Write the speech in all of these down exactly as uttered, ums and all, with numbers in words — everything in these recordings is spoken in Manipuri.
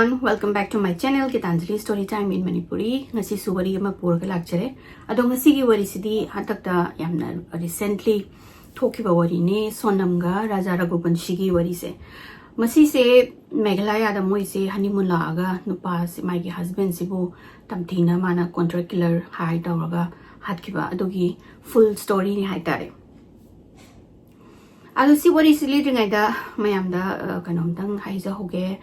Welcome back to my channel, Gitanjali Story Time in Manipuri. ꯉꯁꯤꯁꯨ ꯋꯥꯔꯤ ꯑꯃ ꯄꯨꯔꯒ ꯂꯥꯛꯆꯔꯦ꯫ ꯑꯗꯣ ꯉꯁꯤꯒꯤ ꯋꯥꯔꯤꯁꯤꯗꯤ ꯍꯟꯗꯛꯇ ꯌꯥꯝꯅ recently ꯊꯣꯛꯈꯤꯕ ꯋꯥꯔꯤꯅꯦ, ꯁꯣꯅꯝꯒ ꯔꯥꯖꯥ ꯔꯘꯨꯕꯟꯁꯤꯒꯤ ꯋꯥꯔꯤꯁꯦ꯫ ꯃꯁꯤꯁꯦ ꯃꯦꯘꯥꯂꯌꯥꯗ ꯃꯣꯏꯁꯦ honeymoon ꯂꯥꯛꯑꯒ ꯅꯨꯄꯥꯁꯦ, ꯃꯥꯒꯤ husbandꯁꯤꯕꯨ ꯇꯝꯊꯤꯅ ꯃꯥꯅ contract killer hire ꯇꯧꯔꯒ ꯍꯥꯠꯈꯤꯕ, ꯑꯗꯨꯒꯤ full storyꯅꯤ ꯍꯥꯏꯇꯥꯔꯦ꯫ ꯑꯗꯣ ꯁꯤ ꯋꯥꯔꯤꯁꯤ ꯂꯤꯗ꯭ꯔꯤꯉꯩꯗ ꯃꯌꯥꯝꯗ, ꯑ, ꯀꯩꯅꯣꯝꯇꯪ ꯍꯥꯏꯖꯍꯧꯒꯦ꯫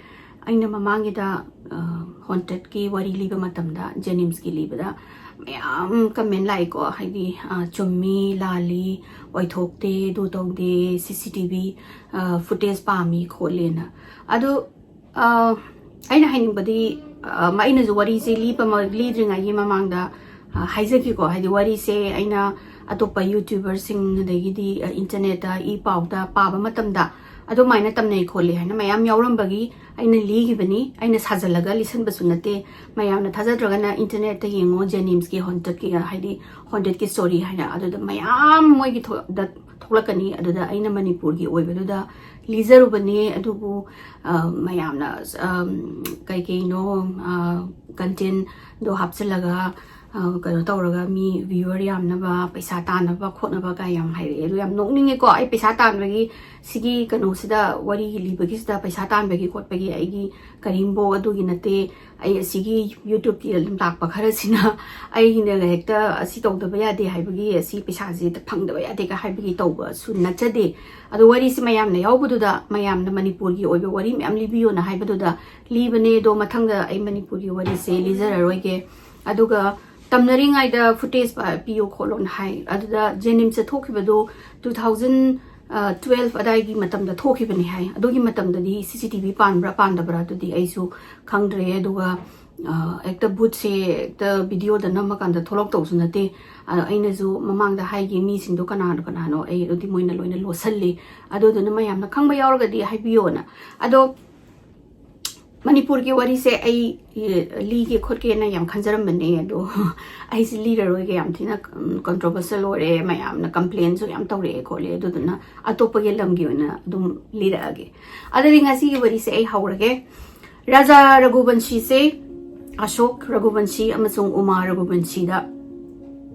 ꯑꯩꯅ ꯃꯃꯥꯡꯒꯤꯗ, ꯑ, hauntedꯀꯤ ꯋꯥꯔꯤ ꯂꯤꯕ ꯃꯇꯝꯗ JNIMSꯀꯤ ꯂꯤꯕꯗ ꯃꯌꯥꯝ comment ꯂꯥꯛꯏꯀꯣ, ꯍꯥꯏꯗꯤ, ꯑ, ꯆꯨꯝꯃꯤ, ꯂꯥꯜꯂꯤ, ꯑꯣꯏꯊꯣꯛꯇꯦ, ꯑꯗꯨ ꯇꯧꯗꯦ, CCTV, ꯑ, footage ꯄꯥꯝꯃꯤ ꯈꯣꯠꯂꯦꯅ꯫ ꯑꯗꯣ ꯑ, ꯑꯩꯅ ꯍꯥꯏꯅꯤꯡꯕꯗꯤ, ꯑ, ꯑꯩꯅꯁꯨ ꯋꯥꯔꯤꯁꯦ ꯂꯤꯕ ꯃ-, ꯂꯤꯗ꯭ꯔꯤꯉꯩꯒꯤ ꯃꯃꯥꯡꯗ, ꯑ, ꯍꯥꯏꯖꯒꯦꯀꯣ, ꯍꯥꯏꯗꯤ ꯋꯥꯔꯤꯁꯦ ꯑꯩꯅ ꯑꯇꯣꯞꯄ YouTuberꯁꯤꯡ ꯑꯗꯒꯤꯗꯤ, ꯑ, internetꯇ ꯏ ꯄꯥꯎꯗ ꯄꯥꯕ ꯃꯇꯝꯗ ꯑꯗꯨꯃꯥꯏꯅ ꯇꯝꯅꯩ ꯈꯣꯠꯂꯤ ꯍꯥꯏꯅ ꯃꯌꯥꯝ ꯌꯥꯎꯔꯝꯕꯒꯤ ꯑꯩꯅ ꯂꯤꯈꯤꯕꯅꯤ꯫ ꯑꯩꯅ ꯁꯥꯖꯜꯂꯒ ꯂꯤꯁꯟꯕꯁꯨ ꯅꯠꯇꯦ꯫ ꯃꯌꯥꯝꯅ ꯊꯥꯖꯗ꯭ꯔꯒꯅ internetꯇ ꯌꯦꯡꯉꯣ, JNIMSꯀꯤ hauntedꯀꯤ, ꯑ, ꯍꯥꯏꯗꯤ hauntedꯀꯤ story ꯍꯥꯏꯅ, ꯑꯗꯨꯗ ꯃꯌꯥꯝ ꯃꯣꯏꯒꯤ ꯊꯣ-, ꯗ ꯊꯣꯛꯂꯛꯀꯅꯤ꯫ ꯑꯗꯨꯗ ꯑꯩꯅ ꯃꯅꯤꯄꯨꯔꯒꯤ ꯑꯣꯏꯕꯗꯨꯗ ꯂꯤꯖꯔꯨꯕꯅꯦ꯫ ꯑꯗꯨꯕꯨ, ꯑ, ꯃꯌꯥꯝꯅ, ꯑꯝ, ꯀꯩꯀꯩꯅꯣ, ꯑ, contentꯗꯣ ꯍꯥꯞꯆꯤꯜꯂꯒ, ꯑ, ꯀꯩꯅꯣ ꯇꯧꯔꯒ ꯃꯤ viewer ꯌꯥꯝꯅꯕ, ꯄꯩꯁꯥ ꯇꯥꯟꯅꯕ ꯈꯣꯠꯅꯕ ꯀꯥꯏ ꯌꯥꯝ ꯍꯥꯏꯔꯛꯑꯦ꯫ ꯑꯗꯨ ꯌꯥꯝ ꯅꯣꯛꯅꯤꯡꯉꯦꯀꯣ꯫ ꯑꯩ ꯄꯩꯁꯥ ꯇꯥꯟꯕꯒꯤ, ꯁꯤꯒꯤ ꯀꯩꯅꯣꯁꯤꯗ, ꯋꯥꯔꯤꯒꯤ ꯂꯤꯕꯒꯤꯁꯤꯗ ꯄꯩꯁꯥ ꯇꯥꯟꯕꯒꯤ ꯈꯣꯠꯄꯒꯤ ꯑꯩꯒꯤ ꯀꯔꯤꯝꯐꯥꯎ ꯑꯗꯨꯒꯤ ꯅꯠꯇꯦ꯫ ꯑꯩ ꯑꯁꯤꯒꯤ YouTubeꯀꯤ ꯂꯥꯛꯄ ꯈꯔꯁꯤꯅ ꯑꯩꯅ ꯍꯦꯛꯇ ꯑꯁꯤ ꯇꯧꯗꯕ ꯌꯥꯗꯦ ꯍꯥꯏꯕꯒꯤ, ꯑꯁꯤ ꯄꯩꯁꯥꯁꯦ ꯍꯦꯛꯇ ꯐꯪꯗꯕ ꯌꯥꯗꯦꯒ ꯍꯥꯏꯕꯒꯤ ꯇꯧꯕꯁꯨ ꯅꯠꯆꯗꯦ꯫ ꯑꯗꯣ ꯋꯥꯔꯤꯁꯦ ꯃꯌꯥꯝꯅ ꯌꯥꯎꯕꯗꯨꯗ, ꯃꯌꯥꯝꯅ ꯃꯅꯤꯄꯨꯔꯒꯤ ꯑꯣꯏꯕ ꯋꯥꯔꯤ ꯃꯌꯥꯝ ꯂꯤꯕꯤꯌꯣꯅ ꯍꯥꯏꯕꯗꯨꯗ ꯂꯤꯕꯅꯦ꯫ ꯑꯗꯣ ꯃꯊꯪꯗ ꯑꯩ ꯃꯅꯤꯄꯨꯔꯒꯤ ꯋꯥꯔꯤꯁꯦ ꯂꯤꯖꯔꯔꯣꯏꯒꯦ꯫ ꯑꯗꯨꯒ ꯇꯝꯅꯔꯤꯉꯩꯗ footage ꯄ-, ꯄꯤꯌꯣ ꯈꯣꯠꯂꯣꯅ ꯍꯥꯏ꯫ ꯑꯗꯨꯗ JNIMSꯇ ꯊꯣꯛꯈꯤꯕꯗꯣ two thousand twelve ꯑꯗꯥꯏꯒꯤ ꯃꯇꯝꯗ ꯊꯣꯛꯈꯤꯕꯅꯤ ꯍꯥꯏ꯫ ꯑꯗꯨꯒꯤ ꯃꯇꯝꯗꯗꯤ CCTV ꯄꯥꯟꯕ꯭ꯔꯥ ꯄꯥꯟꯗꯕ꯭ꯔꯥ ꯑꯗꯨꯗꯤ ꯑꯩꯁꯨ ꯈꯪꯗ꯭ꯔꯦ꯫ ꯑꯗꯨꯒ, ꯑ, ꯍꯦꯛꯇ ꯚꯨꯠꯁꯦ ꯍꯦꯛꯇ videoꯗ ꯅꯝꯃꯀꯥꯟꯗ ꯊꯣꯛꯂꯛꯇꯧꯁꯨ ꯅꯠꯇꯦ꯫ ꯑꯗꯣ ꯑꯩꯅꯁꯨ ꯃꯃꯥꯡꯗ ꯍꯥꯏꯒꯤ ꯃꯤꯁꯤꯡꯗꯣ ꯀꯅꯥꯅꯣ ꯀꯅꯥꯅꯣ, ꯑꯩ ꯑꯗꯨꯗꯤ ꯃꯣꯏꯅ ꯂꯣꯏꯅ ꯂꯣꯠꯁꯜꯂꯤ꯫ ꯑꯗꯨꯗꯨꯅ ꯃꯌꯥꯝꯅ ꯈꯪꯕ ꯌꯥꯎꯔꯒꯗꯤ ꯍꯥꯏꯕꯤꯌꯣꯅ꯫ ꯑꯗꯣ ꯃꯅꯤꯄꯨꯔꯒꯤ ꯋꯥꯔꯤꯁꯦ ꯑꯩ, ꯑꯦ, ꯂꯤꯒꯦ ꯈꯣꯠꯀꯦꯅ ꯌꯥꯝ ꯈꯟꯖꯔꯝꯕꯅꯦ, ꯑꯗꯣ ꯑꯩꯁꯦ ꯂꯤꯔꯔꯣꯏꯒꯦ, ꯌꯥꯝ ꯊꯤꯅ, ꯎꯝ, controversial ꯑꯣꯏꯔꯦ, ꯃꯌꯥꯝꯅ complainꯁꯨ ꯌꯥꯝ ꯇꯧꯔꯛꯑꯦ ꯈꯣꯠꯂꯦ, ꯑꯗꯨꯗꯨꯅ ꯑꯇꯣꯞꯄꯒꯤ ꯂꯝꯒꯤ ꯑꯣꯏꯅ ꯑꯗꯨꯝ ꯂꯤꯔꯛꯑꯒꯦ꯫ ꯑꯗꯨꯗꯤ ꯉꯁꯤꯒꯤ ꯋꯥꯔꯤꯁꯦ ꯑꯩ ꯍꯧꯔꯒꯦ꯫ ꯔꯥꯖꯥ ꯔꯘꯨꯕꯟꯁꯤꯁꯦ ꯑꯁꯣꯛ ꯔꯘꯨꯕꯟꯁꯤ ꯑꯃꯁꯨꯡ ꯎꯃꯥ ꯔꯘꯨꯕꯟꯁꯤꯗ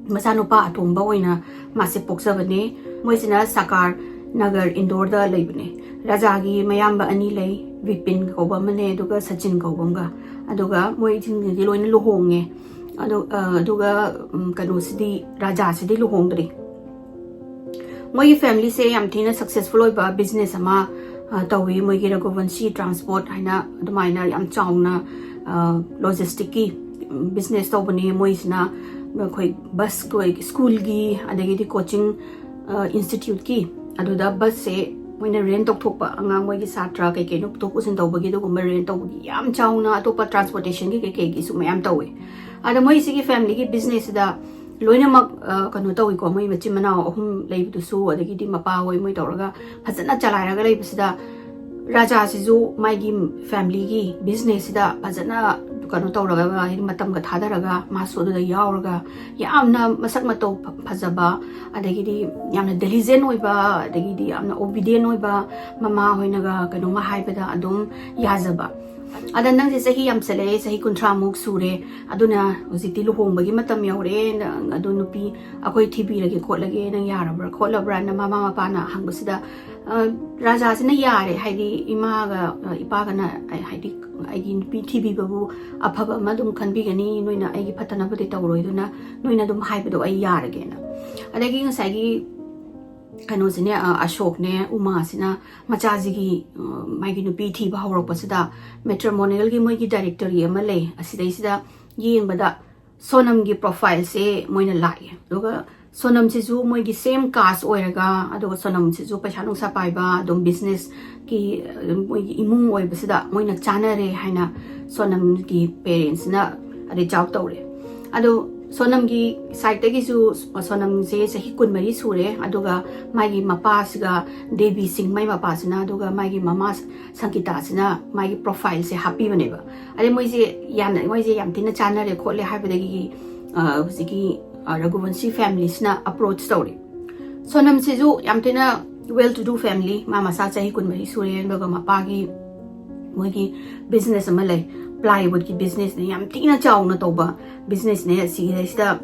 ꯃꯆꯥꯅꯨꯄꯥ ꯑꯇꯣꯝꯕ ꯑꯣꯏꯅ ꯃꯥꯁꯦ ꯄꯣꯛꯆꯕꯅꯦ꯫ ꯃꯣꯏꯁꯤꯅ ꯁꯥꯀꯥꯔ ꯅꯒꯔ ꯏꯟꯗꯣꯔꯗ ꯂꯩꯕꯅꯦ꯫ ꯔꯥꯖꯥꯒꯤ ꯃꯌꯥꯝꯕ ꯑꯅꯤ ꯂꯩ, ꯕꯤꯄꯤꯟ ꯀꯧꯕ ꯑꯃꯅꯦ, ꯑꯗꯨꯒ ꯁꯆꯤꯟ ꯀꯧꯕ ꯑꯃꯒ꯫ ꯑꯗꯨꯒ ꯃꯣꯏꯁꯤꯡꯁꯤꯗꯤ ꯂꯣꯏꯅ ꯂꯨꯍꯣꯡꯉꯦ꯫ ꯑꯗꯨ, ꯑ, ꯑꯗꯨꯒ, ꯎꯝ, ꯀꯩꯅꯣꯁꯤꯗꯤ, ꯔꯥꯖꯥꯁꯤꯗꯤ ꯂꯨꯍꯣꯡꯗ꯭ꯔꯤ꯫ ꯃꯣꯏꯒꯤ ꯐꯦꯃꯤꯂꯤꯁꯦ ꯌꯥꯝ ꯊꯤꯅ ꯁꯛꯁꯦꯁꯐꯨꯜ ꯑꯣꯏꯕ ꯕꯤꯖꯤꯅꯦꯁ ꯑꯃ, ꯑ, ꯇꯧꯋꯤ꯫ ꯃꯣꯏꯒꯤ ꯔꯘꯨꯕꯟꯁꯤ ꯇ꯭ꯔꯥꯟꯁꯄꯣꯔꯠ ꯍꯥꯏꯅ ꯑꯗꯨꯃꯥꯏꯅ ꯌꯥꯝ ꯆꯥꯎꯅ, ꯑ, ꯂꯣꯖꯤꯁꯇꯤꯛꯀꯤ, ꯎꯝ, ꯕꯤꯖꯤꯅꯦꯁ ꯇꯧꯕꯅꯦ꯫ ꯃꯣꯏꯁꯤꯅ ꯑꯩꯈꯣꯏ ꯕꯁ, ꯑꯩꯈꯣꯏ ꯁ꯭ꯀꯨꯜꯒꯤ, ꯑꯗꯒꯤꯗꯤ ꯀꯣꯆꯤꯡ, ꯑ, ꯏꯟꯁꯇꯤꯇ꯭ꯌꯨꯠꯀꯤ, ꯑꯗꯨꯗ ꯕꯁꯁꯦ ꯃꯣꯏꯅ ꯔꯦꯟ ꯇꯧꯊꯣꯛꯄ, ꯑꯉꯥꯡ ꯃꯣꯏꯒꯤ ꯁꯥꯇ꯭ꯔ ꯀꯩ ꯀꯩꯅꯣ ꯄꯨꯊꯣꯛ ꯄꯨꯁꯤꯟ ꯇꯧꯕꯒꯤ ꯑꯗꯨꯒꯨꯝꯕ ꯔꯦꯟ ꯇꯧꯕꯒꯤ ꯌꯥꯝ ꯆꯥꯎꯅ ꯑꯇꯣꯞꯄ ꯇ꯭ꯔꯥꯟꯁꯄꯣꯔꯇꯦꯁꯟꯒꯤ ꯀꯩ ꯀꯩꯒꯤꯁꯨ ꯃꯌꯥꯝ ꯇꯧꯋꯦ꯫ ꯑꯗ ꯃꯣꯏ ꯁꯤꯒꯤ ꯐꯦꯃꯤꯂꯤꯒꯤ ꯕꯤꯖꯤꯅꯦꯁꯁꯤꯗ ꯂꯣꯏꯅꯃꯛ, ꯑ, ꯀꯩꯅꯣ ꯇꯧꯋꯤꯀꯣ, ꯃꯣꯏ ꯃꯆꯤꯟ ꯃꯅꯥꯎ ꯑꯍꯨꯝ ꯂꯩꯕꯗꯨꯁꯨ, ꯑꯗꯒꯤꯗꯤ ꯃꯄꯥ ꯍꯣꯏ ꯃꯣꯏ ꯇꯧꯔꯒ ꯐꯖꯅ ꯆꯂꯥꯏꯔꯒ ꯂꯩꯕꯁꯤꯗ ꯔꯥꯖꯥꯁꯤꯁꯨ ꯃꯥꯒꯤ ꯐꯦꯃꯤꯂꯤꯒꯤ ꯕꯤꯖꯤꯅꯦꯁꯁꯤꯗ ꯐꯖꯅ ꯀꯩꯅꯣ ꯇꯧꯔꯒ, ꯍꯥꯏꯗꯤ ꯃꯇꯝꯒ ꯊꯥꯗꯔꯒ ꯃꯥꯁꯨ ꯑꯗꯨꯗ ꯌꯥꯎꯔꯒ ꯌꯥꯝꯅ ꯃꯁꯛ ꯃꯇꯧ ꯐ-, ꯐꯖꯕ, ꯑꯗꯒꯤꯗꯤ ꯌꯥꯝꯅ ꯗꯤꯂꯤꯖꯦꯟ ꯑꯣꯏꯕ, ꯑꯗꯒꯤꯗꯤ ꯌꯥꯝꯅ ꯑꯣꯕꯤꯗꯤꯌꯦꯟ ꯑꯣꯏꯕ, ꯃꯃꯥ ꯍꯣꯏꯅꯒ ꯀꯩꯅꯣꯝꯃ ꯍꯥꯏꯕꯗ ꯑꯗꯨꯝ ꯌꯥꯖꯕ꯫ ꯑꯗ ꯅꯪꯁꯦ ꯆꯍꯤ ꯌꯥꯝꯁꯜꯂꯛꯑꯦ, ꯆꯍꯤ ꯀꯨꯟꯊ꯭ꯔꯥꯃꯨꯛ ꯁꯨꯔꯦ, ꯑꯗꯨꯅ ꯍꯧꯖꯤꯛꯇꯤ ꯂꯨꯍꯣꯡꯕꯒꯤ ꯃꯇꯝ ꯌꯧꯔꯦ, ꯅꯪ ꯑꯗꯨ ꯅꯨꯄꯤ ꯑꯩꯈꯣꯏ ꯊꯤꯕꯤꯔꯒꯦ ꯈꯣꯠꯂꯒꯦ, ꯅꯪ ꯌꯥꯔꯕ꯭ꯔꯥ ꯈꯣꯠꯂꯕ꯭ꯔꯥꯅ ꯃꯃꯥ ꯃꯄꯥꯅ ꯍꯪꯕꯁꯤꯗ, ꯑ, ꯔꯥꯖꯥꯁꯤꯅ ꯌꯥꯔꯦ, ꯍꯥꯏꯗꯤ ꯏꯃꯥꯒ, ꯑ, ꯏꯄꯥꯒꯅ, ꯑ, ꯍꯥꯏꯗꯤ ꯑꯩꯒꯤ ꯅꯨꯄꯤ ꯊꯤꯕꯤꯕꯕꯨ ꯑꯐꯕ ꯑꯃ ꯑꯗꯨꯝ ꯈꯟꯕꯤꯒꯅꯤ, ꯅꯣꯏꯅ ꯑꯩꯒꯤ ꯐꯠꯇꯅꯕꯗꯤ ꯇꯧꯔꯣꯏ, ꯑꯗꯨꯅ ꯅꯣꯏꯅ ꯑꯗꯨꯝ ꯍꯥꯏꯕꯗꯣ ꯑꯩ ꯌꯥꯔꯒꯦꯅ꯫ ꯑꯗꯒꯤ ꯉꯁꯥꯏꯒꯤ ꯀꯩꯅꯣꯁꯤꯅꯦ, ꯑ, ꯑꯁꯣꯛꯅꯦ, ꯎꯃꯥꯁꯤꯅ ꯃꯆꯥꯁꯤꯒꯤ, ꯑ, ꯃꯥꯒꯤ ꯅꯨꯄꯤ ꯊꯤꯕ ꯍꯧꯔꯛꯄꯁꯤꯗ ꯃꯦꯇ꯭ꯔꯤꯃꯣꯅꯤꯌꯦꯜꯒꯤ ꯃꯣꯏꯒꯤ ꯗꯥꯏꯔꯦꯛꯇꯔꯤ ꯑꯃ ꯂꯩ, ꯑꯁꯤꯗꯩꯁꯤꯗ ꯌꯦꯡꯕꯗ ꯁꯣꯅꯝꯒꯤ ꯄ꯭ꯔꯣꯐꯥꯏꯜꯁꯦ ꯃꯣꯏꯅ ꯂꯥꯛꯑꯦ꯫ ꯑꯗꯨꯒ ꯁꯣꯅꯝꯁꯤꯁꯨ ꯃꯣꯏꯒꯤ ꯁꯦꯝ ꯀꯥꯁ ꯑꯣꯏꯔꯒ, ꯑꯗꯨꯒ ꯁꯣꯅꯝꯁꯤꯁꯨ ꯄꯩꯁꯥ ꯅꯨꯡꯁꯥ ꯄꯥꯏꯕ, ꯑꯗꯨꯝ ꯕꯤꯖꯤꯅꯦꯁꯀꯤ, ꯑꯗꯨꯝ ꯃꯣꯏꯒꯤ ꯏꯃꯨꯡ ꯑꯣꯏꯕꯁꯤꯗ ꯃꯣꯏꯅ ꯆꯥꯅꯔꯦ ꯍꯥꯏꯅ ꯁꯣꯅꯝꯒꯤ ꯄꯦꯔꯦꯟꯁꯅ ꯔꯤꯆ ꯑꯥꯎꯠ ꯇꯧꯔꯦ꯫ ꯑꯗꯣ ꯁꯣꯅꯝꯒꯤ ꯁꯥꯏꯠꯇꯒꯤꯁꯨ, ꯁꯣꯅꯝꯁꯦ ꯆꯍꯤ ꯀꯨꯟꯃꯔꯤ ꯁꯨꯔꯦ, ꯑꯗꯨꯒ ꯃꯥꯒꯤ ꯃꯄꯥꯁꯤꯒ, ꯗꯦꯕꯤ ꯁꯤꯡ ꯃꯥꯏ ꯃꯄꯥꯁꯤꯅ, ꯑꯗꯨꯒ ꯃꯥꯒꯤ ꯃꯃꯥ ꯁꯪꯒꯤꯇꯥꯁꯤꯅ ꯃꯥꯒꯤ ꯄ꯭ꯔꯣꯐꯥꯏꯜꯁꯦ ꯍꯥꯞꯄꯤꯕꯅꯦꯕ꯫ ꯑꯗꯩ ꯃꯣꯏꯁꯦ ꯌꯥꯝꯅ, ꯃꯣꯏꯁꯦ ꯌꯥꯝ ꯊꯤꯅ ꯆꯥꯟꯅꯔꯦ ꯈꯣꯠꯂꯦ ꯍꯥꯏꯕꯗꯒꯤ, ꯑ, ꯍꯧꯖꯤꯛꯀꯤ, ꯑ, ꯔꯘꯨꯕꯟꯁꯤ ꯐꯦꯃꯤꯂꯤꯁꯤꯅ ꯑꯦꯄ꯭ꯔꯣꯆ ꯇꯧꯔꯦ꯫ ꯁꯣꯅꯝꯁꯤꯁꯨ ꯌꯥꯝ ꯊꯤꯅ well to do family, ꯃꯥ ꯃꯆꯥ ꯆꯍꯤ ꯀꯨꯟꯃꯔꯤ ꯁꯨꯔꯦ, ꯑꯗꯨꯒ ꯃꯄꯥꯒꯤ ꯃꯣꯏꯒꯤ ꯕꯤꯖꯤꯅꯦꯁ ꯑꯃ ꯂꯩ, ꯄ꯭ꯂꯥꯏꯋꯨꯗꯀꯤ ꯕꯤꯖꯤꯅꯦꯁꯅꯦ, ꯌꯥꯝ ꯊꯤꯅ ꯆꯥꯎꯅ ꯇꯧꯕ ꯕꯤꯖꯤꯅꯦꯁꯅꯦ꯫ ꯁꯤꯗꯩꯁꯤꯗ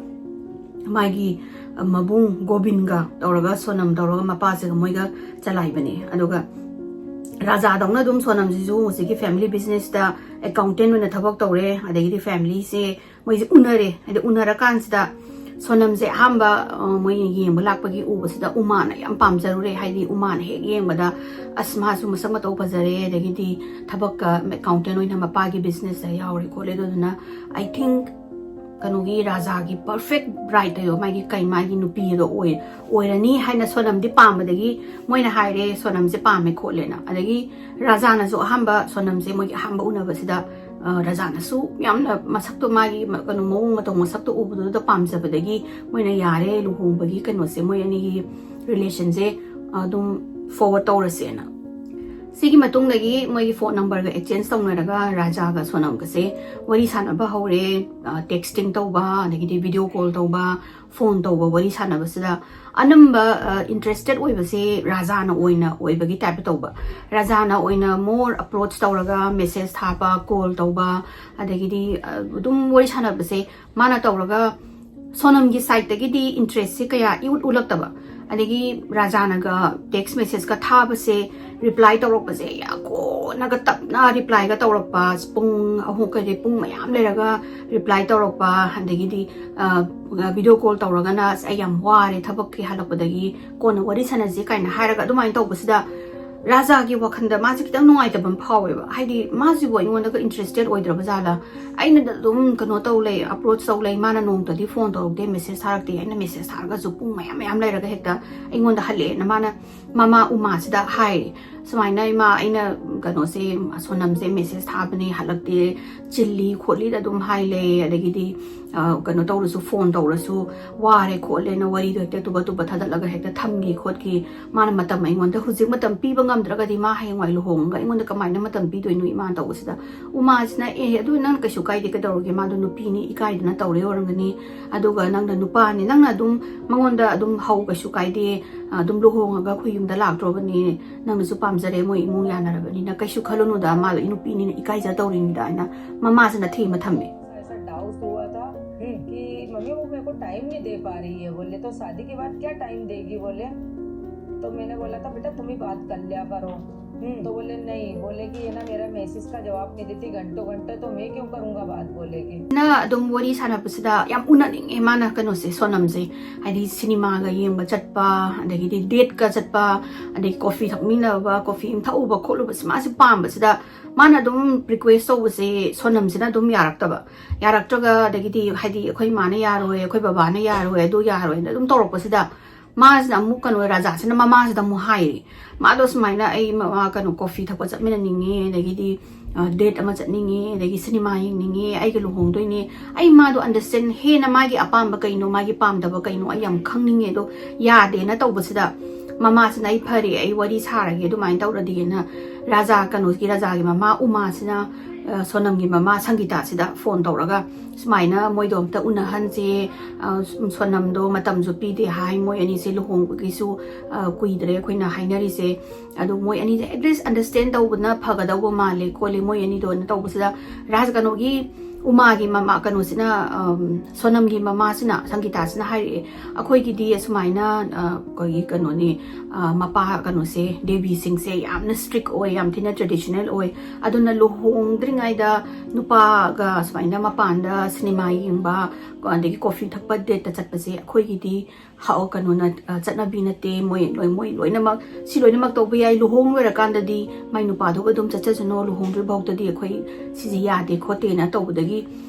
ꯃꯥꯒꯤ, ꯑ, ꯃꯕꯨꯡ ꯒꯣꯕꯤꯟꯒ ꯇꯧꯔꯒ, ꯁꯣꯅꯝ ꯇꯧꯔꯒ, ꯃꯄꯥꯁꯤꯒ ꯃꯣꯏꯒ ꯆꯂꯥꯏꯕꯅꯦ꯫ ꯑꯗꯨꯒ ꯔꯥꯖꯥꯗꯧꯅ ꯑꯗꯨꯝ ꯁꯣꯅꯝꯁꯤꯁꯨ ꯍꯧꯖꯤꯛꯀꯤ ꯐꯦꯃꯤꯂꯤ ꯕꯤꯖꯤꯅꯦꯁꯇ ꯑꯦꯀꯥꯎꯟꯇꯦꯟ ꯑꯣꯏꯅ ꯊꯕꯛ ꯇꯧꯔꯦ꯫ ꯑꯗꯒꯤꯗꯤ ꯐꯦꯃꯤꯂꯤꯁꯦ ꯃꯣꯏꯁꯦ ꯎꯅꯔꯦ꯫ ꯍꯥꯏꯗꯤ ꯎꯅꯔꯀꯥꯟꯁꯤꯗ ꯁꯣꯅꯝꯁꯦ ꯑꯍꯥꯟꯕ, ꯑ, ꯃꯣꯏ ꯌꯦꯡꯕ ꯂꯥꯛꯄꯒꯤ ꯎꯕꯁꯤꯗ ꯎꯃꯥꯅ ꯌꯥꯝ ꯄꯥꯝꯖꯔꯨꯔꯦ꯫ ꯍꯥꯏꯗꯤ ꯎꯃꯥꯅ ꯍꯦꯛ ꯌꯦꯡꯕꯗ, "ꯑꯁ, ꯃꯥꯁꯨ ꯃꯁꯛ ꯃꯇꯧ ꯐꯖꯔꯦ, ꯑꯗꯒꯤꯗꯤ ꯊꯕꯛꯀ ꯑꯦꯀꯥꯎꯟꯇꯦꯟ ꯑꯣꯏꯅ ꯃꯄꯥꯒꯤ ꯕꯤꯖꯤꯅꯦꯁꯇ ꯌꯥꯎꯔꯦ ꯈꯣꯠꯂꯦ, ꯑꯗꯨꯗꯨꯅ I think ꯀꯩꯅꯣꯒꯤ ꯔꯥꯖꯥꯒꯤ ꯄꯔꯐꯦꯛ ꯕ꯭ꯔꯥꯏꯠ ꯍꯥꯏꯗꯣ, ꯃꯥꯒꯤ ꯀꯩ, ꯃꯥꯒꯤ ꯅꯨꯄꯤꯗꯣ ꯑꯣꯏ-, ꯑꯣꯏꯔꯅꯤ" ꯍꯥꯏꯅ ꯁꯣꯅꯝꯗꯤ ꯄꯥꯝꯕꯗꯒꯤ ꯃꯣꯏꯅ ꯍꯥꯏꯔꯦ, "ꯁꯣꯅꯝꯁꯦ ꯄꯥꯝꯃꯦ" ꯈꯣꯠꯂꯦꯅ꯫ ꯑꯗꯒꯤ ꯔꯥꯖꯥꯅꯁꯨ ꯑꯍꯥꯟꯕ, ꯁꯣꯅꯝꯁꯦ ꯃꯣꯏꯒꯤ ꯑꯍꯥꯟꯕ ꯎꯅꯕꯁꯤꯗ, ꯑ, ꯔꯥꯖꯥꯅꯁꯨ ꯌꯥꯝꯅ ꯃꯁꯛꯇꯣ, ꯃꯥꯒꯤ ꯃ-, ꯀꯩꯅꯣ, ꯃꯑꯣꯡ ꯃꯇꯧ, ꯃꯁꯛꯇꯣ ꯎꯕꯗꯨꯗ ꯄꯥꯝꯖꯕꯗꯒꯤ ꯃꯣꯏꯅ ꯌꯥꯔꯦ, ꯂꯨꯍꯣꯡꯕꯒꯤ ꯀꯩꯅꯣꯁꯦ, ꯃꯣꯏ ꯑꯅꯤꯒꯤ ꯔꯤꯂꯦꯁꯟꯁꯦ ꯑꯗꯨꯝ ꯐꯣꯔꯋꯥꯔꯗ ꯇꯧꯔꯁꯦꯅ꯫ ꯁꯤꯒꯤ ꯃꯇꯨꯡꯗꯒꯤ ꯃꯣꯏꯒꯤ ꯐꯣꯟ ꯅꯝꯕꯔꯒ ꯑꯦꯛꯆꯦꯟꯖ ꯇꯧꯅꯔꯒ ꯔꯥꯖꯥꯒ ꯁꯣꯅꯝꯒꯁꯦ ꯋꯥꯔꯤ ꯁꯥꯟꯅꯕ ꯍꯧꯔꯦ꯫ ꯑ, ꯇꯦꯛꯁꯇꯤꯡ ꯇꯧꯕ, ꯑꯗꯒꯤꯗꯤ ꯚꯤꯗꯤꯑꯣ ꯀꯣꯜ ꯇꯧꯕ, ꯐꯣꯟ ꯇꯧꯕ, ꯋꯥꯔꯤ ꯁꯥꯟꯅꯕꯁꯤꯗ ꯑꯅꯝꯕ, ꯑ, ꯏꯟꯇꯔꯦꯁꯇꯦꯠ ꯑꯣꯏꯕꯁꯦ ꯔꯥꯖꯥꯅ ꯑꯣꯏꯅ ꯑꯣꯏꯕꯒꯤ ꯇꯥꯏꯞꯇ ꯇꯧꯕ꯫ ꯔꯥꯖꯥꯅ ꯑꯣꯏꯅ ꯃꯣꯔ ꯑꯄ꯭ꯔꯣꯆ ꯇꯧꯔꯒ ꯃꯦꯁꯦꯖ ꯊꯥꯕ, ꯀꯣꯜ ꯇꯧꯕ, ꯑꯗꯒꯤꯗꯤ, ꯑ, ꯑꯗꯨꯝ ꯋꯥꯔꯤ ꯁꯥꯟꯅꯕꯁꯦ ꯃꯥꯅ ꯇꯧꯔꯒ ꯁꯣꯅꯝꯒꯤ ꯁꯥꯏꯠꯇꯒꯤꯗꯤ ꯏꯟꯇꯔꯦꯁꯁꯦ ꯀꯌꯥ ꯏꯎꯠ ꯎꯠꯂꯛꯇꯕ꯫ ꯑꯗꯒꯤ ꯔꯥꯖꯥꯅꯒ ꯇꯦꯛꯁ ꯃꯦꯁꯦꯖꯀ ꯊꯥꯕꯁꯦ, ꯔꯤꯄ꯭ꯂꯥꯏ ꯇꯧꯔꯛꯄꯁꯦ ꯌꯥꯝ ꯀꯣꯟꯅꯒ ꯇꯞꯅ ꯔꯤꯄ꯭ꯂꯥꯏꯒ ꯇꯧꯔꯛꯄ, ꯄꯨꯡ ꯑꯍꯨꯝ ꯀꯩꯗꯩ ꯄꯨꯡ ꯃꯌꯥꯝ ꯂꯩꯔꯒ ꯔꯤꯄ꯭ꯂꯥꯏ ꯇꯧꯔꯛꯄ, ꯑꯗꯒꯤꯗꯤ, ꯑ, ꯚꯤꯗꯤꯑꯣ ꯀꯣꯜ ꯇꯧꯔꯒꯅ, "ꯑꯁ, ꯑꯩ ꯌꯥꯝ ꯋꯥꯔꯦ ꯊꯕꯛꯀꯤ ꯍꯜꯂꯛꯄꯗꯒꯤ, ꯀꯣꯟꯅ ꯋꯥꯔꯤ ꯁꯥꯟꯅꯁꯤ" ꯀꯥꯏꯅ ꯍꯥꯏꯔꯒ ꯑꯗꯨꯃꯥꯏꯅ ꯇꯧꯕꯁꯤꯗ ꯔꯥꯖꯥꯒꯤ ꯋꯥꯈꯟꯗ ꯃꯥꯁꯦ ꯈꯤꯇꯪ ꯅꯨꯡꯉꯥꯏꯇꯕ ꯑꯃ ꯐꯥꯎꯋꯦꯕ꯫ ꯍꯥꯏꯗꯤ ꯃꯥꯁꯤꯕꯨ ꯑꯩꯉꯣꯟꯗꯒ ꯏꯟꯇꯔꯦꯁꯇꯦꯠ ꯑꯣꯏꯗ꯭ꯔꯕ ꯖꯥꯠꯂꯥ? ꯑꯩꯅ ꯑꯗꯨꯝ ꯀꯩꯅꯣ ꯇꯧ ꯂꯩ, ꯑꯄ꯭ꯔꯣꯆ ꯇꯧ ꯂꯩ, ꯃꯥꯅ ꯅꯣꯡꯃꯇꯗꯤ ꯐꯣꯟ ꯇꯧꯔꯛꯇꯦ, ꯃꯦꯁꯦꯖ ꯊꯥꯔꯛꯇꯦ꯫ ꯑꯩꯅ ꯃꯦꯁꯦꯖ ꯊꯥꯔꯒꯁꯨ ꯄꯨꯡ ꯃꯌꯥꯝ ꯃꯌꯥꯝ ꯂꯩꯔꯒ ꯍꯦꯛꯇ ꯑꯩꯉꯣꯟꯗ ꯍꯜꯂꯛꯑꯦꯅ ꯃꯥꯅ ꯃꯃꯥ ꯎꯃꯥꯁꯤꯗ ꯍꯥꯏꯔꯦ꯫ "ꯁꯨꯃꯥꯏꯅ ꯏꯃꯥ, ꯑꯩꯅ ꯀꯩꯅꯣꯁꯦ, ꯁꯣꯅꯝꯁꯦ ꯃꯦꯁꯦꯖ ꯊꯥꯕꯅꯦ, ꯍꯜꯂꯛꯇꯦ, ꯆꯤꯜꯂꯤ ꯈꯣꯠꯂꯤꯗ ꯑꯗꯨꯝ ꯍꯥꯏ ꯂꯩ, ꯑꯗꯒꯤꯗꯤ, ꯑ, ꯀꯩꯅꯣ ꯇꯧꯔꯁꯨ, ꯐꯣꯟ ꯇꯧꯔꯁꯨ ꯋꯥꯔꯦ ꯈꯣꯠꯂꯦꯅ ꯋꯥꯔꯤꯗꯣ ꯍꯦꯛꯇ ꯇꯨꯕ ꯇꯨꯕ ꯊꯥꯗꯠꯂꯒ ꯍꯦꯛꯇ ꯊꯝꯈꯤ ꯈꯣꯠꯈꯤ꯫ ꯃꯥꯅ ꯃꯇꯝ ꯑꯩꯉꯣꯟꯗ ꯍꯧꯖꯤꯛ ꯃꯇꯝ ꯄꯤꯕ ꯉꯝꯗ꯭ꯔꯒꯗꯤ ꯃꯥ ꯍꯌꯦꯡꯋꯥꯏ ꯂꯨꯍꯣꯡꯉꯒ ꯑꯩꯉꯣꯟꯗ ꯀꯃꯥꯏꯅ ꯃꯇꯝ ꯄꯤꯗꯣꯏꯅꯣ ꯏꯃꯥꯅ?" ꯇꯧꯕꯁꯤꯗ ꯎꯃꯥꯁꯤꯅ, "ꯑꯦ, ꯑꯗꯨ ꯅꯪ ꯀꯩꯁꯨ ꯀꯥꯏꯗꯦ, ꯀꯩꯗꯧꯔꯒꯦ? ꯃꯥꯗꯣ ꯅꯨꯄꯤꯅꯤ, ꯏꯀꯥꯏꯗꯅ ꯇꯧꯔꯦ ꯑꯣꯏꯔꯝꯒꯅꯤ꯫ ꯑꯗꯨꯒ ꯅꯪꯅ ꯅꯨꯄꯥꯅꯤ, ꯅꯪꯅ ꯑꯗꯨꯝ ꯃꯉꯣꯟꯗ ꯑꯗꯨꯝ ꯍꯧ, ꯀꯩꯁꯨ ꯀꯥꯏꯗꯦ꯫ ꯑꯗꯨꯝ ꯂꯨꯍꯣꯡꯉꯒ ꯑꯩꯈꯣꯏ ꯌꯨꯝꯗ ꯂꯥꯛꯇ꯭ꯔꯣꯕꯅꯤ, ꯅꯪꯅꯁꯨ ꯄꯥꯝꯖꯔꯦ, ꯃꯣꯏ ꯏꯃꯨꯡ ꯌꯥꯅꯔꯕꯅꯤꯅ ꯀꯩꯁꯨ ꯈꯜꯂꯨꯅꯨꯗ, ꯃꯥꯗꯣ ꯏꯅꯨꯄꯤꯅꯤꯅ ꯏꯀꯥꯏꯖ ꯇꯧꯔꯤꯅꯤꯗ ꯍꯥꯏꯅ ꯃꯃꯥꯁꯤꯅ ꯊꯦꯝꯃ ꯊꯝꯃꯦ꯫ ऐसा डाउट हुआ था कि मम्मी वो मेरे को टाइम नहीं दे पा रही है, बोले तो शादी के बाद क्या टाइम देगी, बोले तो मैंने बोला था बेटा तुम ही बात कर लिया करो। तो बोले नहीं, बोले कि ये ना मेरा मैसेज का जवाब नहीं देती घंटों घंटे, तो मैं क्यों करूंगा बात, बोले कि꯫ ꯅ ꯑꯗꯨꯝ ꯋꯥꯔꯤ ꯁꯥꯟꯅꯕꯁꯤꯗ ꯌꯥꯝ ꯎꯅꯅꯤꯡꯉꯦ ꯃꯥꯅ ꯀꯩꯅꯣꯁꯦ, ꯁꯣꯅꯝꯁꯦ꯫ ꯍꯥꯏꯗꯤ ꯁꯤꯅꯦꯃꯥꯒ ꯌꯦꯡꯕ ꯆꯠꯄ, ꯑꯗꯒꯤꯗꯤ ꯗꯦꯠꯀ ꯆꯠꯄ, ꯑꯗꯒꯤ ꯀꯣꯐꯤ ꯊꯛꯃꯤꯟꯅꯕ, ꯀꯣꯐꯤ ꯑꯃ ꯊꯛꯎꯕ ꯈꯣꯠꯂꯨꯕꯁꯦ ꯃꯥꯁꯦ ꯄꯥꯝꯕꯁꯤꯗ ꯃꯥꯅ ꯑꯗꯨꯝ ꯔꯤꯀ꯭ꯋꯦꯁ ꯇꯧꯕꯁꯦ ꯁꯣꯅꯝꯁꯤꯅ ꯑꯗꯨꯝ ꯌꯥꯔꯛꯇꯕ꯫ ꯌꯥꯔꯛꯇ꯭ꯔꯒ ꯑꯗꯒꯤꯗꯤ ꯍꯥꯏꯗꯤ ꯑꯩꯈꯣꯏ ꯏꯃꯥꯅ ꯌꯥꯔꯣꯏ, ꯑꯩꯈꯣꯏ ꯕꯕꯥꯅ ꯌꯥꯔꯣꯏ, ꯑꯗꯨ ꯌꯥꯔꯣꯏꯅ ꯑꯗꯨꯝ ꯇꯧꯔꯛꯄꯁꯤꯗ ꯃꯥꯁꯤꯅ ꯑꯃꯨꯛ ꯀꯩꯅꯣ, ꯔꯥꯖꯥꯁꯤꯅ ꯃꯃꯥꯁꯤꯗ ꯑꯃꯨꯛ ꯍꯥꯏꯔꯦ꯫ ꯃꯥꯗꯣ ꯁꯨꯃꯥꯏꯅ ꯑꯩ ꯃꯃꯥ ꯀꯩꯅꯣ ꯀꯣꯐꯤ ꯊꯛꯄ ꯆꯠꯃꯤꯟꯅꯅꯤꯡꯉꯦ, ꯑꯗꯒꯤꯗꯤ ꯗꯦꯠ ꯑꯃ ꯆꯠꯅꯤꯡꯉꯦ, ꯑꯗꯒꯤ ꯁꯤꯅꯦꯃꯥ ꯌꯦꯡꯅꯤꯡꯉꯦ, ꯑꯩꯒ ꯂꯨꯍꯣꯡꯗꯣꯏꯅꯦ, ꯑꯩ ꯃꯥꯗꯣ ꯑꯟꯗꯔꯁꯇꯦꯟ ꯍꯦꯟꯅ ꯃꯥꯒꯤ ꯑꯄꯥꯝꯕ ꯀꯩꯅꯣ, ꯃꯥꯒꯤ ꯄꯥꯝꯗꯕ ꯀꯩꯅꯣ ꯑꯩ ꯌꯥꯝ ꯈꯪꯅꯤꯡꯉꯦ, ꯑꯗꯣ ꯌꯥꯗꯦꯅ ꯇꯧꯕꯁꯤꯗ ꯃꯃꯥꯁꯤꯅ ꯑꯩ ꯐꯔꯦ, ꯑꯩ ꯋꯥꯔꯤ ꯁꯥꯔꯒꯦ ꯑꯗꯨꯃꯥꯏꯅ ꯇꯧꯔꯗꯤꯅ ꯔꯥꯖꯥ ꯀꯩꯅꯣꯒꯤ, ꯔꯥꯖꯥꯒꯤ ꯃꯃꯥ ꯎꯃꯥꯁꯤꯅ ꯁꯣꯅꯝꯒꯤ ꯃꯃꯥ ꯁꯪꯒꯤꯇꯥꯁꯤꯗ ꯐꯣꯟ ꯇꯧꯔꯒ ꯁꯨꯃꯥꯏꯅ ꯃꯣꯏꯗꯣ ꯑꯝꯇ ꯎꯅꯍꯟꯁꯦ, ꯁꯣꯅꯝꯗꯣ ꯃꯇꯝꯁꯨ ꯄꯤꯗꯦ ꯍꯥꯏ, ꯃꯣꯏ ꯑꯅꯤꯁꯦ ꯂꯨꯍꯣꯡꯕꯒꯤꯁꯨ ꯀꯨꯏꯗ꯭ꯔꯦ ꯑꯩꯈꯣꯏꯅ ꯍꯥꯏꯅꯔꯤꯁꯦ, ꯑꯗꯣ ꯃꯣꯏ ꯑꯅꯤꯁꯦ ꯑꯦꯠꯂꯤꯁ ꯑꯟꯗꯔꯁꯇꯦꯟ ꯇꯧꯕꯅ ꯐꯒꯗꯧꯕ ꯃꯥꯜꯂꯦ ꯈꯣꯠꯂꯦ ꯃꯣꯏ ꯑꯅꯤꯗꯣꯅ ꯇꯧꯕꯁꯤꯗ ꯔꯥꯖ ꯀꯩꯅꯣꯒꯤ ꯎꯃꯥꯒꯤ ꯃꯃꯥ ꯀꯩꯅꯣꯁꯤꯅ, ꯁꯣꯅꯝꯒꯤ ꯃꯃꯥꯁꯤꯅ, ꯁꯪꯒꯤꯇꯥꯁꯤꯅ ꯍꯥꯏꯔꯛꯑꯦ, ꯑꯩꯈꯣꯏꯒꯤꯗꯤ ꯑꯁꯨꯃꯥꯏꯅ ꯑꯩꯈꯣꯏꯒꯤ ꯀꯩꯅꯣꯅꯤ, ꯃꯄꯥ ꯀꯩꯅꯣꯁꯦ, ꯗꯦꯕꯤꯁꯤꯡꯁꯦ ꯌꯥꯝꯅ ꯏꯁꯇ꯭ꯔꯤꯛ ꯑꯣꯏ, ꯌꯥꯝ ꯊꯤꯅ ꯇ꯭ꯔꯦꯗꯤꯁꯅꯦꯜ ꯑꯣꯏ꯫ ꯑꯗꯨꯅ ꯂꯨꯍꯣꯡꯗ꯭ꯔꯤꯉꯩꯗ ꯅꯨꯄꯥꯒ ꯁꯨꯃꯥꯏꯅ ꯃꯄꯥꯟꯗ ꯁꯤꯅꯦꯃꯥ ꯌꯦꯡꯕ, ꯑꯗꯒꯤ ꯀꯣꯐꯤ ꯊꯛꯄ, ꯗꯦꯠꯇ ꯆꯠꯄꯁꯦ ꯑꯩꯈꯣꯏꯒꯤꯗꯤ ꯀꯩꯅꯣꯅ, ꯆꯠꯅꯕꯤ ꯅꯠꯇꯦ꯫ ꯃꯣꯏ ꯂꯣꯏ, ꯃꯣꯏ ꯂꯣꯏꯅꯃꯛ, ꯁꯤ ꯂꯣꯏꯅꯃꯛ ꯇꯧꯕ ꯌꯥꯏ꯫ ꯂꯨꯍꯣꯡ ꯂꯣꯏꯔꯀꯥꯟꯗꯗꯤ ꯃꯥꯏ ꯅꯨꯄꯥꯗꯨꯒ ꯑꯗꯨꯝ ꯆꯠꯆꯁꯅꯨ, ꯂꯨꯍꯣꯡꯗ꯭ꯔꯤ ꯐꯥꯎꯗꯗꯤ ꯑꯩꯈꯣꯏ ꯁꯤꯁꯦ ꯌꯥꯗꯦ ꯈꯣꯠꯇꯦꯅ ꯇꯧꯕꯗꯒꯤ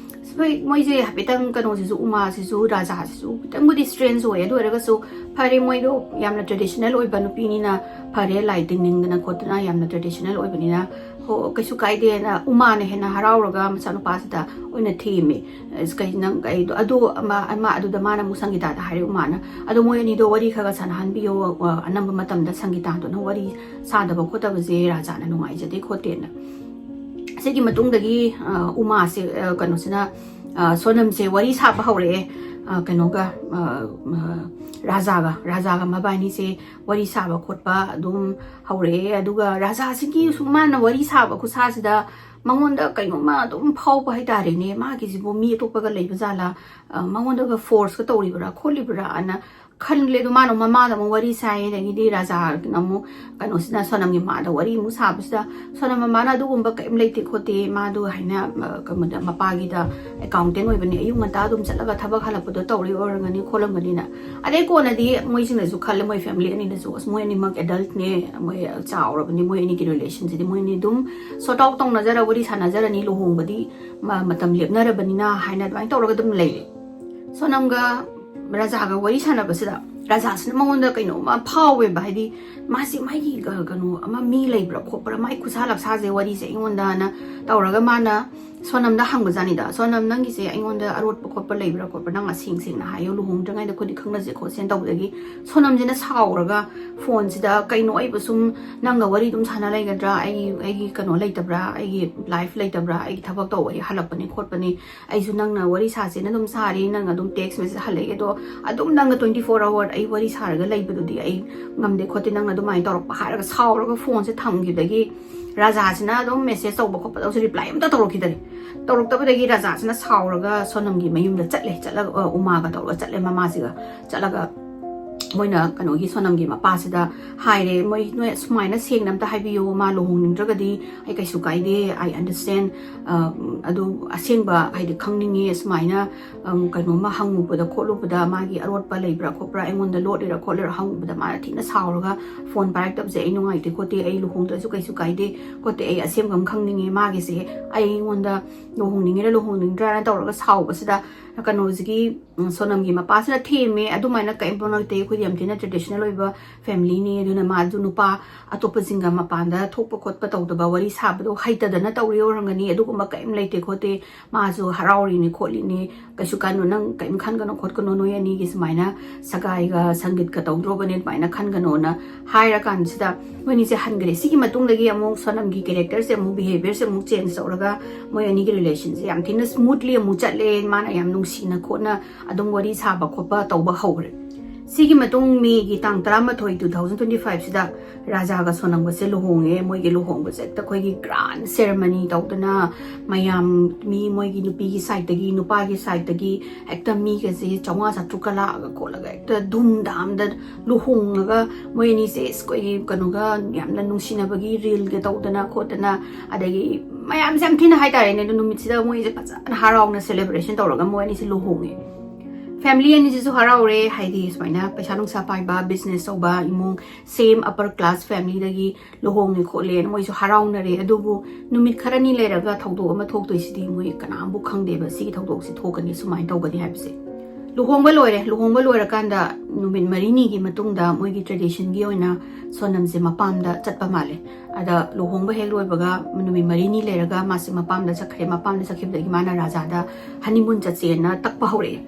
ꯍꯣꯏ, ꯃꯣꯏꯁꯦ ꯍꯥꯏꯐꯦꯠꯇꯪ ꯀꯩꯅꯣꯁꯤꯁꯨ, ꯎꯃꯥꯁꯤꯁꯨ, ꯔꯥꯖꯥꯁꯤꯁꯨ ꯈꯤꯇꯪꯕꯨꯗꯤ ꯏꯁꯇ꯭ꯔꯦꯟꯖ ꯑꯣꯏ꯫ ꯑꯗꯨ ꯑꯣꯏꯔꯒꯁꯨ ꯐꯔꯦ, ꯃꯣꯏꯗꯣ ꯌꯥꯝꯅ ꯇ꯭ꯔꯦꯗꯤꯁꯅꯦꯜ ꯑꯣꯏꯕ ꯅꯨꯄꯤꯅꯤꯅ ꯐꯔꯦ, ꯂꯥꯏ ꯇꯤꯟꯅꯤꯡꯗꯅ ꯈꯣꯠꯇꯅ ꯌꯥꯝꯅ ꯇ꯭ꯔꯦꯗꯤꯁꯅꯦꯜ ꯑꯣꯏꯕꯅꯤꯅ, ꯍꯣ, ꯀꯩꯁꯨ ꯀꯥꯏꯗꯦꯅ ꯎꯃꯥꯅ ꯍꯦꯟꯅ ꯍꯔꯥꯎꯔꯒ ꯃꯆꯥꯅꯨꯄꯥꯁꯤꯗ ꯑꯣꯏꯅ ꯊꯦꯝꯃꯦ꯫ "ꯑꯁ, ꯀꯩ ꯅꯪ, ꯀꯩ, ꯑꯗꯨ ꯑꯃ, ꯑꯃ ꯑꯗꯨꯗ ꯃꯥꯅ ꯑꯃꯨꯛ ꯁꯪꯒꯤꯇꯥꯗ ꯍꯥꯏꯔꯦ ꯎꯃꯥꯅ, "ꯑꯗꯣ ꯃꯣꯏ ꯑꯅꯤꯗꯣ ꯋꯥꯔꯤ ꯈꯔ ꯈꯔ ꯁꯥꯟꯅꯍꯟꯕꯤꯌꯣ, ꯑꯅꯝꯕ ꯃꯇꯝꯗ ꯁꯪꯒꯤꯇꯥꯗꯨꯅ ꯋꯥꯔꯤ ꯁꯥꯗꯕ ꯈꯣꯠꯇꯕꯁꯦ ꯔꯥꯖꯥꯅ ꯅꯨꯡꯉꯥꯏꯖꯗꯦ ꯈꯣꯠꯇꯦꯅ"꯫ ꯑꯁꯤꯒꯤ ꯃꯇꯨꯡꯗꯒꯤ ꯎꯃꯥꯁꯦ, ꯀꯩꯅꯣꯁꯤꯅ, ꯁꯣꯅꯝꯁꯦ ꯋꯥꯔꯤ ꯁꯥꯕ ꯍꯧꯔꯛꯑꯦ꯫ ꯀꯩꯅꯣꯒ, ꯔꯥꯖꯥꯒ ꯔꯥꯖꯥꯒ ꯃꯕꯥꯅꯤꯁꯦ ꯋꯥꯔꯤ ꯁꯥꯕ ꯈꯣꯠꯄ ꯑꯗꯨꯝ ꯍꯧꯔꯛꯑꯦ꯫ ꯑꯗꯨꯒ ꯔꯥꯖꯥꯁꯤꯒꯤ ꯁꯨꯝ ꯃꯥꯅ ꯋꯥꯔꯤ ꯁꯥꯕ ꯈꯨꯠꯁꯥꯁꯤꯗ ꯃꯉꯣꯟꯗ ꯀꯩꯅꯣꯝꯃ ꯑꯗꯨꯝ ꯐꯥꯎꯕ ꯍꯥꯏꯇꯥꯔꯦꯅꯦ꯫ ꯃꯥꯒꯤꯁꯤꯕꯨ ꯃꯤ ꯑꯇꯣꯞꯄꯒ ꯂꯩꯕ ꯖꯥꯠꯂꯥ, ꯑ, ꯃꯉꯣꯟꯗꯒ ꯐꯣꯔꯁꯀ ꯇꯧꯔꯤꯕ꯭ꯔꯥ ꯈꯣꯠꯂꯤꯕ꯭ꯔꯥꯅ ꯈꯜꯂꯦ꯫ ꯑꯗꯣ ꯃꯥꯅ ꯃꯃꯥꯗ ꯑꯃꯨꯛ ꯋꯥꯔꯤ ꯁꯥꯏ, ꯑꯗꯒꯤꯗꯤ ꯔꯥꯖꯥꯅ ꯑꯃꯨꯛ ꯀꯩꯅꯣꯁꯤꯅ ꯁꯣꯅꯝꯒꯤ ꯃꯃꯥꯗ ꯋꯥꯔꯤ ꯑꯃꯨꯛ ꯁꯥꯕꯁꯤꯗ ꯁꯣꯅꯝ ꯃꯃꯥꯅ ꯑꯗꯨꯒꯨꯝꯕ ꯀꯔꯤꯝ ꯂꯩꯇꯦ ꯈꯣꯠꯇꯦ, ꯃꯥꯗꯣ ꯍꯥꯏꯅ, ꯑ, ꯀꯩꯅꯣꯗ ꯃꯄꯥꯒꯤꯗ ꯑꯦꯀꯥꯎꯟꯇꯦꯟ ꯑꯣꯏꯕꯅꯤ, ꯑꯌꯨꯛ ꯉꯟꯇꯥ ꯑꯗꯨꯝ ꯆꯠꯂꯒ ꯊꯕꯛ ꯍꯜꯂꯛꯄꯗꯣ ꯇꯧꯔꯤ ꯑꯣꯏꯔꯝꯒꯅꯤ ꯈꯣꯠꯂꯝꯒꯅꯤꯅ꯫ ꯑꯗꯩ ꯀꯣꯟꯅꯗꯤ ꯃꯣꯏꯁꯤꯡꯅꯁꯨ ꯈꯜꯂꯦ, ꯃꯣꯏ ꯐꯦꯃꯤꯂꯤ ꯑꯅꯤꯅꯁꯨ, "ꯑꯁ, ꯃꯣꯏ ꯑꯅꯤꯃꯛ ꯑꯦꯗꯜꯠꯅꯦ, ꯃꯣꯏ ꯆꯥꯎꯔꯕꯅꯤ, ꯃꯣꯏ ꯑꯅꯤꯒꯤ ꯔꯤꯂꯦꯁꯟꯁꯤꯗꯤ ꯃꯣꯏ ꯑꯅꯤ ꯑꯗꯨꯝ ꯁꯣꯔꯠ ꯑꯥꯎꯠ ꯇꯧꯅꯖꯔ ꯋꯥꯔꯤ ꯁꯥꯟꯅꯖꯔꯅꯤ, ꯂꯨꯍꯣꯡꯕꯗꯤ ꯃ-, ꯃꯇꯝ ꯂꯦꯞꯅꯔꯕꯅꯤꯅ" ꯍꯥꯏꯅ ꯑꯗꯨꯃꯥꯏꯅ ꯇꯧꯔꯒ ꯑꯗꯨꯝ ꯂꯩꯔꯦ꯫ ꯁꯣꯅꯝꯒ ꯔꯥꯖꯥꯒ ꯋꯥꯔꯤ ꯁꯥꯟꯅꯕꯁꯤꯗ ꯔꯥꯖꯥꯁꯤꯅ ꯃꯉꯣꯟꯗ ꯀꯩꯅꯣꯝꯃ ꯐꯥꯎꯋꯦꯕ, ꯍꯥꯏꯗꯤ ꯃꯥꯁꯤ ꯃꯥꯒꯤ ꯀ-, ꯀꯩꯅꯣ ꯑꯃ ꯃꯤ ꯂꯩꯕ꯭ꯔꯥ ꯈꯣꯠꯄ꯭ꯔꯥ, ꯃꯥꯏ ꯈꯨꯠꯁꯥ ꯂꯛꯁꯥꯁꯦ ꯋꯥꯔꯤꯁꯦ ꯑꯩꯉꯣꯟꯗꯅ ꯇꯧꯔꯒ ꯃꯥꯅ ꯁꯣꯅꯝꯗ ꯍꯪꯕꯖꯥꯠꯅꯤꯗ, "ꯁꯣꯅꯝ, ꯅꯪꯒꯤꯁꯦ ꯑꯩꯉꯣꯟꯗ ꯑꯔꯣꯠꯄ ꯈꯣꯠꯄ ꯂꯩꯕ꯭ꯔꯥ ꯈꯣꯠꯄ꯭ꯔꯥ? ꯅꯪ ꯑꯁꯦꯡ ꯁꯦꯡꯅ ꯍꯥꯏꯌꯣ, ꯂꯨꯍꯣꯡꯗ꯭ꯔꯤꯉꯩꯗ ꯑꯩꯈꯣꯏꯗꯤ ꯈꯪꯅꯁꯦ ꯈꯣꯠꯁꯦꯅ" ꯇꯧꯕꯗꯒꯤ ꯁꯣꯅꯝꯁꯤꯅ ꯁꯥꯎꯔꯒ ꯐꯣꯟꯁꯤꯗ, "ꯀꯩꯅꯣ, ꯑꯩꯕꯨ ꯁꯨꯝ ꯅꯪꯒ ꯋꯥꯔꯤ ꯑꯗꯨꯝ ꯁꯥꯟꯅ ꯂꯩꯒꯗ꯭ꯔꯥ? ꯑꯩ, ꯑꯩꯒꯤ ꯀꯩꯅꯣ ꯂꯩꯇꯕ꯭ꯔꯥ? ꯑꯩꯒꯤ ꯂꯥꯏꯐ ꯂꯩꯇꯕ꯭ꯔꯥ? ꯑꯩꯒꯤ ꯊꯕꯛ ꯇꯧꯕꯒꯤ ꯍꯜꯂꯛꯄꯅꯤ ꯈꯣꯠꯄꯅꯤ, ꯑꯩꯁꯨ ꯅꯪꯅ ꯋꯥꯔꯤ ꯁꯥꯁꯦꯅ ꯑꯗꯨꯝ ꯁꯥꯔꯤ, ꯅꯪ ꯑꯗꯨꯝ ꯇꯦꯛꯁ ꯃꯦꯁꯦꯖ ꯍꯜꯂꯛꯑꯦ, ꯑꯗꯣ ꯑꯗꯨꯝ ꯅꯪꯒ twenty four hour ꯑꯩ ꯋꯥꯔꯤ ꯁꯥꯔꯒ ꯂꯩꯕꯗꯨꯗꯤ ꯑꯩ ꯉꯝꯗꯦ ꯈꯣꯠꯇꯦ, ꯅꯪꯅ ꯑꯗꯨꯃꯥꯏꯅ ꯇꯧꯔꯛꯄ" ꯍꯥꯏꯔꯒ ꯁꯥꯎꯔꯒ ꯐꯣꯟꯁꯦ ꯊꯝꯈꯤꯕꯗꯒꯤ ꯔꯥꯖꯥꯁꯤꯅ ꯑꯗꯨꯝ ꯃꯦꯁꯦꯖ ꯇꯧꯕ ꯈꯣꯠꯄ ꯇꯧꯁꯦ, ꯔꯤꯄ꯭ꯂꯥꯏ ꯑꯝꯇ ꯇꯧꯔꯛꯈꯤꯗꯔꯦ꯫ ꯇꯧꯔꯛꯇꯕꯗꯒꯤ ꯔꯥꯖꯥꯁꯤꯅ ꯁꯥꯎꯔꯒ ꯁꯣꯅꯝꯒꯤ ꯃꯌꯨꯝꯗ ꯆꯠꯂꯦ꯫ ꯆꯠꯂꯒ, ꯑ, ꯎꯃꯥꯒ ꯇꯧꯔꯒ ꯆꯠꯂꯦ, ꯃꯃꯥꯁꯤꯒ ꯆꯠꯂꯒ ꯃꯣꯏꯅ ꯀꯩꯅꯣꯒꯤ ꯁꯣꯅꯝꯒꯤ ꯃꯄꯥꯁꯤꯗ ꯍꯥꯏꯔꯦ, "ꯃꯣꯏ, ꯅꯣꯏ ꯁꯨꯃꯥꯏꯅ ꯁꯦꯡꯅ ꯑꯝꯇ ꯍꯥꯏꯕꯤꯌꯣ, ꯃꯥ ꯂꯨꯍꯣꯡꯅꯤꯡꯗ꯭ꯔꯒꯗꯤ ꯑꯩ ꯀꯩꯁꯨ ꯀꯥꯏꯗꯦ, I understand, ꯑ, ꯑꯗꯨ ꯑꯁꯦꯡꯕ ꯍꯥꯏꯗꯤ ꯈꯪꯅꯤꯡꯉꯤ, ꯁꯨꯃꯥꯏꯅ, ꯑꯝ, ꯀꯩꯅꯣꯝꯃ ꯍꯪꯉꯨꯕꯗ ꯈꯣꯠꯂꯨꯕꯗ ꯃꯥꯒꯤ ꯑꯔꯣꯠꯄ ꯂꯩꯕ꯭ꯔꯥ ꯈꯣꯠꯄ꯭ꯔꯥ, ꯑꯩꯉꯣꯟꯗ ꯂꯣꯠꯂꯤꯔꯥ ꯈꯣꯠꯂꯤꯔꯥ ꯍꯪꯉꯨꯕꯗ ꯃꯥꯅ ꯊꯤꯅ ꯁꯥꯎꯔꯒ ꯐꯣꯟ ꯄꯥꯏꯔꯛꯇꯕꯁꯦ ꯑꯩ ꯅꯨꯡꯉꯥꯏꯇꯦ ꯈꯣꯠꯇꯦ, ꯑꯩ ꯂꯨꯍꯣꯡꯗ꯭ꯔꯁꯨ ꯀꯩꯁꯨ ꯀꯥꯏꯗꯦ ꯈꯣꯠꯇꯦ, ꯑꯩ ꯑꯁꯦꯡꯕ ꯑꯃ ꯈꯪꯅꯤꯡꯉꯦ, ꯃꯥꯒꯤꯁꯦ ꯑꯩꯉꯣꯟꯗ ꯂꯨꯍꯣꯡꯅꯤꯡꯉꯤꯔꯥ ꯂꯨꯍꯣꯡꯅꯤꯡꯗ꯭ꯔꯥꯅ" ꯇꯧꯔꯒ ꯁꯥꯎꯕꯁꯤꯗ ꯀꯩꯅꯣꯁꯤꯒꯤ, ꯎꯝ, ꯁꯣꯅꯝꯒꯤ ꯃꯄꯥꯁꯤꯅ ꯊꯦꯝꯃꯦ, "ꯑꯗꯨꯃꯥꯏꯅ ꯀꯔꯤꯝ ꯇꯧꯅꯗꯦ, ꯑꯩꯈꯣꯏꯗꯤ ꯌꯥꯝ ꯊꯤꯅ ꯇ꯭ꯔꯦꯗꯤꯁꯅꯦꯜ ꯑꯣꯏꯕ ꯐꯦꯃꯤꯂꯤꯅꯤ, ꯑꯗꯨꯅ ꯃꯥꯁꯨ ꯅꯨꯄꯥ ꯑꯇꯣꯞꯄꯁꯤꯡꯒ ꯃꯄꯥꯟꯗ ꯊꯣꯛꯄ ꯈꯣꯠꯄ ꯇꯧꯗꯕ, ꯋꯥꯔꯤ ꯁꯥꯕꯗꯣ ꯍꯩꯇꯗꯅ ꯇꯧꯔꯤ ꯑꯣꯏꯔꯝꯒꯅꯤ, ꯑꯗꯨꯒꯨꯝꯕ ꯀꯔꯤꯝ ꯂꯩꯇꯦ ꯈꯣꯠꯇꯦ, ꯃꯥꯁꯨ ꯍꯔꯥꯎꯔꯤꯅꯤ ꯈꯣꯠꯂꯤꯅꯤ, ꯀꯩꯁꯨ ꯀꯥꯏꯅꯣ, ꯅꯪ ꯀꯔꯤꯝ ꯈꯟꯒꯅꯣ ꯈꯣꯠꯀꯅꯣ, ꯅꯣꯏ ꯑꯅꯤꯒꯤ ꯁꯨꯃꯥꯏꯅ ꯁꯒꯥꯏꯒ ꯁꯪꯒꯤꯠꯀ ꯇꯧꯗ꯭ꯔꯣꯕꯅꯦ ꯑꯗꯨꯃꯥꯏꯅ ꯈꯟꯒꯅꯣꯅ" ꯍꯥꯏꯔꯀꯥꯟꯁꯤꯗ ꯃꯣꯏꯅꯤꯁꯦ ꯍꯟꯈ꯭ꯔꯦ꯫ ꯁꯤꯒꯤ ꯃꯇꯨꯡꯗꯒꯤ ꯑꯃꯨꯛ ꯁꯣꯅꯝꯒꯤ ꯀꯦꯔꯦꯛꯇꯔꯁꯦ ꯑꯃꯨꯛ, ꯕꯤꯍꯦꯕꯤꯌꯔꯁꯦ ꯑꯃꯨꯛ ꯆꯦꯟꯖ ꯇꯧꯔꯒ ꯃꯣꯏ ꯑꯅꯤꯒꯤ ꯔꯤꯂꯦꯁꯟꯁꯦ ꯌꯥꯝ ꯊꯤꯅ ꯁ꯭ꯃꯨꯠꯂꯤ ꯑꯃꯨꯛ ꯆꯠꯂꯦ꯫ ꯃꯥꯅ ꯌꯥꯝ ꯅꯨꯡꯁꯤꯅ ꯈꯣꯠꯅ ꯑꯗꯨꯝ ꯋꯥꯔꯤ ꯁꯥꯕ ꯈꯣꯠꯄ ꯇꯧꯕ ꯍꯧꯈ꯭ꯔꯦ꯫ ꯁꯤꯒꯤ ꯃꯇꯨꯡ ꯃꯦꯒꯤ ꯇꯥꯡ ꯇꯔꯥꯃꯥꯊꯣꯏ, two thousand twenty five ꯁꯤꯗ ꯔꯥꯖꯥꯒ ꯁꯣꯅꯝꯒꯁꯦ ꯂꯨꯍꯣꯡꯉꯦ꯫ ꯃꯣꯏꯒꯤ ꯂꯨꯍꯣꯡꯕꯁꯦ ꯍꯦꯛꯇ ꯑꯩꯈꯣꯏꯒꯤ grand ceremony ꯇꯧꯗꯅ, ꯃꯌꯥꯝ, ꯃꯤ, ꯃꯣꯏꯒꯤ ꯅꯨꯄꯤꯒꯤ sideꯇꯒꯤ, ꯅꯨꯄꯥꯒꯤ sideꯇꯒꯤ ꯍꯦꯛꯇ ꯃꯤꯒꯁꯦ ꯆꯥꯝꯃꯉꯥ ꯆꯥꯇ꯭ꯔꯨꯛꯀ ꯂꯥꯛꯑꯒ ꯈꯣꯠꯂꯒ ꯍꯦꯛꯇ ꯙꯨꯝꯙꯥꯝꯗ ꯂꯨꯍꯣꯡꯉꯒ, ꯃꯣꯏ ꯑꯅꯤꯁꯦ ꯑꯩꯈꯣꯏꯒꯤ ꯀꯩꯅꯣꯒ ꯌꯥꯝꯅ ꯅꯨꯡꯁꯤꯅꯕꯒꯤ reelꯒ ꯇꯧꯗꯅ ꯈꯣꯠꯇꯅ, ꯑꯗꯒꯤ ꯃꯌꯥꯝꯁꯦ ꯌꯥꯝ ꯊꯤꯅ ꯍꯥꯏꯇꯥꯔꯦꯅꯦ꯫ ꯑꯗꯣ ꯅꯨꯃꯤꯠꯁꯤꯗ ꯃꯣꯏꯁꯦ ꯐꯖꯅ ꯍꯔꯥꯎꯅ celebration ꯇꯧꯔꯒ ꯃꯣꯏ ꯑꯅꯤꯁꯦ ꯂꯨꯍꯣꯡꯉꯦ꯫ Family ꯑꯅꯤꯁꯤꯁꯨ ꯍꯔꯥꯎꯔꯦ, ꯍꯥꯏꯗꯤ ꯁꯨꯃꯥꯏꯅ ꯄꯩꯁꯥ ꯅꯨꯡꯁꯥ ꯄꯥꯏꯕ, business ꯇꯧꯕ ꯏꯃꯨꯡ, same upper class familyꯗꯒꯤ ꯂꯨꯍꯣꯡꯉꯦ ꯈꯣꯠꯂꯦꯅ ꯃꯣꯏꯁꯨ ꯍꯔꯥꯎꯅꯔꯦ꯫ ꯑꯗꯨꯕꯨ ꯅꯨꯃꯤꯠ ꯈꯔꯅꯤ ꯂꯩꯔꯒ ꯊꯧꯗꯣꯛ ꯑꯃ ꯊꯣꯛꯇꯣꯏꯁꯤꯗꯤ ꯃꯣꯏ ꯀꯅꯥꯝꯕꯨ ꯈꯪꯗꯦꯕ, ꯁꯤꯒꯤ ꯊꯧꯗꯣꯛꯁꯤ ꯊꯣꯛꯀꯅꯤ, ꯁꯨꯃꯥꯏꯅ ꯇꯧꯒꯅꯤ ꯍꯥꯏꯕꯁꯦ꯫ ꯂꯨꯍꯣꯡꯕ ꯂꯣꯏꯔꯦ꯫ ꯂꯨꯍꯣꯡꯕ ꯂꯣꯏꯔꯀꯥꯟꯗ ꯅꯨꯃꯤꯠ ꯃꯔꯤꯅꯤꯒꯤ ꯃꯇꯨꯡꯗ ꯃꯣꯏꯒꯤ traditionꯒꯤ ꯑꯣꯏꯅ ꯁꯣꯅꯝꯁꯦ ꯃꯄꯥꯝꯗ ꯆꯠꯄ ꯃꯥꯜꯂꯦ꯫ ꯑꯗ ꯂꯨꯍꯣꯡꯕ ꯍꯦꯛ ꯂꯣꯏꯕꯒ ꯅꯨꯃꯤꯠ ꯃꯔꯤꯅꯤ ꯂꯩꯔꯒ ꯃꯥꯁꯦ ꯃꯄꯥꯝꯗ ꯆꯠꯈ꯭ꯔꯦ꯫ ꯃꯄꯥꯝꯗ ꯆꯠꯈꯤꯕꯗꯒꯤ ꯃꯥꯅ ꯔꯥꯖꯥꯗ honeymoon ꯆꯠꯁꯦꯅ ꯇꯛꯄ ꯍꯧꯔꯛꯑꯦ꯫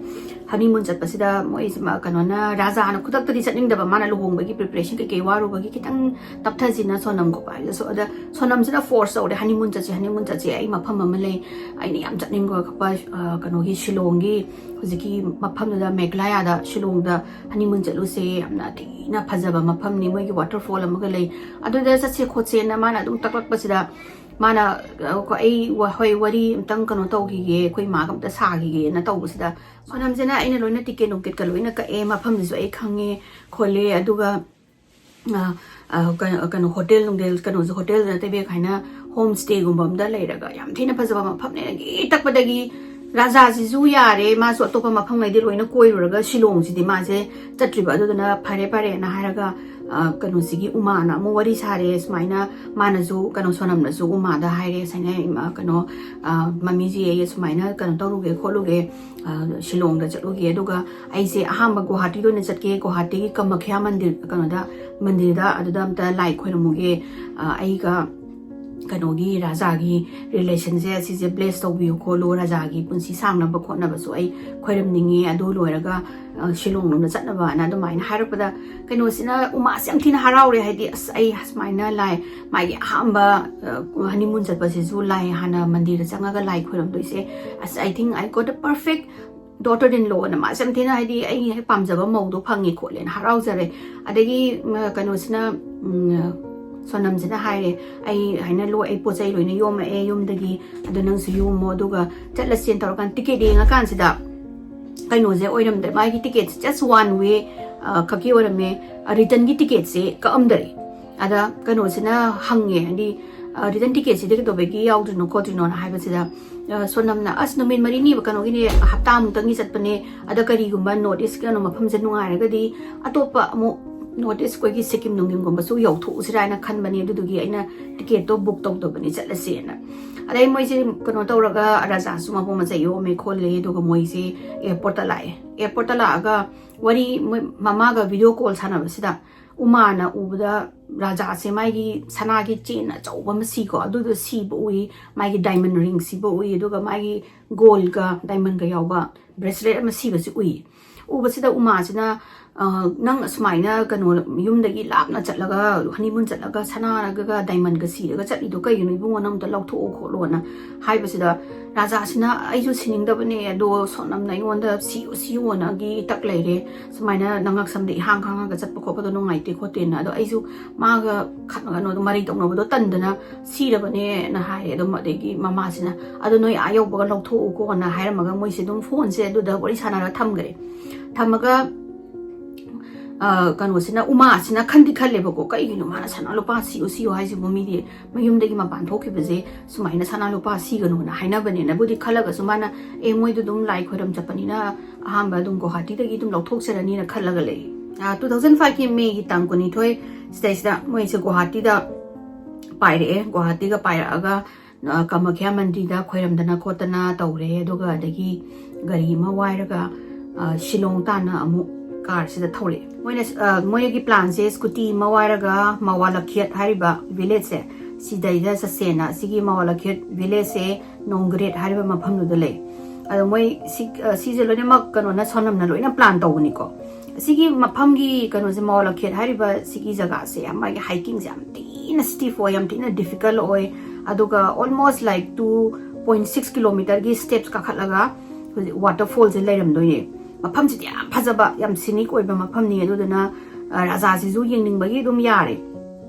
Honeymoon ꯆꯠꯄꯁꯤꯗ ꯃꯣꯏꯁꯦ ꯃ-, ꯀꯩꯅꯣꯅ, ꯔꯥꯖꯥꯅ ꯈꯨꯗꯛꯇꯗꯤ ꯆꯠꯅꯤꯡꯗꯕ, ꯃꯥꯅ ꯂꯨꯍꯣꯡꯕꯒꯤ preparation ꯀꯩꯀꯩ ꯋꯥꯔꯨꯕꯒꯤ ꯈꯤꯇꯪ ꯇꯞꯊꯁꯤꯅ ꯁꯣꯅꯝ ꯈꯣꯠꯄ ꯍꯥꯏꯗꯁꯨ꯫ ꯑꯗ ꯁꯣꯅꯝꯁꯤꯅ force ꯇꯧꯔꯦ, "Honeymoon ꯆꯠꯁꯦ, honeymoon ꯆꯠꯁꯦ, ꯑꯩ ꯃꯐꯝ ꯑꯃ ꯂꯩ, ꯑꯩꯅ ꯌꯥꯝ ꯆꯠꯅꯤꯡꯕ ꯈꯣꯠꯄ, ꯑ, ꯀꯩꯅꯣꯒꯤ ꯁꯤꯂꯣꯡꯒꯤ ꯍꯧꯖꯤꯛꯀꯤ ꯃꯐꯝꯗꯨꯗ, ꯃꯦꯘꯥꯂꯌꯥꯗ, ꯁꯤꯂꯣꯡꯗ honeymoon ꯆꯠꯂꯨꯁꯦ, ꯌꯥꯝꯅ ꯊꯤꯅ ꯐꯖꯕ ꯃꯐꯝꯅꯤ, ꯃꯣꯏꯒꯤ waterfall ꯑꯃꯒ ꯂꯩ, ꯑꯗꯨꯗ ꯆꯠꯁꯦ ꯈꯣꯠꯁꯦꯅ" ꯃꯥꯅ ꯑꯗꯨꯝ ꯇꯛꯂꯛꯄꯁꯤꯗ, ꯃꯥꯅ, "ꯑ, ꯑꯩ ꯋꯥ-, ꯍꯣꯏ, ꯋꯥꯔꯤ ꯑꯝꯇꯪ ꯀꯩꯅꯣ ꯇꯧꯈꯤꯒꯦ, ꯑꯩꯈꯣꯏ ꯏꯃꯥꯒ ꯑꯝꯇ ꯁꯥꯈꯤꯒꯦꯅ" ꯇꯧꯕꯁꯤꯗ, ꯁꯣꯅꯝꯁꯤꯅ, "ꯑꯩꯅ ꯂꯣꯏꯅ ticket ꯅꯨꯡꯀꯤꯠꯀ ꯂꯣꯏꯅ ꯀꯛꯑꯦ, ꯃꯐꯝꯗꯨꯁꯨ ꯑꯩ ꯈꯪꯉꯦ ꯈꯣꯠꯂꯦ, ꯑꯗꯨꯒ, ꯑ, ꯑ, ꯀꯩꯅꯣ, ꯀꯩꯅꯣ, hotel ꯅꯨꯡꯗꯦꯜ, ꯀꯩꯅꯣꯁꯨ hotel ꯅꯠꯇꯦ ꯏꯕꯦꯝ, ꯍꯥꯏꯅ home stay ꯒꯨꯝꯕ ꯑꯝꯗ ꯂꯩꯔꯒ ꯌꯥꯝ ꯊꯤꯅ ꯐꯖꯕ ꯃꯐꯝꯅꯦꯅ ꯒꯤ ꯇꯛꯄꯗꯒꯤ ꯔꯥꯖꯥꯁꯤꯁꯨ ꯌꯥꯔꯦ, ꯃꯥꯁꯨ ꯑꯇꯣꯞꯄ ꯃꯐꯝꯉꯩꯗꯤ ꯂꯣꯏꯅ ꯀꯣꯏꯔꯨꯔꯒ ꯁꯤꯂꯣꯡꯁꯤꯗꯤ ꯃꯥꯁꯦ ꯆꯠꯇ꯭ꯔꯤꯕ꯫ ꯑꯗꯨꯗꯨꯅ ꯐꯔꯦ ꯐꯔꯦꯅ ꯍꯥꯏꯔꯒ, ꯑ, ꯀꯩꯅꯣꯁꯤꯒꯤ ꯎꯃꯥꯅ ꯑꯃꯨꯛ ꯋꯥꯔꯤ ꯁꯥꯔꯦ ꯁꯨꯃꯥꯏꯅ꯫ ꯃꯥꯅꯁꯨ, ꯀꯩꯅꯣ, ꯁꯣꯅꯝꯅꯁꯨ ꯎꯃꯥꯗ ꯍꯥꯏꯔꯦ ꯁꯨꯃꯥꯏꯅ, ꯏꯃꯥ, ꯀꯩꯅꯣ, ꯑ, "ꯃꯃꯤꯁꯤ, ꯑꯩ ꯁꯨꯃꯥꯏꯅ ꯀꯩꯅꯣ ꯇꯧꯔꯨꯒꯦ ꯈꯣꯠꯂꯨꯒꯦ, ꯑ, ꯁꯤꯂꯣꯡꯗ ꯆꯠꯂꯨꯒꯦ, ꯑꯗꯨꯒ ꯑꯩꯁꯦ ꯑꯍꯥꯟꯕ ꯒꯨꯋꯥꯍꯥꯇꯤꯗ ꯑꯣꯏꯅ ꯆꯠꯀꯦ, ꯒꯨꯋꯥꯍꯥꯇꯤꯒꯤ ꯀꯃꯈ꯭ꯌꯥ ꯃꯟꯗꯤꯔ, ꯀꯩꯅꯣꯗ, ꯃꯟꯗꯤꯔꯗ, ꯑꯗꯨꯗ ꯑꯝꯇ ꯂꯥꯏ ꯈꯣꯏꯔꯝꯃꯨꯒꯦ, ꯑ, ꯑꯩꯒ ꯀꯩꯅꯣꯒꯤ ꯔꯥꯖꯥꯒꯤ relationꯁꯦ ꯁꯤꯁꯦ bless ꯇꯧꯕꯤꯌꯨ ꯈꯣꯠꯂꯨ, ꯔꯥꯖꯥꯒꯤ ꯄꯨꯟꯁꯤ ꯁꯥꯡꯅꯕ ꯈꯣꯠꯅꯕꯁꯨ ꯑꯩ ꯈꯣꯏꯔꯝꯅꯤꯡꯉꯤ, ꯑꯗꯨ ꯂꯣꯏꯔꯒ, ꯑ, ꯁꯤꯂꯣꯡ ꯂꯣꯝꯗ ꯆꯠꯅꯕꯅ" ꯑꯗꯨꯃꯥꯏꯅ ꯍꯥꯏꯔꯛꯄꯗ, ꯀꯩꯅꯣꯁꯤꯅ, ꯎꯃꯥꯁꯦ ꯌꯥꯝ ꯊꯤꯅ ꯍꯔꯥꯎꯔꯦ꯫ ꯍꯥꯏꯗꯤ, "ꯑꯁ, ꯑꯩ ꯁꯨꯃꯥꯏꯅ ꯂꯥꯏ, ꯃꯥꯒꯤ ꯑꯍꯥꯟꯕ, ꯑ, honeymoon ꯆꯠꯄꯁꯤꯁꯨ ꯂꯥꯏ ꯍꯥꯟꯅ ꯃꯟꯗꯤꯔꯗ ꯆꯪꯉꯒ ꯂꯥꯏ ꯈꯣꯏꯔꯝꯗꯣꯏꯁꯦ, ꯑꯁ, I think I got a perfect ꯗꯣꯇꯔ ꯏꯟ ꯂꯣꯅ ꯃꯥꯁꯦ ꯌꯥꯝ ꯊꯤꯅ, ꯍꯥꯏꯗꯤ, ꯑꯩ ꯍꯦꯛ ꯄꯥꯝꯖꯕ ꯃꯧꯗꯣ ꯐꯪꯉꯦ ꯈꯣꯠꯂꯦꯅ ꯍꯔꯥꯎꯖꯔꯦ꯫ ꯑꯗꯒꯤ ꯀꯩꯅꯣꯁꯤꯅ, ꯁꯣꯅꯝꯁꯤꯅ ꯍꯥꯏꯔꯦ, "ꯑꯩ ꯍꯥꯏꯅ ꯂꯣꯏ, ꯑꯩ ꯄꯣꯠ ꯆꯩ ꯂꯣꯏꯅ ꯌꯣꯝꯃꯛꯑꯦ ꯌꯨꯝꯗꯒꯤ, ꯑꯗꯣ ꯅꯪꯁꯨ ꯌꯣꯝꯃꯣ ꯑꯗꯨꯒ ꯆꯠꯂꯁꯦꯅ" ꯇꯧꯔꯀꯥꯟꯗ ꯇꯤꯀꯦꯠ ꯌꯦꯡꯉꯀꯥꯟꯁꯤꯗ ꯀꯩꯅꯣꯁꯦ ꯑꯣꯏꯔꯝꯗ꯭ꯔꯦ, ꯃꯥꯒꯤ ꯇꯤꯀꯦꯠꯁꯦ just one way ꯈꯛꯀꯤ ꯑꯣꯏꯔꯝꯃꯦ꯫ ꯔꯤꯇꯟꯒꯤ ꯇꯤꯀꯦꯠꯁꯦ ꯀꯛꯑꯝꯗꯔꯦ꯫ ꯑꯗ ꯀꯩꯅꯣꯁꯤꯅ ꯍꯪꯉꯦ, ꯍꯥꯏꯗꯤ, "ꯔꯤꯇꯟ ꯇꯤꯀꯦꯠꯁꯤꯗꯤ ꯀꯩꯗꯧꯕꯒꯤ ꯌꯥꯎꯗ꯭ꯔꯤꯅꯣ ꯈꯣꯠꯇ꯭ꯔꯤꯅꯣꯅ?" ꯍꯥꯏꯕꯁꯤꯗ, ꯁꯣꯅꯝꯅ, "ꯑꯁ, ꯅꯨꯃꯤꯠ ꯃꯔꯤꯅꯤꯕ, ꯀꯩꯅꯣꯒꯤꯅꯦ, ꯍꯞꯇꯥꯃꯨꯛꯇꯪꯒꯤ ꯆꯠꯄꯅꯦ, ꯑꯗ ꯀꯔꯤꯒꯨꯝꯕ ꯅꯣꯔꯠ ꯏꯁ ꯀꯩꯅꯣ ꯃꯐꯝꯁꯦ ꯅꯨꯡꯉꯥꯏꯔꯒꯗꯤ ꯑꯇꯣꯞꯄ ꯑꯃꯨꯛ ꯅꯣꯔꯠ ꯏꯁ ꯑꯩꯈꯣꯏꯒꯤ ꯁꯤꯛꯀꯤꯝ ꯅꯨꯡꯒꯤꯝꯒꯨꯝꯕꯁꯨ ꯌꯧꯊꯣꯛꯎꯁꯤꯔꯥ ꯍꯥꯏꯅ ꯈꯟꯕꯅꯦ, ꯑꯗꯨꯗꯨꯒꯤ ꯑꯩꯅ ꯇꯤꯀꯦꯠꯇꯣ ꯕꯨꯛ ꯇꯧꯗꯕꯅꯤ, ꯆꯠꯂꯁꯦꯅ"꯫ ꯑꯗꯩ ꯃꯣꯏꯁꯦ ꯀꯩꯅꯣ ꯇꯧꯔꯒ ꯔꯥꯖꯥꯁꯨ ꯃꯄꯣ ꯃꯆꯩ ꯌꯣꯝꯃꯦ ꯈꯣꯠꯂꯦ, ꯑꯗꯨꯒ ꯃꯣꯏꯁꯦ ꯑꯦꯌꯥꯔꯄꯣꯔꯠꯇ ꯂꯥꯛꯑꯦ꯫ ꯑꯦꯌꯥꯔꯄꯣꯔꯠꯇ ꯂꯥꯛꯑꯒ ꯋꯥꯔꯤ, ꯃꯣꯏ ꯃꯃꯥꯒ ꯚꯤꯗꯤꯑꯣ ꯀꯣꯜ ꯁꯥꯟꯅꯕꯁꯤꯗ ꯎꯃꯥꯅ ꯎꯕꯗ ꯔꯥꯖꯥꯁꯦ ꯃꯥꯒꯤ ꯁꯅꯥꯒꯤ ꯆꯦꯟ ꯑꯆꯧꯕ ꯑꯃ ꯁꯤꯀꯣ, ꯑꯗꯨꯗꯣ ꯁꯤꯕ ꯎꯏ, ꯃꯥꯒꯤ ꯗꯥꯏꯃꯟ ꯔꯤꯡ ꯁꯤꯕ ꯎꯏ, ꯑꯗꯨꯒ ꯃꯥꯒꯤ ꯒꯣꯜꯒ ꯗꯥꯏꯃꯟꯒ ꯌꯥꯎꯕ ꯕ꯭ꯔꯦꯁꯂꯦꯠ ꯑꯃ ꯁꯤꯕꯁꯤ ꯎꯏ꯫ ꯎꯕꯁꯤꯗ ꯎꯃꯥꯁꯤꯅ, "ꯑ, ꯅꯪ ꯑꯁꯨꯃꯥꯏꯅ ꯀꯩꯅꯣ ꯌꯨꯝꯗꯒꯤ ꯂꯥꯞꯅ ꯆꯠꯂꯒ, ꯍꯅꯤꯃꯨꯟ ꯆꯠꯂꯒ ꯁꯅꯥꯒ ꯗꯥꯏꯃꯟꯒ ꯁꯤꯔꯒ ꯆꯠꯂꯤꯗꯣ ꯀꯩꯒꯤꯅꯣ ꯏꯕꯨꯡꯉꯣ, ꯅꯪ ꯑꯝꯇ ꯂꯧꯊꯣꯛꯑꯣ ꯈꯣꯠꯂꯣꯅ" ꯍꯥꯏꯕꯁꯤꯗ, ꯔꯥꯖꯥꯁꯤꯅ, "ꯑꯩꯁꯨ ꯁꯤꯅꯤꯡꯗꯕꯅꯦ, ꯑꯗꯣ ꯁꯣꯅꯝꯅ ꯑꯩꯉꯣꯟꯗ ꯁꯤꯌꯨ ꯁꯤꯌꯨꯅꯒꯤ ꯇꯛ ꯂꯩꯔꯦ, ꯁꯨꯃꯥꯏꯅ ꯅꯉꯛꯁꯝꯗ ꯏꯍꯥꯡ ꯍꯥꯡꯉꯒ ꯆꯠꯄ ꯈꯣꯠꯄꯗꯣ ꯅꯨꯡꯉꯥꯏꯇꯦ ꯈꯣꯠꯇꯦꯅ, ꯑꯗꯣ ꯑꯩꯁꯨ ꯃꯥꯒ ꯈꯠꯅ-, ꯀꯩꯅꯣꯗꯣ, ꯃꯔꯩ ꯇꯧꯅꯕꯗꯣ ꯇꯟꯗꯅ ꯁꯤꯔꯕꯅꯦꯅ" ꯍꯥꯏꯔꯦ꯫ ꯑꯗꯨꯝ ꯑꯗꯒꯤ ꯃꯃꯥꯁꯤꯅ, "ꯑꯗꯣ ꯅꯣꯏ ꯑꯥ ꯌꯧꯕꯒ ꯂꯧꯊꯣꯛꯎꯀꯣꯅ" ꯍꯥꯏꯔꯝꯃꯒ ꯃꯣꯏꯁꯦ ꯑꯗꯨꯝ ꯐꯣꯟꯁꯦ ꯑꯗꯨꯗ ꯋꯥꯔꯤ ꯁꯥꯟꯅꯔ ꯊꯝꯈ꯭ꯔꯦ꯫ ꯊꯝꯃꯒ, ꯑ, ꯀꯩꯅꯣꯁꯤꯅ, ꯎꯃꯥꯁꯤꯅ ꯈꯟꯗꯤ ꯈꯜꯂꯦꯕꯀꯣ, "ꯀꯩꯒꯤꯅꯣ ꯃꯥꯅ ꯁꯅꯥ ꯂꯨꯄꯥ ꯁꯤꯌꯨ ꯁꯤꯌꯨ ꯍꯥꯏꯁꯤꯕꯨ? ꯃꯤꯗꯤ ꯃꯌꯨꯝꯗꯒꯤ ꯃꯄꯥꯟ ꯊꯣꯛꯈꯤꯕꯁꯦ ꯁꯨꯃꯥꯏꯅ ꯁꯅꯥ ꯂꯨꯄꯥ ꯁꯤꯒꯅꯣꯅ ꯍꯥꯏꯅꯕꯅꯦꯅ"ꯕꯨꯗꯤ ꯈꯜꯂꯒꯁꯨ, ꯃꯥꯅ, "ꯑꯦ, ꯃꯣꯏꯗꯣ ꯑꯗꯨꯝ ꯂꯥꯏ ꯈꯣꯏꯔꯝ ꯆꯠꯄꯅꯤꯅ ꯑꯍꯥꯟꯕ ꯑꯗꯨꯝ ꯒꯨꯋꯥꯍꯥꯇꯤꯗꯒꯤ ꯑꯗꯨꯝ ꯂꯧꯊꯣꯛꯆꯔꯅꯤꯅ" ꯈꯜꯂꯒ ꯂꯩ꯫ ꯑ, two thousand five ꯀꯤ May ꯒꯤ ꯇꯥꯡ ꯀꯨꯟꯅꯤꯊꯣꯏ ꯁꯤꯗꯩꯁꯤꯗ ꯃꯣꯏꯁꯦ ꯒꯨꯋꯥꯍꯥꯇꯤꯗ ꯄꯥꯏꯔꯛꯑꯦ꯫ ꯒꯨꯋꯥꯍꯥꯇꯤꯒ ꯄꯥꯏꯔꯛꯑꯒ, ꯑ, ꯀꯃꯈ꯭ꯌꯥ ꯃꯟꯗꯤꯔꯗ ꯈꯣꯏꯔꯝꯗꯅ ꯈꯣꯠꯇꯅ ꯇꯧꯔꯦ꯫ ꯑꯗꯨꯒ ꯑꯗꯒꯤ ꯒꯥꯔꯤ ꯑꯃ ꯋꯥꯏꯔꯒ, ꯑ, ꯁꯤꯂꯣꯡ ꯇꯥꯟꯅ ꯑꯃꯨꯛ ꯀꯥꯔꯁꯤꯗ ꯊꯧꯔꯛꯑꯦ꯫ ꯃꯣꯏꯅ, ꯑ, ꯃꯣꯏꯒꯤ ꯄ꯭ꯂꯥꯟꯁꯦ ꯁ꯭ꯀꯨꯇꯤ ꯑꯃ ꯋꯥꯏꯔꯒ ꯃꯋꯥꯂꯥꯈꯦꯠ ꯍꯥꯏꯔꯤꯕ ꯚꯤꯂꯦꯖꯁꯦ, ꯁꯤꯗꯩꯗ ꯆꯠꯁꯦꯅ꯫ ꯁꯤꯒꯤ ꯃꯋꯥꯂꯥꯈꯦꯠ ꯚꯤꯂꯦꯖꯁꯦ ꯅꯣꯡꯒ꯭ꯔꯦꯠ ꯍꯥꯏꯔꯤꯕ ꯃꯐꯝꯗꯨꯗ ꯂꯩ꯫ ꯑꯗꯣ ꯃꯣꯏ ꯁꯤ, ꯑ, ꯁꯤꯁꯦ ꯂꯣꯏꯅꯃꯛ ꯀꯩꯅꯣꯅ, ꯁꯣꯅꯝꯅ ꯂꯣꯏꯅ ꯄ꯭ꯂꯥꯟ ꯇꯧꯕꯅꯤꯀꯣ꯫ ꯑꯁꯤꯒꯤ ꯃꯐꯝꯒꯤ ꯀꯩꯅꯣꯁꯦ, ꯃꯋꯥꯂꯥꯈꯦꯠ ꯍꯥꯏꯔꯤꯕ ꯁꯤꯒꯤ ꯖꯒꯥꯁꯦ, ꯌꯥꯝ, ꯃꯥꯒꯤ ꯍꯥꯏꯀꯤꯡꯁꯦ ꯌꯥꯝ ꯊꯤꯅ ꯁ꯭ꯇꯤꯐ ꯑꯣꯏ, ꯌꯥꯝ ꯊꯤꯅ ꯗꯤꯐꯤꯀꯜ ꯑꯣꯏ꯫ ꯑꯗꯨꯒ almost like two point six ꯀꯤꯂꯣꯃꯤꯇꯔꯒꯤ ꯁ꯭ꯇꯦꯞꯁ ꯀꯥꯈꯠꯂꯒ, ꯍꯧꯖꯤꯛ ꯋꯥꯇꯔꯐꯣꯜꯁꯦ ꯂꯩꯔꯝꯗꯣꯏꯅꯦ꯫ ꯃꯐꯝꯁꯤꯗꯤ ꯌꯥꯝ ꯐꯖꯕ, ꯌꯥꯝ ꯁꯤꯅꯤꯛ ꯑꯣꯏꯕ ꯃꯐꯝꯅꯤ꯫ ꯑꯗꯨꯗꯨꯅ ꯑ, ꯔꯥꯖꯥꯁꯤꯁꯨ ꯌꯦꯡꯅꯤꯡꯕꯒꯤ ꯑꯗꯨꯝ ꯌꯥꯔꯦ꯫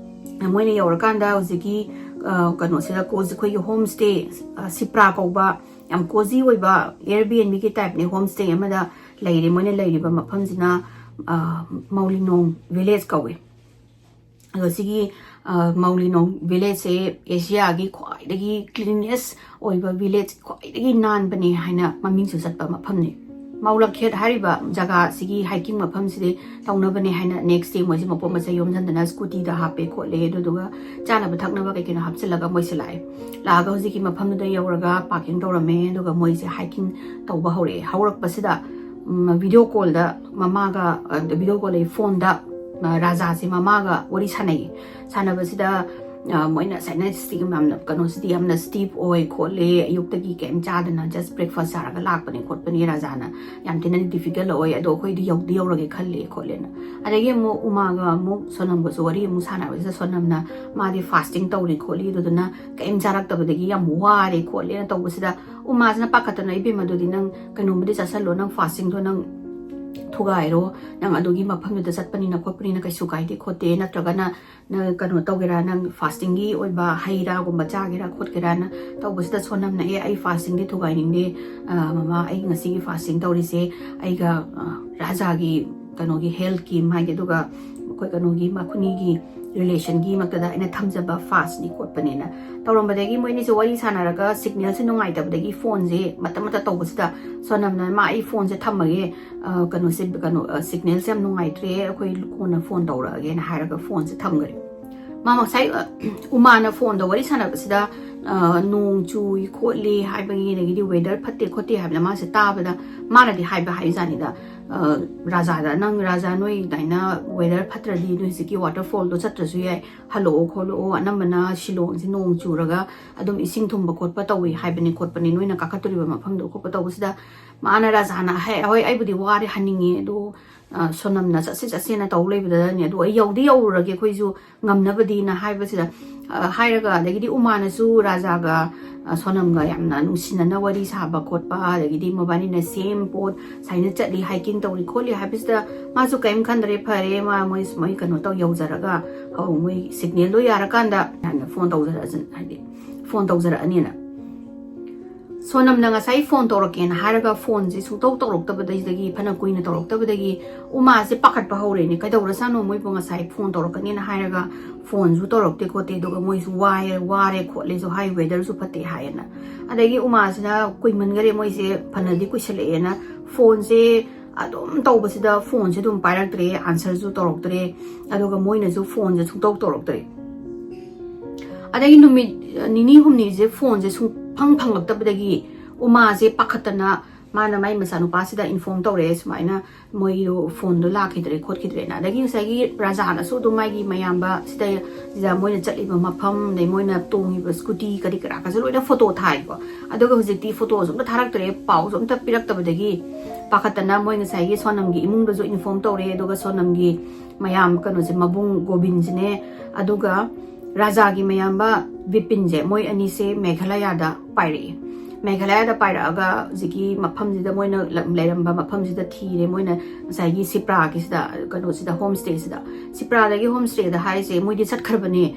ꯃꯣꯏꯅ ꯌꯧꯔꯀꯥꯟꯗ ꯍꯧꯖꯤꯛꯀꯤ ꯑ, ꯀꯩꯅꯣꯁꯤꯗ ꯀꯣ-, ꯑꯩꯈꯣꯏꯒꯤ ꯍꯣꯝ ꯁ꯭ꯇꯦ, ꯑ, ꯁꯤꯄ꯭ꯔꯥ ꯀꯧꯕ ꯌꯥꯝ ꯀꯣꯖꯤ ꯑꯣꯏꯕ ꯑꯦꯌꯔꯕꯤꯑꯦꯟꯕꯤꯒꯤ ꯇꯥꯏꯞꯅꯤ꯫ ꯍꯣꯝ ꯁ꯭ꯇꯦ ꯑꯃꯗ ꯂꯩꯔꯦ꯫ ꯃꯣꯏꯅ ꯂꯩꯔꯤꯕ ꯃꯐꯝꯁꯤꯅ ꯑ, ꯃꯧꯂꯤꯅꯣꯡ ꯚꯤꯂꯦꯖ ꯀꯧꯋꯦ꯫ ꯑꯗꯣ ꯁꯤꯒꯤ ꯑ, ꯃꯧꯂꯤꯅꯣꯡ ꯚꯤꯂꯦꯖꯁꯦ ꯑꯦꯁꯤꯌꯥꯒꯤ ꯈ꯭ꯋꯥꯏꯗꯒꯤ ꯀ꯭ꯂꯤꯅꯦꯁ ꯑꯣꯏꯕ ꯚꯤꯂꯦꯖ, ꯈ꯭ꯋꯥꯏꯗꯒꯤ ꯅꯥꯟꯕꯅꯦ ꯍꯥꯏꯅ ꯃꯃꯤꯡꯁꯨ ꯆꯠꯄ ꯃꯐꯝꯅꯤ꯫ ꯃꯧꯂꯈꯦꯠ ꯍꯥꯏꯔꯤꯕ ꯖꯒꯥꯁꯤꯒꯤ ꯍꯥꯏꯀꯤꯡ ꯃꯐꯝꯁꯤꯗꯤ ꯇꯧꯅꯕꯅꯦ ꯍꯥꯏꯅ ꯅꯦꯛꯁ ꯗꯦ ꯃꯣꯏꯁꯦ ꯃꯄꯣꯠ ꯃꯆꯩ ꯌꯣꯝꯁꯤꯟꯗꯅ ꯁ꯭ꯀꯨꯇꯤꯗ ꯍꯥꯞꯄꯦ ꯈꯣꯠꯂꯦ꯫ ꯑꯗꯨꯗꯨꯒ ꯆꯥꯅꯕ ꯊꯛꯅꯕ ꯀꯩ ꯀꯩꯅꯣ ꯍꯥꯞꯆꯤꯜꯂꯒ ꯃꯣꯏꯁꯦ ꯂꯥꯛꯑꯦ꯫ ꯂꯥꯛꯑꯒ ꯍꯧꯖꯤꯛꯀꯤ ꯃꯐꯝꯗꯨꯗ ꯌꯧꯔꯒ ꯄꯥꯔꯀꯤꯡ ꯇꯧꯔꯝꯃꯦ꯫ ꯑꯗꯨꯒ ꯃꯣꯏꯁꯦ ꯍꯥꯏꯀꯤꯡ ꯇꯧꯕ ꯍꯧꯔꯛꯑꯦ꯫ ꯍꯧꯔꯛꯄꯁꯤꯗ ꯎꯝ, ꯚꯤꯗꯤꯑꯣ ꯀꯣꯜꯗ ꯃꯃꯥꯒ, ꯑ, ꯚꯤꯗꯤꯑꯣ ꯀꯣꯜ ꯑꯩ ꯐꯣꯟꯗ, ꯑ, ꯔꯥꯖꯥꯁꯦ ꯃꯃꯥꯒ ꯋꯥꯔꯤ ꯁꯥꯟꯅꯩꯌꯦ꯫ ꯁꯥꯟꯅꯕꯁꯤꯗ ꯑ, ꯃꯣꯏꯅ ꯁꯥꯏꯅ ꯁ꯭ꯇꯤꯞ ꯌꯥꯝꯅ, ꯀꯩꯅꯣꯁꯤꯗꯤ ꯌꯥꯝꯅ ꯁ꯭ꯇꯤꯞ ꯑꯣꯏ ꯈꯣꯠꯂꯤ, ꯑꯌꯨꯛꯇꯒꯤ ꯀꯩꯝ ꯆꯥꯗꯅ just breakfast ꯆꯥꯔꯒ ꯂꯥꯛꯄꯅꯤ ꯈꯣꯠꯄꯅꯤ, ꯔꯥꯖꯥꯅ ꯌꯥꯝ ꯊꯤꯅ ꯗꯤꯐꯤꯀꯜ ꯑꯣꯏ, ꯑꯗꯣ ꯑꯩꯈꯣꯏꯗꯤ ꯌꯧꯗꯤ ꯌꯧꯔꯒꯦ ꯈꯜꯂꯤ ꯈꯣꯠꯂꯦꯅ꯫ ꯑꯗꯒꯤ ꯑꯃꯨꯛ ꯎꯃꯥꯒ ꯑꯃꯨꯛ ꯁꯣꯅꯝꯒꯁꯨ ꯋꯥꯔꯤ ꯑꯃꯨꯛ ꯁꯥꯟꯅꯕꯁꯤꯗ ꯁꯣꯅꯝꯅ ꯃꯥꯗꯤ ꯐꯥꯁꯇꯤꯡ ꯇꯧꯔꯤ ꯈꯣꯠꯂꯤ, ꯑꯗꯨꯗꯨꯅ ꯀꯩꯝ ꯆꯥꯔꯛꯇꯕꯗꯒꯤ ꯌꯥꯝ ꯋꯥꯔꯦ ꯈꯣꯠꯂꯦꯅ ꯇꯧꯕꯁꯤꯗ ꯎꯃꯥꯁꯤꯅ ꯄꯥꯈꯠꯇꯅ, "ꯏꯕꯦꯝꯃ, ꯑꯗꯨꯗꯤ ꯅꯪ ꯀꯩꯅꯣꯝꯃꯗꯤ ꯆꯥꯁꯜꯂꯣ, ꯅꯪ ꯐꯥꯁꯇꯤꯡꯗꯣ ꯅꯪ ꯊꯨꯒꯥꯏꯔꯣ, ꯅꯪ ꯑꯗꯨꯒꯤ ꯃꯐꯝꯗꯨꯗ ꯆꯠꯄꯅꯤꯅ ꯈꯣꯠꯄꯅꯤꯅ ꯀꯩꯁꯨ ꯀꯥꯏꯗꯦ ꯈꯣꯠꯇꯦ, ꯅꯠꯇ꯭ꯔꯒꯅ ꯅꯪ ꯀꯩꯅꯣ ꯇꯧꯒꯦꯔꯥ, ꯅꯪ ꯐꯥꯁꯇꯤꯡꯒꯤ ꯑꯣꯏꯕ ꯍꯩ ꯔꯥꯒꯨꯝꯕ ꯆꯥꯒꯦꯔꯥ ꯈꯣꯠꯀꯦꯔꯥꯅ" ꯇꯧꯕꯁꯤꯗ ꯁꯣꯅꯝꯅ, "ꯑꯦ, ꯑꯩ ꯐꯥꯁꯇꯤꯡꯗꯤ ꯊꯨꯒꯥꯏꯅꯤꯡꯗꯦ, ꯑ, ꯃꯃꯥ, ꯑꯩ ꯉꯁꯤꯒꯤ ꯐꯥꯁꯇꯤꯡ ꯇꯧꯔꯤꯁꯦ ꯑꯩꯒ, ꯑ, ꯔꯥꯖꯥꯒꯤ ꯀꯩꯅꯣꯒꯤ ꯍꯦꯜꯊꯀꯤ ꯃꯥꯒꯤ, ꯑꯗꯨꯒ ꯑꯩꯈꯣꯏ ꯀꯩꯅꯣꯒꯤ ꯃꯈꯨꯅꯤꯒꯤ ꯔꯤꯂꯦꯁꯟꯒꯤ ꯃꯛꯇꯗ ꯑꯩꯅ ꯊꯝꯖꯕ ꯐꯥꯁꯅꯤ ꯈꯣꯠꯄꯅꯦꯅ" ꯇꯧꯔꯝꯕꯗꯒꯤ ꯃꯣꯏ ꯑꯅꯤꯁꯦ ꯋꯥꯔꯤ ꯁꯥꯟꯅꯔꯒ ꯁꯤꯒꯅꯦꯜꯁꯦ ꯅꯨꯡꯉꯥꯏꯇꯕꯗꯒꯤ ꯐꯣꯟꯁꯦ ꯃꯇꯠ ꯃꯇꯠ ꯇꯧꯕꯁꯤꯗ ꯁꯣꯅꯝꯅ, "ꯃꯥ, ꯑꯩ ꯐꯣꯟꯁꯦ ꯊꯝꯃꯒꯦ, ꯑ, ꯀꯩꯅꯣꯁꯦ, ꯀꯩꯅꯣ, ꯑ, ꯁꯤꯒꯅꯦꯜꯁꯦ ꯌꯥꯝ ꯅꯨꯡꯉꯥꯏꯇ꯭ꯔꯦ, ꯑꯩꯈꯣꯏ ꯀꯣꯟꯅ ꯐꯣꯟ ꯇꯧꯔꯛꯑꯒꯦꯅ" ꯍꯥꯏꯔꯒ ꯐꯣꯟꯁꯦ ꯊꯝꯈ꯭ꯔꯦ꯫ ꯃꯥ ꯉꯁꯥꯏ, ꯑ, ꯎꯃꯥꯅ ꯐꯣꯟꯗ ꯋꯥꯔꯤ ꯁꯥꯟꯅꯕꯁꯤꯗ, ꯑ, ꯅꯣꯡ ꯆꯨꯏ ꯈꯣꯠꯂꯤ ꯍꯥꯏꯕꯒꯤ, ꯑꯗꯒꯤꯗꯤ ꯋꯦꯗꯔ ꯐꯠꯇꯦ ꯈꯣꯠꯇꯦ ꯍꯥꯏꯕꯗ ꯃꯥꯁꯦ ꯇꯥꯕꯗ ꯃꯥꯅꯗꯤ ꯍꯥꯏꯕ ꯍꯥꯏꯖꯥꯅꯤꯗ, ꯑ, ꯔꯥꯖꯥꯗ, "ꯅꯪ ꯔꯥꯖꯥ, ꯅꯣꯏ ꯑꯗꯨꯃꯥꯏꯅ ꯋꯦꯗꯔ ꯐꯠꯇ꯭ꯔꯗꯤ ꯅꯣꯏ ꯍꯧꯖꯤꯛꯀꯤ ꯋꯥꯇꯔꯐꯣꯜꯗꯣ ꯆꯠꯇ꯭ꯔꯁꯨ ꯌꯥꯏ, ꯍꯜꯂꯛꯑꯣ ꯈꯣꯠꯂꯛꯑꯣ, ꯑꯅꯝꯕꯅ ꯁꯤꯂꯣꯡꯁꯦ ꯅꯣꯡ ꯆꯨꯔꯒ ꯑꯗꯨꯝ ꯏꯁꯤꯡ ꯊꯨꯝꯕ ꯈꯣꯠꯄ ꯇꯧꯏ ꯍꯥꯏꯕꯅꯤ ꯈꯣꯠꯄꯅꯤ, ꯅꯣꯏꯅ ꯀꯥꯈꯠꯇꯣꯔꯤꯕ ꯃꯐꯝꯗꯣ ꯈꯣꯠꯄ" ꯇꯧꯕꯁꯤꯗ ꯃꯥꯅ, ꯔꯥꯖꯥꯅ ꯍꯥꯏ, "ꯍꯣꯏ, ꯑꯩꯕꯨꯗꯤ ꯋꯥꯔꯦ, ꯍꯟꯅꯤꯡꯉꯦ, ꯑꯗꯣ, ꯑ, ꯁꯣꯅꯝꯅ ꯆꯠꯁꯦ ꯆꯠꯁꯦꯅ ꯇꯧ ꯂꯩꯕꯗꯅꯦ, ꯑꯗꯣ ꯑꯩ ꯌꯧꯗꯤ ꯌꯧꯔꯨꯔꯒꯦ ꯑꯩꯈꯣꯏꯁꯨ ꯉꯝꯅꯕꯗꯤꯅ" ꯍꯥꯏꯕꯁꯤꯗ, ꯑ, ꯍꯥꯏꯔꯒ, ꯑꯗꯒꯤꯗꯤ ꯎꯃꯥꯅꯁꯨ ꯔꯥꯖꯥꯒ, ꯁꯣꯅꯝꯒ ꯌꯥꯝꯅ ꯅꯨꯡꯁꯤꯅꯅ ꯋꯥꯔꯤ ꯁꯥꯕ ꯈꯣꯠꯄ, ꯑꯗꯒꯤꯗꯤ ꯃꯕꯥꯅꯤꯅ ꯁꯦꯝ ꯄꯣꯠ ꯁꯨꯃꯥꯏꯅ ꯆꯠꯂꯤ, ꯍꯥꯏꯀꯤꯡ ꯇꯧꯔꯤ ꯈꯣꯠꯂꯤ ꯍꯥꯏꯕꯁꯤꯗ ꯃꯥꯁꯨ ꯀꯔꯤꯝ ꯈꯟꯗ꯭ꯔꯦ꯫ ꯐꯔꯦ, ꯃꯥ ꯃꯣꯏ ꯃꯣꯏ ꯀꯩꯅꯣ ꯇꯧ ꯌꯧꯖꯔꯒ, ꯍꯧ ꯃꯣꯏ ꯁꯤꯒꯅꯦꯜꯗꯣ ꯌꯥꯔꯀꯥꯟꯗ ꯍꯥꯏꯅ ꯐꯣꯟ ꯇꯧꯖꯔꯛꯑꯁꯤ, ꯍꯥꯏꯗꯤ ꯐꯣꯟ ꯇꯧꯖꯔꯛꯑꯅꯤꯅ꯫ ꯁꯣꯅꯝꯅ ꯉꯁꯥꯏ ꯐꯣꯟ ꯇꯧꯔꯛꯀꯦꯅ ꯍꯥꯏꯔꯒ ꯐꯣꯟꯁꯦ ꯁꯨꯡꯇꯧ ꯇꯧꯔꯛꯇꯕꯗꯒꯤ, ꯐꯅ ꯀꯨꯏꯅ ꯇꯧꯔꯛꯇꯕꯗꯒꯤ ꯎꯃꯥꯁꯦ ꯄꯥꯈꯠꯄ ꯍꯧꯔꯦꯅꯦ꯫ ꯀꯩꯗꯧꯔꯁꯥꯅꯣ ꯃꯣꯏꯕꯨ? ꯉꯁꯥꯏ ꯐꯣꯟ ꯇꯧꯔꯛꯀꯅꯦꯅ ꯍꯥꯏꯔꯒ ꯐꯣꯟꯁꯨ ꯇꯧꯔꯛꯇꯦ ꯈꯣꯠꯇꯦ, ꯑꯗꯨꯒ ꯃꯣꯏꯁꯨ ꯋꯥꯏ, ꯋꯥꯔꯦ ꯈꯣꯠꯂꯦꯁꯨ ꯍꯥꯏ, ꯋꯦꯗꯔꯁꯨ ꯐꯠꯇꯦ ꯍꯥꯏꯌꯦꯅ꯫ ꯑꯗꯒꯤ ꯎꯃꯥꯁꯤꯅ ꯀꯨꯏꯃꯟꯈꯔꯦ, ꯃꯣꯏꯁꯦ ꯐꯅꯗꯤ ꯀꯨꯏꯁꯜꯂꯛꯑꯦꯅ ꯐꯣꯟꯁꯦ ꯑꯗꯨꯝ ꯇꯧꯕꯁꯤꯗ ꯐꯣꯟꯁꯦ ꯑꯗꯨꯝ ꯄꯥꯏꯔꯛꯇ꯭ꯔꯦ, ꯑꯟꯁꯔꯁꯨ ꯇꯧꯔꯛꯇ꯭ꯔꯦ, ꯑꯗꯨꯒ ꯃꯣꯏꯅꯁꯨ ꯐꯣꯟꯁꯦ ꯁꯨꯡꯇꯧ ꯇꯧꯔꯛꯇ꯭ꯔꯦ꯫ ꯑꯗꯒꯤ ꯅꯨꯃꯤꯠ ꯅꯤꯅꯤ ꯍꯨꯝꯅꯤꯁꯦ ꯐꯣꯟꯁꯦ ꯁꯨꯡꯐꯪ ꯐꯪꯂꯛꯇꯕꯗꯒꯤ ꯎꯃꯥꯁꯦ ꯄꯥꯈꯠꯇꯅ ꯃꯥꯅ ꯃꯥꯏ ꯃꯆꯥꯅꯨꯄꯥꯁꯤꯗ ꯏꯟꯐꯣꯔꯝ ꯇꯧꯔꯛꯑꯦ, ꯁꯨꯃꯥꯏꯅ ꯃꯣꯏꯗꯣ ꯐꯣꯟꯗꯣ ꯂꯥꯛꯈꯤꯗ꯭ꯔꯦ ꯈꯣꯠꯈꯤꯗ꯭ꯔꯦꯅ꯫ ꯑꯗꯒꯤ ꯉꯁꯥꯏꯒꯤ ꯔꯥꯖꯥꯅꯁꯨ ꯑꯗꯨꯝ ꯃꯥꯒꯤ ꯃꯌꯥꯝꯕ ꯁꯤꯗ, ꯁꯤꯗ ꯃꯣꯏꯅ ꯆꯠꯂꯤꯕ ꯃꯐꯝ, ꯑꯗꯩ ꯃꯣꯏꯅ ꯇꯣꯡꯉꯤꯕ ꯁ꯭ꯀꯨꯇꯤ ꯀꯔꯤ ꯀꯔꯥꯀꯁꯨ ꯂꯣꯏꯅ ꯐꯣꯇꯣ ꯊꯥꯏꯀꯣ꯫ ꯑꯗꯨꯒ ꯍꯧꯖꯤꯛꯇꯤ ꯐꯣꯇꯣꯁꯨ ꯑꯝꯇ ꯊꯥꯔꯛꯇ꯭ꯔꯦ, ꯄꯥꯎꯁꯨ ꯑꯝꯇ ꯄꯤꯔꯛꯇꯕꯗꯒꯤ ꯄꯥꯈꯠꯇꯅ ꯃꯣꯏ ꯉꯁꯥꯏꯒꯤ ꯁꯣꯅꯝꯒꯤ ꯏꯃꯨꯡꯗꯁꯨ ꯏꯟꯐꯣꯔꯝ ꯇꯧꯔꯦ꯫ ꯑꯗꯨꯒ ꯁꯣꯅꯝꯒꯤ ꯃꯌꯥꯝ ꯀꯩꯅꯣꯁꯦ, ꯃꯕꯨꯡ ꯒꯣꯕꯤꯟꯁꯤꯅꯦ, ꯑꯗꯨꯒ ꯔꯥꯖꯥꯒꯤ ꯃꯌꯥꯝꯕ ꯕꯤꯄꯤꯟꯁꯦ, ꯃꯣꯏ ꯑꯅꯤꯁꯦ ꯃꯦꯘꯥꯂꯌꯥꯗ ꯄꯥꯏꯔꯛꯏ꯫ ꯃꯦꯘꯥꯂꯌꯥꯗ ꯄꯥꯏꯔꯛꯑꯒ ꯍꯧꯖꯤꯛꯀꯤ ꯃꯐꯝꯁꯤꯗ, ꯃꯣꯏꯅ ꯂ-, ꯂꯩꯔꯝꯕ ꯃꯐꯝꯁꯤꯗ ꯊꯤꯔꯦ꯫ ꯃꯣꯏꯅ ꯉꯁꯥꯏꯒꯤ ꯁꯤꯄ꯭ꯔꯥꯒꯤꯁꯤꯗ, ꯀꯩꯅꯣꯁꯤꯗ, ꯍꯣꯝ ꯁ꯭ꯇꯦꯁꯤꯗ, ꯁꯤꯄ꯭ꯔꯥꯗꯒꯤ ꯍꯣꯝ ꯁ꯭ꯇꯦꯗ ꯍꯥꯏꯔꯤꯁꯦ ꯃꯣꯏꯗꯤ ꯆꯠꯈ꯭ꯔꯕꯅꯦ,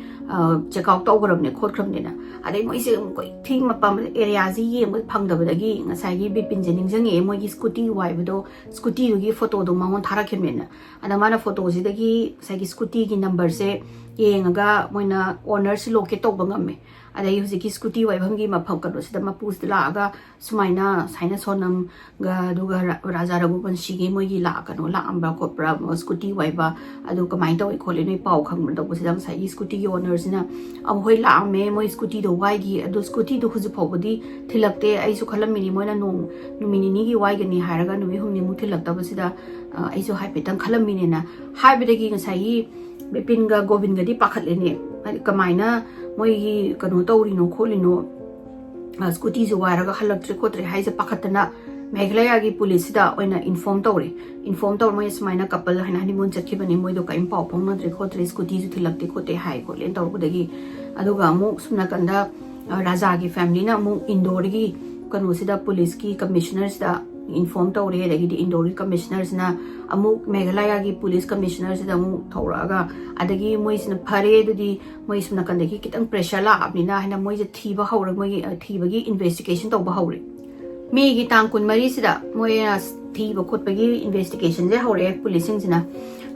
ꯆꯦꯛ ꯑꯥꯎꯠ ꯇꯧꯈ꯭ꯔꯕꯅꯦ ꯈꯣꯠꯈ꯭ꯔꯕꯅꯦꯅ꯫ ꯑꯗꯩ ꯃꯣꯏꯁꯦ ꯀꯩꯊꯦꯜ ꯃꯄꯥ ꯑꯦꯔꯤꯌꯥꯁꯤ ꯌꯦꯡꯕ ꯐꯪꯗꯕꯗꯒꯤ ꯉꯁꯥꯏꯒꯤ ꯕꯤꯄꯤꯟꯁꯦ ꯅꯤꯡꯁꯤꯡꯉꯛꯑꯦ, ꯃꯣꯏꯒꯤ ꯁ꯭ꯀꯨꯇꯤ ꯋꯥꯏꯕꯗꯣ, ꯁ꯭ꯀꯨꯇꯤꯗꯨꯒꯤ ꯐꯣꯇꯣꯗꯣ ꯃꯉꯣꯟꯗ ꯊꯥꯔꯛꯈꯤꯕꯅꯦꯅ꯫ ꯑꯗ ꯃꯥꯅ ꯐꯣꯇꯣꯁꯤꯗꯒꯤ ꯉꯁꯥꯏꯒꯤ ꯁ꯭ꯀꯨꯇꯤꯒꯤ ꯅꯝꯕꯔꯁꯦ ꯌꯦꯡꯉꯒ ꯃꯣꯏꯅ ꯑꯣꯅꯔꯁꯤ ꯂꯣꯀꯦꯠ ꯇꯧꯕ ꯉꯝꯃꯦ꯫ ꯑꯗꯒꯤ ꯍꯧꯖꯤꯛꯀꯤ ꯁ꯭ꯀꯨꯇꯤ ꯋꯥꯏꯐꯝꯒꯤ ꯃꯐꯝ ꯀꯩꯅꯣꯁꯤꯗ ꯃꯄꯨꯁꯤꯗ ꯂꯥꯛꯑꯒ ꯁꯨꯃꯥꯏꯅ, ꯁꯨꯃꯥꯏꯅ ꯁꯣꯅꯝꯒ ꯑꯗꯨꯒ ꯔꯥ-, ꯔꯥꯖꯥ ꯔꯘꯨꯕꯟꯁꯤꯒꯤ ꯃꯣꯏꯒꯤ ꯂꯥꯛ-, ꯀꯩꯅꯣ ꯂꯥꯛꯑꯝꯕ꯭ꯔꯥ ꯈꯣꯠꯄ꯭ꯔꯥ, ꯁ꯭ꯀꯨꯇꯤ ꯋꯥꯏꯕ, ꯑꯗꯨ ꯀꯃꯥꯏꯅ ꯇꯧꯏ ꯈꯣꯠꯂꯤ ꯅꯣꯏ ꯄꯥꯎ ꯈꯪꯕ꯭ꯔꯥ ꯇꯧꯕꯁꯤꯗ ꯉꯁꯥꯏꯒꯤ ꯁ꯭ꯀꯨꯇꯤꯒꯤ ꯑꯣꯅꯔꯁꯤꯅ, "ꯑ, ꯍꯣꯏ ꯂꯥꯛꯑꯝꯃꯦ, ꯃꯣꯏ ꯁ꯭ꯀꯨꯇꯤꯗꯣ ꯋꯥꯏꯒꯤ, ꯑꯗꯣ ꯁ꯭ꯀꯨꯇꯤꯗꯣ ꯍꯧꯖꯤꯛ ꯐꯥꯎꯕꯗꯤ ꯊꯤꯜꯂꯛꯇꯦ, ꯑꯩꯁꯨ ꯈꯜꯂꯝꯃꯤꯅꯤ ꯃꯣꯏꯅ ꯅꯣꯡ, ꯅꯨꯃꯤꯠ ꯅꯤꯅꯤꯒꯤ ꯋꯥꯏꯒꯅꯤ ꯍꯥꯏꯔꯒ ꯅꯨꯃꯤꯠ ꯍꯨꯝꯅꯤꯃꯨꯛ ꯊꯤꯜꯂꯛꯇꯕꯁꯤꯗ, ꯑ, ꯑꯩꯁꯨ ꯍꯥꯏꯐꯦꯠꯇꯪ ꯈꯜꯂꯝꯃꯤꯅꯦꯅ" ꯍꯥꯏꯕꯗꯒꯤ ꯉꯁꯥꯏꯒꯤ ꯕꯤꯄꯤꯟꯒ ꯒꯣꯕꯤꯟꯒꯗꯤ ꯄꯥꯈꯠꯂꯦꯅꯦ꯫ ꯍꯥꯏꯗꯤ ꯀꯃꯥꯏꯅ ꯃꯣꯏꯒꯤ ꯀꯩꯅꯣ ꯇꯧꯔꯤꯅꯣ ꯈꯣꯠꯂꯤꯅꯣ, ꯑ, ꯁ꯭ꯀꯨꯇꯤꯁꯨ ꯋꯥꯏꯔꯒ ꯍꯜꯂꯛꯇ꯭ꯔꯦ ꯈꯣꯠꯇ꯭ꯔꯦ ꯍꯥꯏꯁꯦ ꯄꯥꯈꯠꯇꯅ ꯃꯦꯘꯥꯂꯌꯥꯒꯤ ꯄꯨꯂꯤꯁꯁꯤꯗ ꯑꯣꯏꯅ ꯏꯟꯐꯣꯔꯝ ꯇꯧꯔꯦ꯫ ꯏꯟꯐꯣꯔꯝ ꯇꯧꯔ ꯃꯣꯏ ꯁꯨꯃꯥꯏꯅ ꯀꯄꯜ ꯍꯥꯏꯅ ꯍꯅꯤꯃꯨꯟ ꯆꯠꯈꯤꯕꯅꯤ, ꯃꯣꯏꯗꯣ ꯀꯔꯤꯝ ꯄꯥꯎ ꯐꯥꯎꯅꯗ꯭ꯔꯦ ꯈꯣꯠꯇ꯭ꯔꯦ, ꯁ꯭ꯀꯨꯇꯤꯁꯨ ꯊꯤꯜꯂꯛꯇꯦ ꯈꯣꯠꯇꯦ ꯍꯥꯏ ꯈꯣꯠꯂꯦꯅ ꯇꯧꯔꯛꯄꯗꯒꯤ, ꯑꯗꯨꯒ ꯑꯃꯨꯛ ꯁꯨꯝ ꯅꯥꯀꯟꯗ ꯔꯥꯖꯥꯒꯤ ꯐꯦꯃꯤꯂꯤꯅ ꯑꯃꯨꯛ ꯏꯟꯗꯣꯔꯒꯤ ꯀꯩꯅꯣꯁꯤꯗ, ꯄꯨꯂꯤꯁꯀꯤ ꯀꯃꯤꯁꯅꯔꯁꯤꯗ ꯏꯟꯐꯣꯔꯝ ꯇꯧꯔꯦ꯫ ꯑꯗꯒꯤꯗꯤ ꯏꯟꯗꯣꯔꯒꯤ ꯀꯃꯤꯁꯅꯔꯁꯤꯅ ꯑꯃꯨꯛ ꯃꯦꯘꯥꯂꯌꯥꯒꯤ ꯄꯨꯂꯤꯁ ꯀꯃꯤꯁꯅꯔꯁꯤꯗ ꯑꯃꯨꯛ ꯇꯧꯔꯛꯑꯒ, ꯑꯗꯒꯤ ꯃꯣꯏꯁꯤꯅ ꯐꯔꯦ, ꯑꯗꯨꯗꯤ ꯃꯣꯏ ꯁꯨꯝ ꯅꯥꯀꯟꯗꯒꯤ ꯈꯤꯇꯪ ꯄ꯭ꯔꯦꯁꯔ ꯂꯥꯛꯑꯕꯅꯤꯅ ꯍꯥꯏꯅ ꯃꯣꯏꯁꯦ ꯊꯤꯕ ꯍꯧꯔꯦ꯫ ꯃꯣꯏꯒꯤ, ꯑ, ꯊꯤꯕꯒꯤ ꯏꯟꯚꯦꯁꯇꯤꯒꯦꯁꯟ ꯇꯧꯕ ꯍꯧꯔꯦ꯫ ꯃꯦꯒꯤ ꯇꯥꯡ ꯀꯨꯟꯃꯔꯤꯁꯤꯗ ꯃꯣꯏꯅ ꯊꯤꯕ ꯈꯣꯠꯄꯒꯤ ꯏꯟꯚꯦꯁꯇꯤꯒꯦꯁꯟꯁꯦ ꯍꯧꯔꯛꯑꯦ ꯄꯨꯂꯤꯁꯁꯤꯡꯁꯤꯅ꯫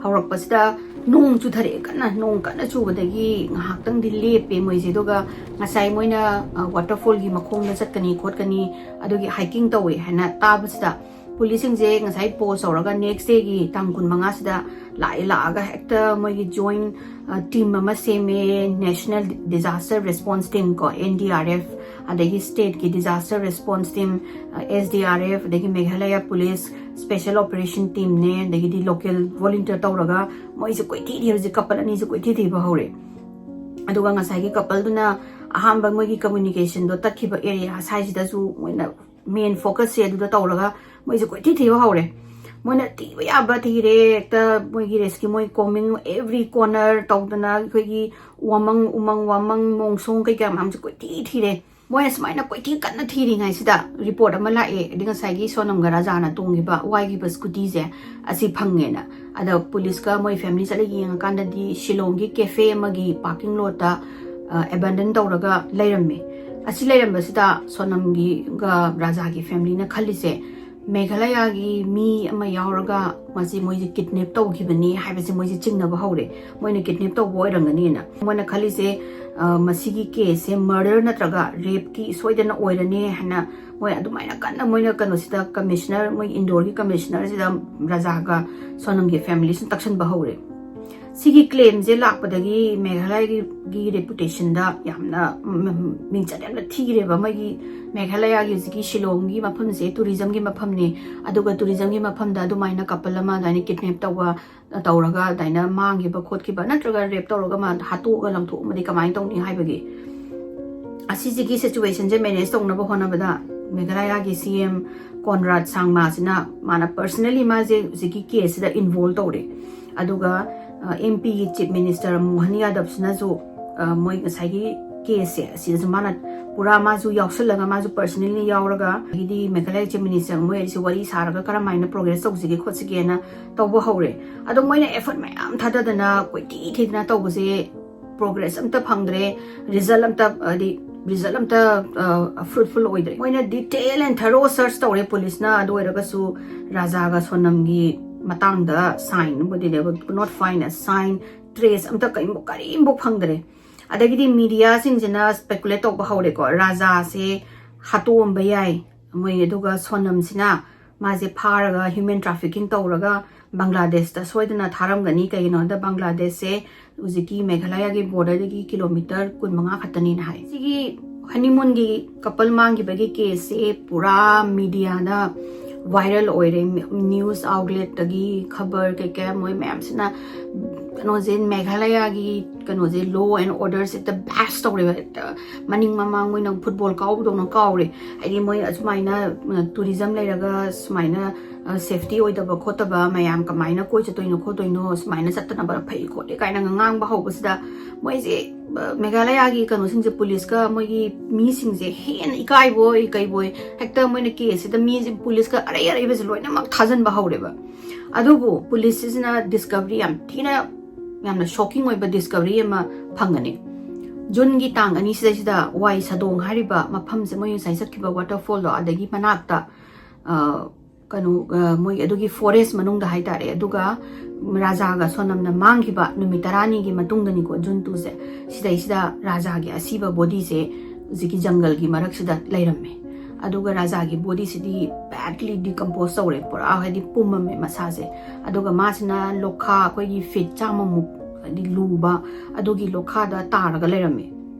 ꯍꯧꯔꯛꯄꯁꯤꯗ ꯅꯣꯡ ꯆꯨꯊꯔꯛꯑꯦ ꯀꯟꯅ, ꯅꯣꯡ ꯀꯟꯅ ꯆꯨꯕꯗꯒꯤ ꯉꯥꯏꯍꯥꯛꯇꯪꯗꯤ ꯂꯦꯞꯄꯦ ꯃꯣꯏꯁꯦ꯫ ꯑꯗꯨꯒ ꯉꯁꯥꯏ ꯃꯣꯏꯅ, ꯑ, ꯋꯥꯇꯔꯐꯣꯜꯒꯤ ꯃꯈꯣꯡꯗ ꯆꯠꯀꯅꯤ ꯈꯣꯠꯀꯅꯤ, ꯑꯗꯨꯒꯤ ꯍꯥꯏꯀꯤꯡ ꯇꯧꯋꯦ ꯍꯥꯏꯅ ꯇꯥꯕꯁꯤꯗ ꯄꯨꯂꯤꯁꯁꯤꯡꯁꯦ ꯉꯁꯥꯏ ꯄꯣꯁ ꯇꯧꯔꯒ ꯅꯦꯛꯁ ꯗꯦꯒꯤ ꯇꯥꯡ ꯀꯨꯟꯃꯉꯥꯁꯤꯗ ꯂꯥꯛꯑꯦ꯫ ꯂꯥꯛꯑꯒ ꯍꯦꯛꯇ ꯃꯣꯏꯒꯤ ꯖꯣꯏꯟ, ꯑ, ꯇꯤꯝ ꯑꯃ ꯁꯦꯝꯃꯦ, ꯅꯦꯁꯅꯦꯜ ꯗꯤꯖꯥꯁꯇꯔ ꯔꯦꯁꯄꯣꯟꯁ ꯇꯤꯝ ꯀꯣ, ꯑꯦꯟ ꯗꯤ ꯑꯥꯔ ꯑꯦꯐ, ꯑꯗꯒꯤ ꯁ꯭ꯇꯦꯠꯀꯤ ꯗꯤꯖꯥꯁꯇꯔ ꯔꯦꯁꯄꯣꯟꯁ ꯇꯤꯝ, ꯑ, ꯑꯦꯁ ꯗꯤ ꯑꯥꯔ ꯑꯦꯐ, ꯑꯗꯒꯤ ꯃꯦꯘꯥꯂꯌꯥ ꯄꯨꯂꯤꯁ ꯁ꯭ꯄꯦꯁꯦꯜ ꯑꯣꯄꯔꯦꯁꯟ ꯇꯤꯝꯅꯦ, ꯑꯗꯒꯤꯗꯤ ꯂꯣꯀꯦꯜ ꯚꯣꯂꯨꯟꯇꯤꯌꯔ ꯇꯧꯔꯒ ꯃꯣꯏꯁꯦ ꯀꯣꯏꯊꯤ ꯊꯤꯕꯁꯦ, ꯀꯄꯜ ꯑꯅꯤꯁꯦ ꯀꯣꯏꯊꯤ ꯊꯤꯕ ꯍꯧꯔꯦ꯫ ꯑꯗꯨꯒ ꯉꯁꯥꯏꯒꯤ ꯀꯄꯜꯗꯨꯅ ꯑꯍꯥꯟꯕ ꯃꯣꯏꯒꯤ ꯀꯝꯃ꯭ꯌꯨꯅꯤꯀꯦꯁꯟꯗꯣ ꯇꯠꯈꯤꯕ ꯑꯦꯔꯤꯌꯥ ꯁ꯭ꯋꯥꯏꯁꯤꯗꯁꯨ ꯃꯣꯏꯅ ꯃꯦꯟ ꯐꯣꯀꯁꯁꯦ ꯑꯗꯨꯗ ꯇꯧꯔꯒ ꯃꯣꯏꯁꯦ ꯀꯣꯏꯊꯤ ꯊꯤꯕ ꯍꯧꯔꯦ꯫ ꯃꯣꯏꯅ ꯊꯤꯕ ꯌꯥꯕ ꯊꯤꯔꯦ, ꯍꯦꯛꯇ ꯃꯣꯏꯒꯤ ꯔꯦꯁꯀ꯭ꯌꯨ, ꯃꯣꯏ ꯀꯣꯃꯤꯡ ꯑꯦꯚ꯭ꯔꯤ ꯀꯣꯔꯅꯔ ꯇꯧꯗꯅ, ꯑꯩꯈꯣꯏꯒꯤ ꯋꯥꯃꯪ, ꯎꯃꯪ ꯋꯥꯃꯪ, ꯃꯣꯡꯁꯣꯡ ꯀꯩꯀꯥ ꯃꯌꯥꯝꯁꯦ ꯀꯣꯏꯊꯤ ꯊꯤꯔꯦ꯫ ꯃꯣꯏꯅ ꯁꯨꯃꯥꯏꯅ ꯀꯣꯏꯊꯤ ꯀꯟꯅ ꯊꯤꯔꯤꯉꯩꯁꯤꯗ ꯔꯤꯄꯣꯔꯠ ꯑꯃ ꯂꯥꯛꯑꯦ꯫ ꯑꯗꯩ ꯉꯁꯥꯏꯒꯤ ꯁꯣꯅꯝꯒ ꯔꯥꯖꯥꯅ ꯇꯣꯡꯈꯤꯕ, ꯋꯥꯏꯈꯤꯕ ꯁ꯭ꯀꯨꯇꯤꯁꯦ ꯑꯁꯤ ꯐꯪꯉꯦꯅ꯫ ꯑꯗ ꯄꯨꯂꯤꯁꯀ ꯃꯣꯏ ꯐꯦꯃꯤꯂꯤ ꯆꯠꯂ ꯌꯦꯡꯉꯀꯥꯟꯗꯗꯤ ꯁꯤꯂꯣꯡꯒꯤ ꯀꯦꯐꯦ ꯑꯃꯒꯤ ꯄꯥꯔꯀꯤꯡ ꯂꯣꯠꯇ, ꯑ, ꯑꯦꯕꯦꯟꯗꯟ ꯇꯧꯔꯒ ꯂꯩꯔꯝꯃꯦ꯫ ꯑꯁꯤ ꯂꯩꯔꯝꯕꯁꯤꯗ ꯁꯣꯅꯝꯒꯤꯒ ꯔꯥꯖꯥꯒꯤ ꯐꯦꯃꯤꯂꯤꯅ ꯈꯜꯂꯤꯁꯦ, ꯃꯦꯘꯥꯂꯌꯥꯒꯤ ꯃꯤ ꯑꯃ ꯌꯥꯎꯔꯒ ꯃꯁꯤ ꯃꯣꯏꯁꯦ ꯀꯤꯗꯅꯦꯞ ꯇꯧꯈꯤꯕꯅꯤ ꯍꯥꯏꯕꯁꯦ ꯃꯣꯏꯁꯦ ꯆꯤꯡꯅꯕ ꯍꯧꯔꯦ꯫ ꯃꯣꯏꯅ ꯀꯤꯗꯅꯦꯞ ꯇꯧꯕ ꯑꯣꯏꯔꯝꯒꯅꯤꯅ꯫ ꯃꯣꯏꯅ ꯈꯜꯂꯤꯁꯦ, ꯑ, ꯃꯁꯤꯒꯤ ꯀꯦꯁꯁꯦ ꯃꯔꯗꯔ ꯅꯠꯇ꯭ꯔꯒ ꯔꯦꯞꯀꯤ ꯁꯣꯏꯗꯅ ꯑꯣꯏꯔꯅꯤ ꯍꯥꯏꯅ ꯃꯣꯏ ꯑꯗꯨꯃꯥꯏꯅ ꯀꯟꯅ, ꯃꯣꯏꯅ ꯀꯩꯅꯣꯁꯤꯗ, ꯀꯃꯤꯁꯅꯔ, ꯃꯣꯏ ꯏꯟꯗꯣꯔꯒꯤ ꯀꯃꯤꯁꯅꯔꯁꯤꯗ ꯔꯥꯖꯥꯒ ꯁꯣꯅꯝꯒꯤ ꯐꯦꯃꯤꯂꯤꯁꯤꯅ ꯇꯛꯁꯟꯕ ꯍꯧꯔꯦ꯫ ꯁꯤꯒꯤ ꯀ꯭ꯂꯦꯝꯁꯦ ꯂꯥꯛꯄꯗꯒꯤ ꯃꯦꯘꯥꯂꯌꯒꯤ, ꯒꯤ ꯔꯦꯄꯨꯇꯦꯁꯟꯗ ꯌꯥꯝꯅ, ꯎꯝ, ꯃꯤꯡꯆꯠ ꯌꯥꯝꯅ ꯊꯤꯔꯦꯕ꯫ ꯃꯣꯏꯒꯤ ꯃꯦꯘꯥꯂꯌꯒꯤ ꯍꯧꯖꯤꯛꯀꯤ ꯁꯤꯂꯣꯡꯒꯤ ꯃꯐꯝꯁꯦ ꯇꯨꯔꯤꯖꯝꯒꯤ ꯃꯐꯝꯅꯤ, ꯑꯗꯨꯒ ꯇꯨꯔꯤꯖꯝꯒꯤ ꯃꯐꯝꯗ ꯑꯗꯨꯃꯥꯏꯅ ꯀꯄꯜ ꯑꯃ ꯑꯗꯨꯃꯥꯏꯅ ꯀꯤꯗꯅꯦꯞ ꯇꯧꯕ, ꯇꯧꯔꯒ ꯑꯗꯨꯃꯥꯏꯅ ꯃꯥꯡꯈꯤꯕ ꯈꯣꯠꯈꯤꯕ ꯅꯠꯇ꯭ꯔꯒ ꯔꯦꯞ ꯇꯧꯔꯒ ꯃꯥ ꯍꯥꯠꯇꯣꯛꯑꯒ ꯂꯪꯊꯣꯛꯑꯝꯃꯗꯤ ꯀꯃꯥꯏꯅ ꯇꯧꯅꯤ ꯍꯥꯏꯕꯒꯤ, ꯑꯁꯤꯁꯤꯒꯤ ꯁꯤꯆꯨꯋꯦꯁꯟꯁꯦ ꯃꯦꯅꯦꯖ ꯇꯧꯅꯕ ꯍꯣꯠꯅꯕꯗ ꯃꯦꯘꯥꯂꯌꯒꯤ ꯁꯤ ꯑꯦꯝ ꯀꯣꯟꯔꯥꯗ ꯁꯥꯡꯃꯥꯁꯤꯅ ꯃꯥꯅ ꯄꯔꯁꯅꯦꯂꯤ ꯃꯥꯁꯦ ꯍꯧꯖꯤꯛꯀꯤ ꯀꯦꯁꯁꯤꯗ ꯏꯟꯚꯣꯜꯕ ꯇꯧꯔꯦ꯫ ꯑꯗꯨꯒ, ꯑ, ꯑꯦꯝ ꯄꯤꯒꯤ ꯆꯤꯐ ꯃꯤꯅꯤꯁꯇꯔ ꯃꯣꯍꯟ ꯌꯥꯗꯕꯁꯤꯅꯁꯨ, ꯑ, ꯃꯣꯏ ꯉꯁꯥꯏꯒꯤ ꯀꯦꯁꯁꯦ ꯑꯁꯤꯗꯁꯨ ꯃꯥꯅ ꯄꯨꯔꯥ ꯃꯥꯁꯨ ꯌꯥꯎꯁꯜꯂꯒ, ꯃꯥꯁꯨ personally ꯌꯥꯎꯔꯒ, ꯍꯥꯏꯗꯤ ꯃꯦꯘꯥꯂꯌꯥ Chief Minister ꯃꯣꯏ ꯑꯩꯁꯦ ꯋꯥꯔꯤ ꯁꯥꯔꯒ ꯀꯔꯝꯍꯥꯏꯅ progress ꯇꯧꯁꯤꯒꯦ ꯈꯣꯠꯁꯤꯒꯦꯅ ꯇꯧꯕ ꯍꯧꯔꯦ꯫ ꯑꯗꯣ ꯃꯣꯏꯅ effort ꯃꯌꯥꯝ ꯊꯥꯗꯗꯅ ꯀꯣꯏꯊꯤ ꯊꯤꯗꯅ ꯇꯧꯕꯁꯦ progress ꯑꯝꯇ ꯐꯪꯗ꯭ꯔꯦ, result ꯑꯝꯇ, ꯍꯥꯏꯗꯤ result ꯑꯝꯇ fruitful ꯑꯣꯏꯗ꯭ꯔꯦ꯫ ꯃꯣꯏꯅ detail and thorough search ꯇꯧꯔꯦ ꯄꯨꯂꯤꯁꯅ, ꯑꯗꯨ ꯑꯣꯏꯔꯒꯁꯨ ꯔꯥꯖꯥꯒ ꯁꯣꯅꯝꯒꯤ ꯃꯇꯥꯡꯗ sign ꯕꯨꯗꯤ, they could not find a sign, trace ꯑꯝꯇ ꯀꯔꯤꯝ ꯀꯔꯤꯝꯐꯥꯎ ꯐꯪꯗ꯭ꯔꯦ꯫ ꯑꯗꯒꯤꯗꯤ mediaꯁꯤꯡꯁꯤꯅ speculate ꯇꯧꯕ ꯍꯧꯔꯦꯀꯣ, ꯔꯥꯖꯥꯁꯦ ꯍꯥꯠꯇꯣꯛꯑꯝꯕ ꯌꯥꯏ ꯃꯣꯏ, ꯑꯗꯨꯒ ꯁꯣꯅꯝꯁꯤꯅ ꯃꯥꯁꯦ ꯐꯥꯔꯒ human trafficking ꯇꯧꯔꯒ ꯕꯪꯒ꯭ꯂꯥꯗꯦꯁꯇ ꯁꯣꯏꯗꯅ ꯊꯥꯔꯝꯒꯅꯤ꯫ ꯀꯩꯒꯤꯅꯣ ꯍꯥꯏꯕꯗ ꯕꯪꯒ꯭ꯂꯥꯗꯦꯁꯁꯦ ꯍꯧꯖꯤꯛꯀꯤ ꯃꯦꯘꯥꯂꯌꯥꯒꯤ borderꯗꯒꯤ kilometre ꯀꯨꯟꯃꯉꯥ ꯈꯛꯇꯅꯤꯅ ꯍꯥꯏ꯫ ꯁꯤꯒꯤ honeymoonꯒꯤ couple ꯃꯥꯡꯈꯤꯕꯒꯤ caseꯁꯦ ꯄꯨꯔꯥ mediaꯗ viral ꯑꯣꯏꯔꯦ꯫ News outletꯇꯒꯤ ꯈꯕꯔ ꯀꯩꯀꯩ ꯃꯣꯏ ꯃꯌꯥꯝꯁꯤꯅ ꯀꯩꯅꯣꯁꯦ, ꯃꯦꯘꯥꯂꯌꯥꯒꯤ ꯀꯩꯅꯣꯁꯦ, law and orderꯁꯦ ꯍꯦꯛꯇ bash ꯇꯧꯔꯦꯕ꯫ ꯍꯦꯛꯇ ꯃꯅꯤꯡ ꯃꯃꯥꯡ ꯃꯣꯏꯅ football ꯀꯥꯎꯕꯗꯧꯅ ꯀꯥꯎꯔꯦ꯫ ꯍꯥꯏꯗꯤ ꯃꯣꯏ ꯑꯁꯨꯃꯥꯏꯅ tourism ꯂꯩꯔꯒ ꯁꯨꯃꯥꯏꯅ safety ꯑꯣꯏꯗꯕ ꯈꯣꯠꯇꯕ ꯃꯌꯥꯝ ꯀꯃꯥꯏꯅ ꯀꯣꯏ ꯆꯠꯇꯣꯏꯅꯣ ꯈꯣꯠꯇꯣꯏꯅꯣ, ꯁꯨꯃꯥꯏꯅ ꯆꯠꯇꯅꯕ ꯐꯩ ꯈꯣꯠꯂꯦ ꯀꯥꯏꯅ ꯉꯥꯡꯕ ꯍꯧꯕꯁꯤꯗ ꯃꯣꯏꯁꯦ, ꯑ, ꯃꯦꯘꯥꯂꯌꯥꯒꯤ ꯀꯩꯅꯣꯁꯤꯡꯁꯦ, ꯄꯨꯂꯤꯁꯀ ꯃꯣꯏꯒꯤ ꯃꯤꯁꯤꯡꯁꯦ ꯍꯦꯟꯅ ꯏꯀꯥꯏꯕꯣꯏ ꯀꯩꯕꯣꯏ, ꯍꯦꯛꯇ ꯃꯣꯏꯅ caseꯁꯤꯗ ꯃꯤꯁꯦ, ꯄꯨꯂꯤꯁꯀ ꯑꯔꯩ ꯑꯔꯩꯕꯁꯦ ꯂꯣꯏꯅꯃꯛ ꯊꯥꯖꯤꯟꯕ ꯍꯧꯔꯦꯕ꯫ ꯑꯗꯨꯕꯨ ꯄꯨꯂꯤꯁꯁꯤꯅ discovery ꯌꯥꯝ ꯊꯤꯅ, ꯌꯥꯝꯅ shocking ꯑꯣꯏꯕ discovery ꯑꯃ ꯐꯪꯒꯅꯤ꯫ Juneꯒꯤ ꯇꯥꯡ ꯑꯅꯤ ꯁꯤꯗꯩꯁꯤꯗ ꯋꯥꯏ ꯁꯥꯗꯣꯡ ꯍꯥꯏꯔꯤꯕ ꯃꯐꯝꯁꯦ, ꯃꯣꯏ ꯉꯁꯥꯏ ꯆꯠꯈꯤꯕ waterfallꯗꯣ, ꯑꯗꯒꯤ ꯃꯅꯥꯛꯇ, ꯑ, ꯀꯩꯅꯣ, ꯑ, ꯃꯣꯏ ꯑꯗꯨꯒꯤ forest ꯃꯅꯨꯡꯗ ꯍꯥꯏꯇꯥꯔꯦ꯫ ꯑꯗꯨꯒ ꯔꯥꯖꯥꯒ ꯁꯣꯅꯝꯅ ꯃꯥꯡꯈꯤꯕ ꯅꯨꯃꯤꯠ ꯇꯔꯥꯅꯤꯒꯤ ꯃꯇꯨꯡꯗꯅꯤꯀꯣ, June twoꯁꯦ, ꯁꯤꯗꯩꯁꯤꯗ ꯔꯥꯖꯥꯒꯤ ꯑꯁꯤꯕ bodyꯁꯦ ꯍꯧꯖꯤꯛꯀꯤ ꯖꯪꯒꯜꯒꯤ ꯃꯔꯛꯁꯤꯗ ꯂꯩꯔꯝꯃꯦ꯫ ꯑꯗꯨꯒ ꯔꯥꯖꯥꯒꯤ bodyꯁꯤꯗꯤ badly decompose ꯇꯧꯔꯦ, ꯄꯨꯔꯥ ꯍꯥꯏꯗꯤ ꯄꯨꯝꯃꯝꯃꯦ ꯃꯁꯥꯁꯦ꯫ ꯑꯗꯨꯒ ꯃꯥꯁꯤꯅ ꯂꯣꯈꯥ, ꯑꯩꯈꯣꯏꯒꯤ feet ꯆꯥꯝꯃꯃꯨꯛ ꯍꯥꯏꯗꯤ ꯂꯨꯕ, ꯑꯗꯨꯒꯤ ꯂꯣꯈꯥꯗ ꯇꯥꯔꯒ ꯂꯩꯔꯝꯃꯦ꯫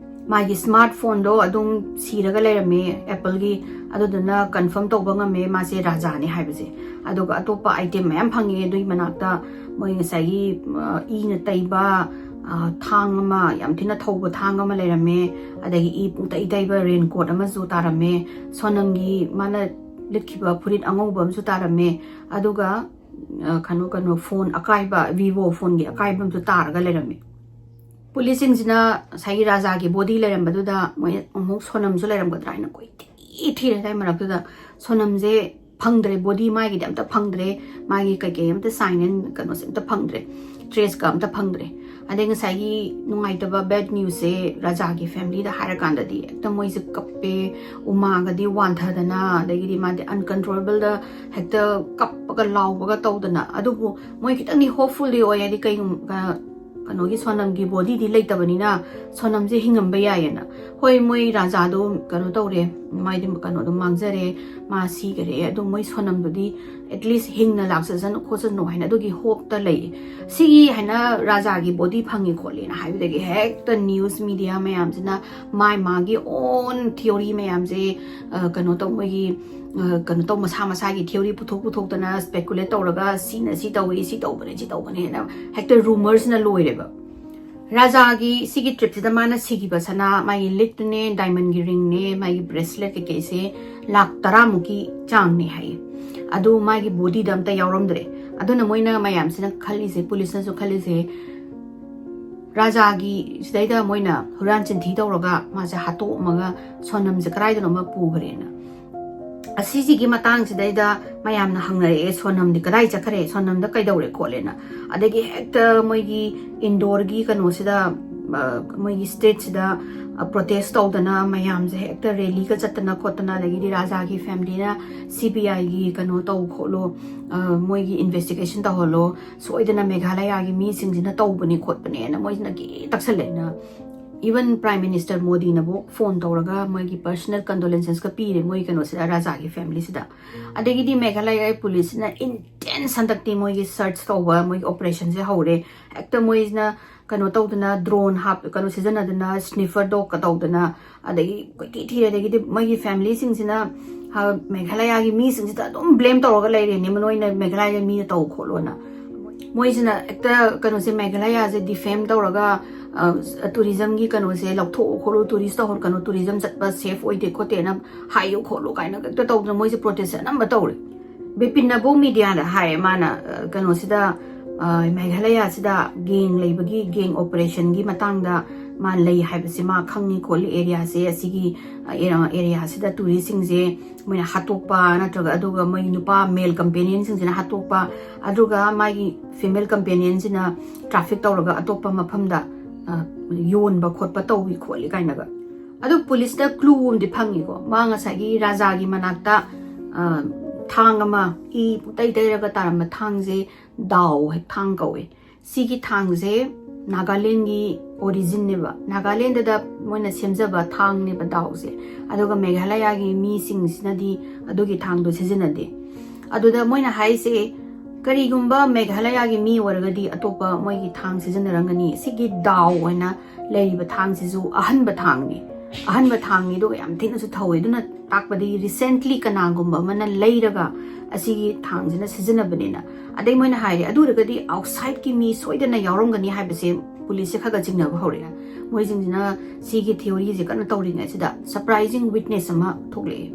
ꯃꯥꯒꯤ smartphoneꯗꯣ ꯑꯗꯨꯝ ꯁꯤꯔꯒ ꯂꯩꯔꯝꯃꯦ, Appleꯒꯤ꯫ ꯑꯗꯨꯗꯨꯅ confirm ꯇꯧꯕ ꯉꯝꯃꯦ ꯃꯥꯁꯦ ꯔꯥꯖꯥꯅꯦ ꯍꯥꯏꯕꯁꯦ꯫ ꯑꯗꯨꯒ ꯑꯇꯣꯞꯄ item ꯃꯌꯥꯝ ꯐꯪꯉꯦ ꯑꯗꯨꯒꯤ ꯃꯅꯥꯛꯇ꯫ ꯃꯣꯏ ꯉꯁꯥꯏꯒꯤ, ꯑ, ꯏꯅ ꯇꯩꯕ, ꯑ, ꯊꯥꯡ ꯑꯃ, ꯌꯥꯝ ꯊꯤꯅ ꯊꯧꯕ ꯊꯥꯡ ꯑꯃ ꯂꯩꯔꯝꯃꯦ꯫ ꯑꯗꯒꯤ ꯏ ꯄꯨꯡꯇꯩ ꯇꯩꯕ raincoat ꯑꯃꯁꯨ ꯇꯥꯔꯝꯃꯦ꯫ ꯁꯣꯅꯝꯒꯤ ꯃꯥꯅ ꯂꯤꯠꯈꯤꯕ ꯐꯨꯔꯤꯠ ꯑꯉꯧꯕ ꯑꯃꯁꯨ ꯇꯥꯔꯝꯃꯦ꯫ ꯑꯗꯨꯒ, ꯑ, ꯀꯩꯅꯣ, ꯀꯩꯅꯣ, phone ꯑꯀꯥꯏꯕ, Vivo phoneꯒꯤ ꯑꯀꯥꯏꯕ ꯑꯃꯁꯨ ꯇꯥꯔꯒ ꯂꯩꯔꯝꯃꯦ꯫ ꯄꯨꯂꯤꯁꯁꯤꯡꯁꯤꯅ ꯉꯁꯥꯏꯒꯤ ꯔꯥꯖꯥꯒꯤ ꯕꯣꯗꯤ ꯂꯩꯔꯝꯕꯗꯨꯗ ꯃꯣꯏ ꯑꯃꯨꯛ ꯁꯣꯅꯝꯁꯨ ꯂꯩꯔꯝꯒꯗ꯭ꯔꯥ ꯍꯥꯏꯅ ꯀꯣꯏꯊꯤ ꯊꯤꯔꯦ꯫ ꯑꯗꯨꯏ ꯃꯔꯛꯇꯨꯗ ꯁꯣꯅꯝꯁꯦ ꯐꯪꯗ꯭ꯔꯦ, ꯕꯣꯗꯤ ꯃꯥꯒꯤꯗꯤ ꯑꯝꯇ ꯐꯪꯗ꯭ꯔꯦ, ꯃꯥꯒꯤ ꯀꯩꯀꯩ ꯑꯝꯇ ꯁꯥꯏꯟ ꯑꯦꯟ ꯀꯩꯅꯣꯁꯦ ꯑꯝꯇ ꯐꯪꯗ꯭ꯔꯦ, ꯇ꯭ꯔꯦꯁꯀ ꯑꯝꯇ ꯐꯪꯗ꯭ꯔꯦ꯫ ꯑꯗꯩ ꯉꯁꯥꯏꯒꯤ ꯅꯨꯡꯉꯥꯏꯇꯕ ꯕꯦꯗ ꯅ꯭ꯌꯨꯁꯁꯦ ꯔꯥꯖꯥꯒꯤ ꯐꯦꯃꯤꯂꯤꯗ ꯍꯥꯏꯔꯀꯥꯟꯗꯗꯤ ꯍꯦꯛꯇ ꯃꯣꯏꯁꯦ ꯀꯞꯄꯦ, ꯎꯃꯥꯒꯗꯤ ꯋꯥꯟꯊꯗꯅ, ꯑꯗꯒꯤꯗꯤ ꯃꯥꯗꯤ ꯑꯟꯀꯟꯇ꯭ꯔꯣꯂꯦꯕꯜꯗ ꯍꯦꯛꯇ ꯀꯞꯄꯒ ꯂꯥꯎꯕꯒ ꯇꯧꯗꯅ꯫ ꯑꯗꯨꯕꯨ ꯃꯣꯏ ꯈꯤꯇꯪꯗꯤ ꯍꯣꯞꯐꯨꯜꯗꯤ ꯑꯣꯏ, ꯍꯥꯏꯗꯤ ꯀꯩꯒꯨꯝꯕ ꯀꯩꯅꯣꯒꯤ ꯁꯣꯅꯝꯒꯤ ꯕꯣꯗꯤꯗꯤ ꯂꯩꯇꯕꯅꯤꯅ ꯁꯣꯅꯝꯁꯦ ꯍꯤꯡꯉꯝꯕ ꯌꯥꯏꯌꯦꯅ꯫ ꯍꯣꯏ, ꯃꯣꯏ ꯔꯥꯖꯥꯗꯣ ꯀꯩꯅꯣ ꯇꯧꯔꯦ, ꯃꯥꯏꯗꯤ ꯀꯩꯅꯣꯗꯣ ꯃꯥꯡꯖꯔꯦ, ꯃꯥ ꯁꯤꯈꯔꯦ, ꯑꯗꯣ ꯃꯣꯏ ꯁꯣꯅꯝꯗꯨꯗꯤ ꯑꯦꯠꯂꯤꯁ ꯍꯤꯡꯅ ꯂꯥꯛꯆꯁꯅꯨ ꯈꯣꯠꯆꯁꯅꯨ ꯍꯥꯏꯅ ꯑꯗꯨꯒꯤ ꯍꯣꯞꯇ ꯂꯩ꯫ ꯁꯤꯒꯤ ꯍꯥꯏꯅ ꯔꯥꯖꯥꯒꯤ ꯕꯣꯗꯤ ꯐꯪꯉꯤ ꯈꯣꯠꯂꯤꯅ ꯍꯥꯏꯕꯗꯒꯤ ꯍꯦꯛꯇ ꯅ꯭ꯌꯨꯁ ꯃꯤꯗꯤꯌꯥ ꯃꯌꯥꯝꯁꯤꯅ ꯃꯥꯏ ꯃꯥꯒꯤ ꯑꯣꯟ ꯊꯤꯑꯣꯔꯤ ꯃꯌꯥꯝꯁꯦ, ꯑ, ꯀꯩꯅꯣ ꯇꯧ, ꯃꯣꯏꯒꯤ, ꯑ, ꯀꯩꯅꯣ ꯇꯧ, ꯃꯁꯥ ꯃꯁꯥꯒꯤ ꯊꯤꯑꯣꯔꯤ ꯄꯨꯊꯣꯛ ꯄꯨꯊꯣꯛꯇꯅ ꯁ꯭ꯄꯦꯀꯨꯂꯦꯠ ꯇꯧꯔꯒ ꯁꯤꯅ ꯁꯤ ꯇꯧꯏ, ꯁꯤ ꯇꯧꯕꯅꯦ, ꯁꯤ ꯇꯧꯕꯅꯦꯅ ꯍꯦꯛꯇ ꯔꯨꯃꯔꯁꯅ ꯂꯣꯏꯔꯦꯕ꯫ ꯔꯥꯖꯥꯒꯤ ꯁꯤꯒꯤ ꯇ꯭ꯔꯤꯞꯁꯤꯗ ꯃꯥꯅ ꯁꯤꯈꯤꯕ ꯁꯅꯥ, ꯃꯥꯒꯤ ꯂꯤꯛꯇꯨꯅꯦ, ꯗꯥꯏꯃꯟꯒꯤ ꯔꯤꯡꯅꯦ, ꯃꯥꯒꯤ ꯕ꯭ꯔꯦꯁꯂꯦꯠ ꯀꯩꯀꯩꯁꯦ ꯂꯥꯛ ꯇꯔꯥꯃꯨꯛꯀꯤ ꯆꯥꯡꯅꯦ ꯍꯥꯏꯌꯦ꯫ ꯑꯗꯨ ꯃꯥꯒꯤ ꯕꯣꯗꯤꯗ ꯑꯝꯇ ꯌꯥꯎꯔꯝꯗ꯭ꯔꯦ꯫ ꯑꯗꯨꯅ ꯃꯣꯏꯅ ꯃꯌꯥꯝꯁꯤꯅ ꯈꯜꯂꯤꯁꯦ, ꯄꯨꯂꯤꯁꯅꯁꯨ ꯈꯜꯂꯤꯁꯦ, ꯔꯥꯖꯥꯒꯤ ꯁꯤꯗꯩꯗ ꯃꯣꯏꯅ ꯍꯨꯔꯥꯟ ꯆꯤꯟꯊꯤ ꯇꯧꯔꯒ ꯃꯥꯁꯦ ꯍꯥꯠꯇꯣꯛꯑꯝꯃꯒ ꯁꯣꯅꯝꯁꯦ ꯀꯗꯥꯏꯗꯅꯣꯃ ꯄꯨꯈ꯭ꯔꯦꯅ꯫ ꯑꯁꯤꯁꯤꯒꯤ ꯃꯇꯥꯡꯁꯤꯗꯩꯗ ꯃꯌꯥꯝꯅ ꯍꯪꯅꯔꯛꯑꯦ, "ꯁꯣꯅꯝꯗꯤ ꯀꯗꯥꯏ ꯆꯠꯈ꯭ꯔꯦ? ꯁꯣꯅꯝꯗ ꯀꯩꯗꯧꯔꯦ?" ꯈꯣꯠꯂꯦꯅ꯫ ꯑꯗꯒꯤ ꯍꯦꯛꯇ ꯃꯣꯏꯒꯤ ꯏꯟꯗꯣꯔꯒꯤ ꯀꯩꯅꯣꯁꯤꯗ, ꯑ, ꯃꯣꯏꯒꯤ ꯁ꯭ꯇꯦꯠꯁꯤꯗ, ꯑ, ꯄ꯭ꯔꯣꯇꯦꯁ ꯇꯧꯗꯅ ꯃꯌꯥꯝꯁꯦ ꯍꯦꯛꯇ ꯔꯦꯂꯤꯒ ꯆꯠꯇꯅ ꯈꯣꯠꯇꯅ, ꯑꯗꯒꯤꯗꯤ ꯔꯥꯖꯥꯒꯤ ꯐꯦꯃꯤꯂꯤꯅ ꯁꯤ ꯕꯤ ꯑꯥꯏꯒꯤ ꯀꯩꯅꯣ ꯇꯧ ꯈꯣꯠꯂꯣ, ꯑ, ꯃꯣꯏꯒꯤ ꯏꯟꯚꯦꯁꯇꯤꯒꯦꯁꯟ ꯇꯧꯍꯜꯂꯣ, ꯁꯣꯏꯗꯅ ꯃꯦꯘꯥꯂꯌꯥꯒꯤ ꯃꯤꯁꯤꯡꯁꯤꯅ ꯇꯧꯕꯅꯤ ꯈꯣꯠꯄꯅꯦꯅ ꯃꯣꯏꯁꯤꯅ ꯒꯤ ꯇꯛꯁꯜꯂꯦꯅ꯫ ꯏꯚꯟ ꯄ꯭ꯔꯥꯏꯝ ꯃꯤꯅꯤꯁꯇꯔ ꯃꯣꯗꯤꯅꯕꯨ ꯐꯣꯟ ꯇꯧꯔꯒ ꯃꯣꯏꯒꯤ ꯄꯔꯁꯅꯦꯜ ꯀꯟꯗꯣꯂꯦꯟꯁꯦꯁꯀ ꯄꯤꯔꯦ ꯃꯣꯏ ꯀꯩꯅꯣꯁꯤꯗ, ꯔꯥꯖꯥꯒꯤ ꯐꯦꯃꯤꯂꯤꯁꯤꯗ꯫ ꯑꯗꯒꯤꯗꯤ ꯃꯦꯘꯥꯂꯌꯥꯒꯤ ꯄꯨꯂꯤꯁꯁꯤꯅ ꯏꯟꯇꯦꯟꯁ ꯍꯟꯗꯛꯇꯤ ꯃꯣꯏꯒꯤ ꯁꯔꯆ ꯇꯧꯕ, ꯃꯣꯏꯒꯤ ꯑꯣꯄꯔꯦꯁꯟꯁꯦ ꯍꯧꯔꯦ꯫ ꯍꯦꯛꯇ ꯃꯣꯏꯁꯤꯅ ꯀꯩꯅꯣ ꯇꯧꯗꯅ, ꯗ꯭ꯔꯣꯟ ꯍꯥꯞ-, ꯀꯩꯅꯣ ꯁꯤꯖꯤꯟꯅꯗꯅ, ꯁ꯭ꯅꯤꯐꯔ ꯗꯣꯒꯀ ꯇꯧꯗꯅ, ꯑꯗꯒꯤ ꯀꯣꯏꯊꯤ ꯊꯤꯔꯦ꯫ ꯑꯗꯒꯤꯗꯤ ꯃꯣꯏꯒꯤ ꯐꯦꯃꯤꯂꯤꯁꯤꯡꯁꯤꯅ, ꯍ-, ꯃꯦꯘꯥꯂꯌꯥꯒꯤ ꯃꯤꯁꯤꯡꯁꯤꯗ ꯑꯗꯨꯝ ꯕ꯭ꯂꯦꯝ ꯇꯧꯔꯒ ꯂꯩꯔꯦꯅꯦ, ꯅꯣꯏꯅ ꯃꯦꯘꯥꯂꯌꯥꯒꯤ ꯃꯤꯅ ꯇꯧ ꯈꯣꯠꯂꯣꯅ꯫ ꯃꯣꯏꯁꯤꯅ ꯍꯦꯛꯇ ꯀꯩꯅꯣꯁꯦ, ꯃꯦꯘꯥꯂꯌꯥꯁꯦ ꯗꯤꯐꯦꯝ ꯇꯧꯔꯒ, ꯑ, ꯇꯨꯔꯤꯖꯝꯒꯤ ꯀꯩꯅꯣꯁꯦ ꯂꯧꯊꯣꯛꯎ ꯈꯣꯠꯂꯨ, ꯇꯨꯔꯤꯁ ꯇꯧꯍꯟ-, ꯀꯩꯅꯣ, ꯇꯨꯔꯤꯖꯝ ꯆꯠꯄ ꯁꯦꯐ ꯑꯣꯏꯗꯦ ꯈꯣꯠꯇꯦꯅ ꯍꯥꯏꯌꯨ ꯈꯣꯠꯂꯨ ꯀꯥꯏꯅ ꯍꯦꯛꯇ ꯇꯧꯗꯅ ꯃꯣꯏꯁꯦ ꯄ꯭ꯔꯣꯇꯦꯁ ꯑꯅꯝꯕ ꯇꯧꯔꯦ꯫ ꯕꯤꯄꯤꯟꯅꯕꯨ ꯃꯤꯗꯤꯌꯥꯗ ꯍꯥꯏꯌꯦ ꯃꯥꯅ, ꯑ, ꯀꯩꯅꯣꯁꯤꯗ, ꯃꯦꯘꯥꯂꯌꯥꯁꯤꯗ ꯒꯦꯡ ꯂꯩꯕꯒꯤ, ꯒꯦꯡ ꯑꯣꯄꯔꯦꯁꯟꯒꯤ ꯃꯇꯥꯡꯗ ꯃꯥ ꯂꯩ ꯍꯥꯏꯕꯁꯦ ꯃꯥ ꯈꯪꯉꯤ ꯈꯣꯠꯂꯤ, ꯑꯦꯔꯤꯌꯥꯁꯦ, ꯑꯁꯤꯒꯤ ꯑꯦꯔꯤꯌꯥꯁꯤꯗ ꯇꯨꯔꯤꯁꯁꯤꯡꯁꯦ ꯃꯣꯏꯅ ꯍꯥꯠꯇꯣꯛꯄ, ꯅꯠꯇ꯭ꯔꯒ ꯑꯗꯨꯒ ꯃꯣꯏ ꯅꯨꯄꯥ ꯃꯦꯜ ꯀꯝꯄꯦꯅꯤꯌꯟꯁꯤꯡꯁꯤꯅ ꯍꯥꯠꯇꯣꯛꯄ, ꯑꯗꯨꯒ ꯃꯥꯒꯤ ꯐꯤꯃꯦꯜ ꯀꯝꯄꯦꯅꯤꯌꯟꯁꯤꯅ ꯇ꯭ꯔꯥꯐꯤꯛ ꯇꯧꯔꯒ ꯑꯇꯣꯞꯄ ꯃꯐꯝꯗ ꯌꯣꯟꯕ ꯈꯣꯠꯄ ꯇꯧꯏ ꯈꯣꯠꯂꯤ ꯀꯥꯏꯅꯒ꯫ ꯑꯗꯨ ꯄꯨꯂꯤꯁꯇ ꯀ꯭ꯂꯨ ꯑꯃꯗꯤ ꯐꯪꯉꯤꯀꯣ, ꯃꯥ ꯉꯁꯥꯏꯒꯤ ꯔꯥꯖꯥꯒꯤ ꯃꯅꯥꯛꯇ ꯊꯥꯡ ꯑꯃ, ꯏ ꯄꯨꯡꯇꯩ ꯇꯩꯔꯒ ꯇꯥꯔꯝꯕ ꯊꯥꯡꯁꯦ ꯗꯥꯎ ꯍꯥꯏ, ꯊꯥꯡ ꯀꯧꯋꯦ꯫ ꯁꯤꯒꯤ ꯊꯥꯡꯁꯦ ꯅꯥꯒꯥꯂꯦꯟꯒꯤ ꯑꯣꯔꯤꯖꯤꯟꯅꯦꯕ, ꯅꯥꯒꯥꯂꯦꯟꯗꯗ ꯃꯣꯏꯅ ꯁꯦꯝꯖꯕ ꯊꯥꯡꯅꯦꯕ ꯗꯥꯎꯁꯦ꯫ ꯑꯗꯨꯒ ꯃꯦꯘꯥꯂꯌꯥꯒꯤ ꯃꯤꯁꯤꯡꯁꯤꯅꯗꯤ ꯑꯗꯨꯒꯤ ꯊꯥꯡꯗꯣ ꯁꯤꯖꯤꯟꯅꯗꯦ꯫ ꯑꯗꯨꯗ ꯃꯣꯏꯅ ꯍꯥꯏꯁꯦ, ꯀꯔꯤꯒꯨꯝꯕ ꯃꯦꯘꯥꯂꯌꯥꯒꯤ ꯃꯤ ꯑꯣꯏꯔꯒꯗꯤ ꯑꯇꯣꯞꯄ ꯃꯣꯏꯒꯤ ꯊꯥꯡ ꯁꯤꯖꯤꯟꯅꯔꯝꯒꯅꯤ, ꯁꯤꯒꯤ ꯗꯥꯎ ꯑꯣꯏꯅ ꯂꯩꯔꯤꯕ ꯊꯥꯡꯁꯤꯁꯨ ꯑꯍꯟꯕ ꯊꯥꯡꯅꯤ, ꯑꯍꯟꯕ ꯊꯥꯡꯅꯤ, ꯑꯗꯨꯒ ꯌꯥꯝ ꯊꯤꯅꯁꯨ ꯊꯧꯋꯦ꯫ ꯑꯗꯨꯅ ꯇꯥꯛꯄꯗꯤ recently ꯀꯅꯥꯒꯨꯝꯕ ꯑꯃꯅ ꯂꯩꯔꯒ ꯑꯁꯤꯒꯤ ꯊꯥꯡꯁꯤꯅ ꯁꯤꯖꯤꯟꯅꯕꯅꯤꯅ꯫ ꯑꯗꯩ ꯃꯣꯏꯅ ꯍꯥꯏꯔꯦ, ꯑꯗꯨ ꯑꯣꯏꯔꯒꯗꯤ ꯑꯥꯎꯠꯁꯥꯏꯠꯀꯤ ꯃꯤ ꯁꯣꯏꯗꯅ ꯌꯥꯎꯔꯝꯒꯅꯤ ꯍꯥꯏꯕꯁꯦ ꯄꯨꯂꯤꯁꯁꯦ ꯈꯔ ꯈꯔ ꯆꯤꯡꯅꯕ ꯍꯧꯔꯛꯑꯦ꯫ ꯃꯣꯏꯁꯤꯡꯁꯤꯅ ꯁꯤꯒꯤ ꯊꯤꯑꯣꯔꯤꯁꯦ ꯀꯟꯅ ꯇꯧꯔꯤꯉꯩꯁꯤꯗ ꯁꯔꯄ꯭ꯔꯥꯏꯖꯤꯡ ꯋꯤꯠꯅꯦꯁ ꯑꯃ ꯊꯣꯛꯂꯛꯑꯦ꯫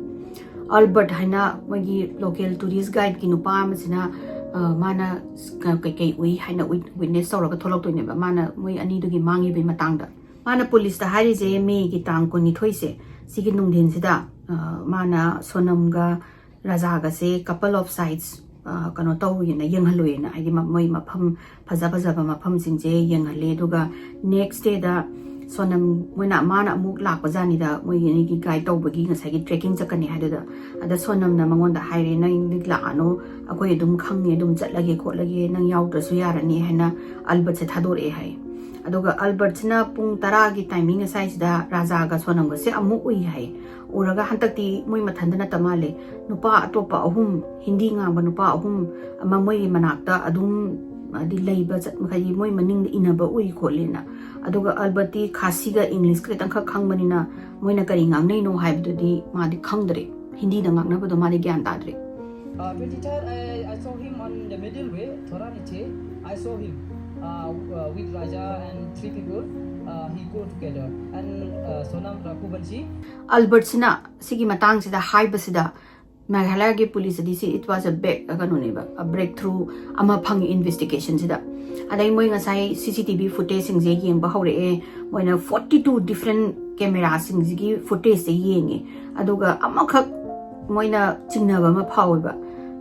ꯑꯜꯕꯔꯠ ꯍꯥꯏꯅ ꯃꯣꯏꯒꯤ ꯂꯣꯀꯦꯜ ꯇꯨꯔꯤꯁ ꯒꯥꯏꯗꯀꯤ ꯅꯨꯄꯥ ꯑꯃꯁꯤꯅ, ꯑ, ꯃꯥꯅ ꯀ-, ꯀꯩꯀꯩ ꯎꯏ ꯍꯥꯏꯅ ꯋꯤꯠ-, ꯋꯤꯠꯅꯦꯁ ꯇꯧꯔꯒ ꯊꯣꯛꯂꯛꯇꯣꯏꯅꯦꯕ, ꯃꯥꯅ ꯃꯣꯏ ꯑꯅꯤꯗꯨꯒꯤ ꯃꯥꯡꯉꯤꯕꯒꯤ ꯃꯇꯥꯡꯗ꯫ ꯃꯥꯅ ꯄꯨꯂꯤꯁꯇ ꯍꯥꯏꯔꯤꯁꯦ, ꯃꯦꯒꯤ ꯇꯥꯡ ꯀꯨꯟꯅꯤꯊꯣꯏꯁꯦ, ꯁꯤꯒꯤ ꯅꯨꯡꯊꯤꯟꯁꯤꯗ, ꯑ, ꯃꯥꯅ ꯁꯣꯅꯝꯒ ꯔꯥꯖꯥꯒꯁꯦ couple of sites, ꯑ, ꯀꯩꯅꯣ ꯇꯧꯋꯦꯅ, ꯌꯦꯡꯍꯜꯂꯨꯏꯅ, ꯍꯥꯏꯗꯤ ꯃ-, ꯃꯣꯏ ꯃꯐꯝ ꯐꯖ ꯐꯖꯕ ꯃꯐꯝꯁꯤꯡꯁꯦ ꯌꯦꯡꯍꯜꯂꯦ꯫ ꯑꯗꯨꯒ next dayꯗ ꯁꯣꯅꯝ ꯃꯣꯏꯅ, ꯃꯥꯅ ꯑꯃꯨꯛ ꯂꯥꯛꯄ ꯖꯥꯠꯅꯤꯗ, ꯃꯣꯏ ꯑꯅꯤꯒꯤ ꯒꯥꯏꯗ ꯇꯧꯕꯒꯤ ꯉꯁꯥꯏꯒꯤ trekking ꯆꯠꯀꯅꯤ ꯍꯥꯏꯗꯨꯗ꯫ ꯑꯗ ꯁꯣꯅꯝꯅ ꯃꯉꯣꯟꯗ ꯍꯥꯏꯔꯦ, "ꯅꯪꯗꯤ ꯂꯥꯛꯑꯅꯨ, ꯑꯩꯈꯣꯏ ꯑꯗꯨꯝ ꯈꯪꯉꯦ, ꯑꯗꯨꯝ ꯆꯠꯂꯒꯦ ꯈꯣꯠꯂꯒꯦ, ꯅꯪ ꯌꯥꯎꯗ꯭ꯔꯁꯨ ꯌꯥꯔꯅꯤ" ꯍꯥꯏꯅ ꯑꯜꯕꯔꯠꯁꯦ ꯊꯥꯗꯣꯔꯛꯑꯦ ꯍꯥꯏ꯫ ꯑꯗꯨꯒ ꯑꯜꯕꯔꯠꯁꯤꯅ ꯄꯨꯡ ꯇꯔꯥꯒꯤ timing ꯑꯁ꯭ꯋꯥꯏꯁꯤꯗ ꯔꯥꯖꯥꯒ ꯁꯣꯅꯝꯒꯁꯦ ꯑꯃꯨꯛ ꯎꯏ ꯍꯥꯏ꯫ ꯎꯔꯒ ꯍꯟꯗꯛꯇꯤ ꯃꯣꯏ ꯃꯊꯟꯇ ꯅꯠꯇ ꯃꯥꯜꯂꯦ, ꯅꯨꯄꯥ ꯑꯇꯣꯞꯄ ꯑꯍꯨꯝ, ꯍꯤꯟꯗꯤ ꯉꯥꯡꯕ ꯅꯨꯄꯥ ꯑꯍꯨꯝ ꯑꯃ ꯃꯣꯏꯒꯤ ꯃꯅꯥꯛꯇ ꯑꯗꯨꯝ, ꯍꯥꯏꯗꯤ, ꯂꯩꯕ ꯆꯠ-, ꯍꯥꯏꯗꯤ, ꯃꯣꯏ ꯃꯅꯤꯡꯗ ꯏꯟꯅꯕ ꯎꯏ ꯈꯣꯠꯂꯦꯅ꯫ ꯑꯗꯨꯒ ꯑꯜꯕꯔꯠꯇꯤ ꯈꯥꯁꯤꯒ ꯏꯪꯂꯤꯁꯀ ꯈꯤꯇꯪꯈꯛ ꯈꯪꯕꯅꯤꯅ ꯃꯣꯏꯅ ꯀꯔꯤ ꯉꯥꯡꯅꯩꯅꯣ ꯍꯥꯏꯕꯗꯨꯗꯤ ꯃꯥꯗꯤ ꯈꯪꯗ꯭ꯔꯦ, ꯍꯤꯟꯗꯤꯗ ꯉꯥꯡꯅꯕꯗꯣ ꯃꯥꯗꯤ ꯒ꯭ꯌꯥꯟ ꯇꯥꯗ꯭ꯔꯦ꯫ Uh, twenty-third, I, I saw him on the middle way, थोड़ा नीचे. I saw him uh, uh, with Raja and three people. Uh, he go together and uh, Sonam, Rakhu, Banshi. ꯑꯜꯕꯔꯠꯁꯤꯅ ꯁꯤꯒꯤ ꯃꯇꯥꯡꯁꯤꯗ ꯍꯥꯏꯕꯁꯤꯗ, ꯃꯦꯘꯥꯂꯌꯥꯒꯤ ꯄꯨꯂꯤꯁꯇꯗꯤ ꯁꯤ it was a big ꯀꯩꯅꯣꯅꯦꯕ, breakthrough ꯑꯃ ꯐꯪꯉꯤ ꯏꯟꯚꯦꯁꯇꯤꯒꯦꯁꯟꯁꯤꯗ꯫ ꯑꯗꯩ ꯃꯣꯏ ꯉꯁꯥꯏ ꯁꯤ ꯁꯤ ꯇꯤ ꯚꯤ ꯐꯨꯇꯦꯖꯁꯤꯡꯁꯦ ꯌꯦꯡꯕ ꯍꯧꯔꯛꯑꯦ꯫ ꯃꯣꯏꯅ ꯐꯣꯔꯇꯤ ꯇꯨ ꯗꯤꯐ꯭ꯔꯦꯟ ꯀꯦꯃꯦꯔꯥꯁꯤꯡꯁꯤꯒꯤ ꯐꯨꯇꯦꯖꯁꯦ ꯌꯦꯡꯉꯦ꯫ ꯑꯗꯨꯒ ꯑꯃꯈꯛ ꯃꯣꯏꯅ ꯆꯤꯡꯅꯕ ꯑꯃ ꯐꯥꯎꯋꯦꯕ꯫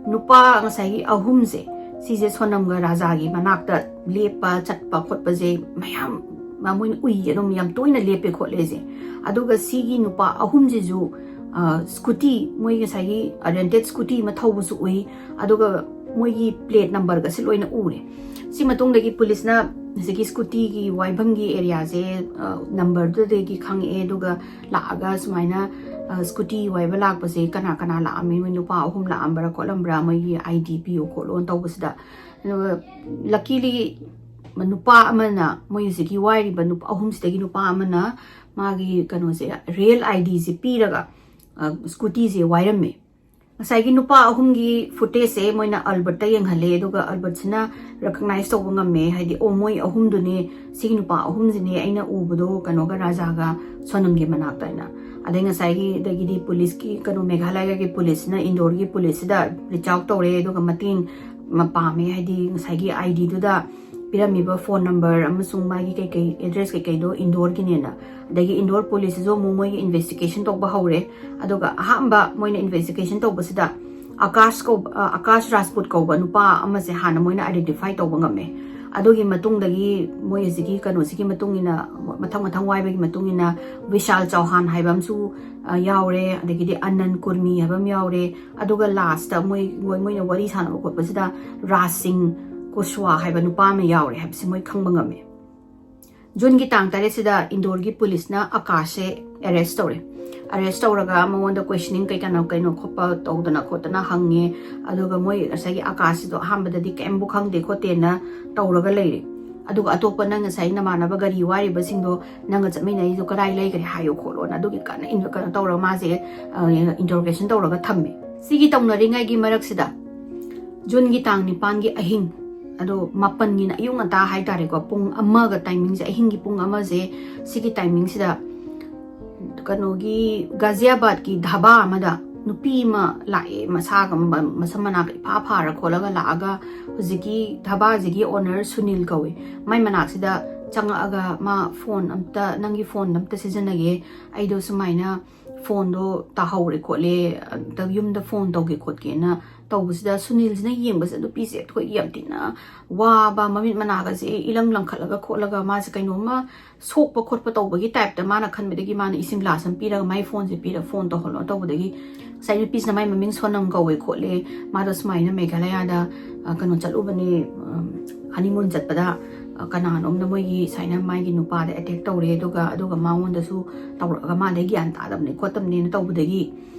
ꯅꯨꯄꯥ ꯉꯁꯥꯏꯒꯤ ꯑꯍꯨꯝꯁꯦ, ꯁꯤꯁꯦ ꯁꯣꯅꯝꯒ ꯔꯥꯖꯥꯒꯤ ꯃꯅꯥꯛꯇ ꯂꯦꯞꯄ ꯆꯠꯄ ꯈꯣꯠꯄꯁꯦ ꯃꯌꯥꯝ ꯃ-, ꯃꯣꯏꯅ ꯎꯏ, ꯑꯗꯨꯝ ꯌꯥꯝ ꯇꯣꯏꯅ ꯂꯦꯞꯄꯦ ꯈꯣꯠꯂꯦꯁꯦ꯫ ꯑꯗꯨꯒ ꯁꯤꯒꯤ ꯅꯨꯄꯥ ꯑꯍꯨꯝꯁꯤꯁꯨ, ꯑ, ꯁ꯭ꯀꯨꯇꯤ, ꯃꯣꯏ ꯉꯁꯥꯏꯒꯤ, ꯑ, ꯔꯦꯟꯇꯦꯠ ꯁ꯭ꯀꯨꯇꯤ ꯑꯃ ꯊꯧꯕꯁꯨ ꯎꯏ, ꯑꯗꯨꯒ ꯃꯣꯏꯒꯤ ꯄ꯭ꯂꯦꯠ ꯅꯝꯕꯔꯒꯁꯦ ꯂꯣꯏꯅ ꯎꯔꯦ꯫ ꯁꯤ ꯃꯇꯨꯡꯗꯒꯤ ꯄꯨꯂꯤꯁꯅ ꯉꯁꯥꯏꯒꯤ ꯁ꯭ꯀꯨꯇꯤꯒꯤ ꯋꯥꯏꯐꯝꯒꯤ ꯑꯦꯔꯤꯌꯥꯁꯦ, ꯑ, ꯅꯝꯕꯔꯗꯨꯗꯒꯤ ꯈꯪꯉꯛꯑꯦ, ꯑꯗꯨꯒ ꯂꯥꯛꯑꯒ ꯁꯨꯃꯥꯏꯅ, ꯑ, ꯁ꯭ꯀꯨꯇꯤ ꯋꯥꯏꯕ ꯂꯥꯛꯄꯁꯦ ꯀꯅꯥ ꯀꯅꯥ ꯂꯥꯛꯑꯝꯃꯤ, ꯃꯣꯏ ꯅꯨꯄꯥ ꯑꯍꯨꯝ ꯂꯥꯛꯑꯝꯕ꯭ꯔꯥ ꯈꯣꯠꯂꯝꯕ꯭ꯔꯥ, ꯃꯣꯏꯒꯤ ꯑꯥꯏ ꯗꯤ ꯄꯤꯌꯨ ꯈꯣꯠꯂꯣꯅ ꯇꯧꯕꯁꯤꯗ꯫ ꯑꯗꯨꯒ luckily ꯅꯨꯄꯥ ꯑꯃꯅ, ꯃꯣꯏ ꯍꯧꯖꯤꯛꯀꯤ ꯋꯥꯏꯔꯤꯕ ꯅꯨꯄꯥ ꯑꯍꯨꯝꯁꯤꯗꯒꯤ ꯅꯨꯄꯥ ꯑꯃꯅ ꯃꯥꯒꯤ ꯀꯩꯅꯣꯁꯦ, ꯔꯤꯌꯦꯜ ꯑꯥꯏ ꯗꯤꯁꯦ ꯄꯤꯔꯒ, ꯑ, ꯁ꯭ꯀꯨꯇꯤꯁꯦ ꯋꯥꯏꯔꯝꯃꯦ꯫ ꯉꯁꯥꯏꯒꯤ ꯅꯨꯄꯥ ꯑꯍꯨꯝꯒꯤ ꯐꯨꯇꯦꯖꯁꯦ ꯃꯣꯏꯅ ꯑꯜꯕꯔꯠꯇ ꯌꯦꯡꯍꯜꯂꯦ, ꯑꯗꯨꯒ ꯑꯜꯕꯔꯠꯁꯤꯅ ꯔꯦꯀꯛꯅꯥꯏꯁ ꯇꯧꯕ ꯉꯝꯃꯦ, ꯍꯥꯏꯗꯤ, "ꯑꯣ, ꯃꯣꯏ ꯑꯍꯨꯝꯗꯨꯅꯦ, ꯁꯤꯒꯤ ꯅꯨꯄꯥ ꯑꯍꯨꯝꯁꯤꯅꯦ ꯑꯩꯅ ꯎꯕꯗꯣ ꯀꯩꯅꯣꯒ ꯔꯥꯖꯥꯒ ꯁꯣꯅꯝꯒꯤ ꯃꯅꯥꯛꯇ" ꯍꯥꯏꯅ꯫ ꯑꯗꯩ ꯉꯁꯥꯏꯒꯤ, ꯑꯗꯒꯤꯗꯤ ꯄꯨꯂꯤꯁꯀꯤ, ꯀꯩꯅꯣ, ꯃꯦꯘꯥꯂꯌꯒꯤ ꯄꯨꯂꯤꯁꯁꯤꯅ ꯏꯟꯗꯣꯔꯒꯤ ꯄꯨꯂꯤꯁꯁꯤꯗ ꯔꯤꯆ ꯑꯥꯎꯠ ꯇꯧꯔꯦ, ꯑꯗꯨꯒ ꯃꯇꯦꯡ ꯃ-, ꯄꯥꯝꯃꯦ, ꯍꯥꯏꯗꯤ ꯉꯁꯥꯏꯒꯤ ꯑꯥꯏ ꯗꯤꯗꯨꯗ ꯄꯤꯔꯝꯃꯤꯕ ꯐꯣꯟ ꯅꯝꯕꯔ ꯑꯃꯁꯨꯡ ꯃꯥꯒꯤ ꯀꯩꯀꯩ ꯑꯦꯗ꯭ꯔꯦꯁ ꯀꯩꯀꯩꯗꯣ ꯏꯟꯗꯣꯔꯒꯤꯅꯦꯅ꯫ ꯑꯗꯒꯤ ꯏꯟꯗꯣꯔ ꯄꯨꯂꯤꯁꯁꯤꯁꯨ ꯑꯃꯨꯛ ꯃꯣꯏꯒꯤ ꯏꯟꯚꯦꯁꯇꯤꯒꯦꯁꯟ ꯇꯧꯕ ꯍꯧꯔꯦ꯫ ꯑꯗꯨꯒ ꯑꯍꯥꯟꯕ ꯃꯣꯏꯅ ꯏꯟꯚꯦꯁꯇꯤꯒꯦꯁꯟ ꯇꯧꯕꯁꯤꯗ ꯑꯀꯥꯁ ꯀꯧꯕ, ꯑ, ꯑꯀꯥꯁ ꯔꯥꯖꯄꯨꯠ ꯀꯧꯕ ꯅꯨꯄꯥ ꯑꯃꯁꯦ ꯍꯥꯟꯅ ꯃꯣꯏꯅ ꯑꯥꯏꯗꯦꯟꯇꯤꯐꯥꯏ ꯇꯧꯕ ꯉꯝꯃꯦ꯫ ꯑꯗꯨꯒꯤ ꯃꯇꯨꯡꯗꯒꯤ ꯃꯣꯏ ꯍꯧꯖꯤꯛꯀꯤ ꯀꯩꯅꯣꯁꯤꯒꯤ ꯃꯇꯨꯡ ꯏꯟꯅ, ꯃꯊꯪ ꯃꯊꯪ ꯋꯥꯏꯕꯒꯤ ꯃꯇꯨꯡ ꯏꯟꯅ ꯕꯤꯁꯥꯜ ꯆꯧꯍꯥꯟ ꯍꯥꯏꯕ ꯑꯃꯁꯨ, ꯑ, ꯌꯥꯎꯔꯦ, ꯑꯗꯒꯤꯗꯤ ꯑꯅꯟ ꯀꯨꯔꯃꯤ ꯍꯥꯏꯕ ꯑꯃ ꯌꯥꯎꯔꯦ, ꯑꯗꯨꯒ ꯂꯥꯁꯇ ꯃꯣꯏ, ꯃꯣꯏ, ꯃꯣꯏꯅ ꯋꯥꯔꯤ ꯁꯥꯟꯅꯕ ꯈꯣꯠꯄꯁꯤꯗ ꯔꯥꯖ ꯁꯤꯡ ꯀꯨꯁꯋꯥ ꯍꯥꯏꯕ ꯅꯨꯄꯥ ꯑꯃ ꯌꯥꯎꯔꯦ ꯍꯥꯏꯕꯁꯤ ꯃꯣꯏ ꯈꯪꯕ ꯉꯝꯃꯦ꯫ ꯖꯨꯟꯒꯤ ꯇꯥꯡ ꯇꯔꯦꯠꯁꯤꯗ ꯏꯟꯗꯣꯔꯒꯤ ꯄꯨꯂꯤꯁꯅ ꯑꯀꯥꯁꯁꯦ ꯑꯦꯔꯦꯁ ꯇꯧꯔꯦ꯫ ꯑꯦꯔꯦꯁ ꯇꯧꯔꯒ ꯃꯉꯣꯟꯗ ꯀꯣꯏꯁꯅꯤꯡ ꯀꯩ ꯀꯩꯅꯣ, ꯀꯩꯅꯣ ꯈꯣꯠꯄ ꯇꯧꯗꯅ ꯈꯣꯠꯇꯅ ꯍꯪꯉꯦ꯫ ꯑꯗꯨꯒ ꯃꯣꯏ ꯉꯁꯥꯏꯒꯤ ꯑꯀꯥꯁꯁꯤꯗꯣ ꯑꯍꯥꯟꯕꯗꯗꯤ ꯀꯩꯝꯕꯨ ꯈꯪꯗꯦ ꯈꯣꯠꯇꯦꯅ ꯇꯧꯔꯒ ꯂꯩꯔꯦ꯫ ꯑꯗꯨꯒ ꯑꯇꯣꯞꯄ ꯅꯪ ꯉꯁꯥꯏ ꯅꯃꯥꯟꯅꯕ ꯒꯥꯔꯤ ꯋꯥꯏꯔꯤꯕꯁꯤꯡꯗꯣ, ꯅꯪꯒ ꯆꯠꯃꯤꯟꯅꯔꯤꯗꯣ ꯀꯗꯥꯏ ꯂꯩꯈ꯭ꯔꯦ ꯍꯥꯏꯌꯣ ꯈꯣꯠꯂꯣꯅ, ꯑꯗꯨꯒꯤ ꯀꯟꯅ ꯏꯟ-, ꯀꯩꯅꯣ ꯇꯧꯔꯒ ꯃꯥꯁꯦ, ꯑ, ꯏꯟꯇꯔꯣꯒꯦꯁꯟ ꯇꯧꯔꯒ ꯊꯝꯃꯦ꯫ ꯁꯤꯒꯤ ꯇꯧꯅꯔꯤꯉꯩꯒꯤ ꯃꯔꯛꯁꯤꯗ ꯖꯨꯟꯒꯤ ꯇꯥꯡ ꯅꯤꯄꯥꯟꯒꯤ ꯑꯍꯤꯡ, ꯑꯗꯣ ꯃꯥꯄꯟꯒꯤꯅ ꯑꯌꯨꯛ ꯉꯟꯇꯥ ꯍꯥꯏꯇꯥꯔꯦꯀꯣ, ꯄꯨꯡ ꯑꯃꯒ ꯇꯥꯏꯃꯤꯡꯁꯦ, ꯑꯍꯤꯡꯒꯤ ꯄꯨꯡ ꯑꯃꯁꯦ, ꯁꯤꯒꯤ ꯇꯥꯏꯃꯤꯡꯁꯤꯗ ꯀꯩꯅꯣꯒꯤ ꯒꯥꯖꯤꯌꯥꯕꯥꯗꯀꯤ ꯙꯥꯕꯥ ꯑꯃꯗ ꯅꯨꯄꯤ ꯑꯃ ꯂꯥꯛꯑꯦ, ꯃꯁꯥꯒ ꯃ-, ꯃꯁꯝ ꯃꯅꯥꯒ ꯏꯐꯥ ꯐꯥꯔ ꯈꯣꯠꯂꯒ ꯂꯥꯛꯑꯒ, ꯍꯧꯖꯤꯛꯀꯤ ꯙꯥꯕꯥꯁꯤꯒꯤ owner ꯁꯨꯅꯤꯜ ꯀꯧꯋꯦ, ꯃꯥꯏ ꯃꯅꯥꯛꯁꯤꯗ ꯆꯪꯉꯛꯑꯒ, "ꯃꯥ phone ꯑꯝꯇ, ꯅꯪꯒꯤ phone ꯑꯝꯇ ꯁꯤꯖꯤꯟꯅꯒꯦ, ꯑꯩꯗꯣ ꯁꯨꯃꯥꯏꯅ phoneꯗꯣ ꯇꯥꯍꯧꯔꯦ ꯈꯣꯠꯂꯦ, ꯑꯝꯇ ꯌꯨꯝꯗ phone ꯇꯧꯒꯦ ꯈꯣꯠꯀꯦꯅ" ꯇꯧꯕꯁꯤꯗ, ꯁꯨꯅꯤꯜꯁꯤꯅ ꯌꯦꯡꯕꯁꯤꯗ ꯅꯨꯄꯤꯁꯦ ꯑꯩꯈꯣꯏꯒꯤ ꯌꯥꯝ ꯊꯤꯅ ꯋꯥꯕ, ꯃꯃꯤꯠ ꯃꯅꯥꯒꯁꯦ ꯏꯂꯪ ꯂꯪꯈꯠꯂꯒ ꯈꯣꯠꯂꯒ, ꯃꯥꯁꯦ ꯀꯩꯅꯣꯝꯃ ꯁꯣꯛꯄ ꯈꯣꯠꯄ ꯇꯧꯕꯒꯤ typeꯇ ꯃꯥꯅ ꯈꯟꯕꯗꯒꯤ, ꯃꯥꯅ ꯏꯁꯤꯡ glass ꯑꯃ ꯄꯤꯔꯒ, "ꯃꯥꯏ phoneꯁꯦ ꯄꯤꯔ phone ꯇꯧꯍꯜꯂꯣ" ꯇꯧꯕꯗꯒꯤ, ꯉꯁꯥꯏ ꯅꯨꯄꯤꯁꯤꯅ, "ꯃꯥꯏ ꯃꯃꯤꯡ ꯁꯣꯅꯝ ꯀꯧꯋꯦ ꯈꯣꯠꯂꯦ, ꯃꯥꯗꯣ ꯁꯨꯃꯥꯏꯅ ꯃꯦꯘꯥꯂꯌꯥꯗ, ꯑ, ꯀꯩꯅꯣ ꯆꯠꯂꯨꯕꯅꯦ, ꯎꯝ, honeymoon ꯆꯠꯄꯗ, ꯑ, ꯀꯅꯥꯅꯣꯝꯅ ꯃꯣꯏꯒꯤ ꯁꯨꯃꯥꯏꯅ ꯃꯥꯒꯤ ꯅꯨꯄꯥꯗ attack ꯇꯧꯔꯦ, ꯑꯗꯨꯒ, ꯑꯗꯨꯒ ꯃꯉꯣꯟꯗꯁꯨ ꯇꯧꯔꯛꯑꯒ ꯃꯥꯗꯩ ꯒ꯭ꯌꯥꯟ ꯇꯥꯗꯕꯅꯦ ꯈꯣꯠꯇꯕꯅꯦꯅ" ꯇꯧꯕꯗꯒꯤ,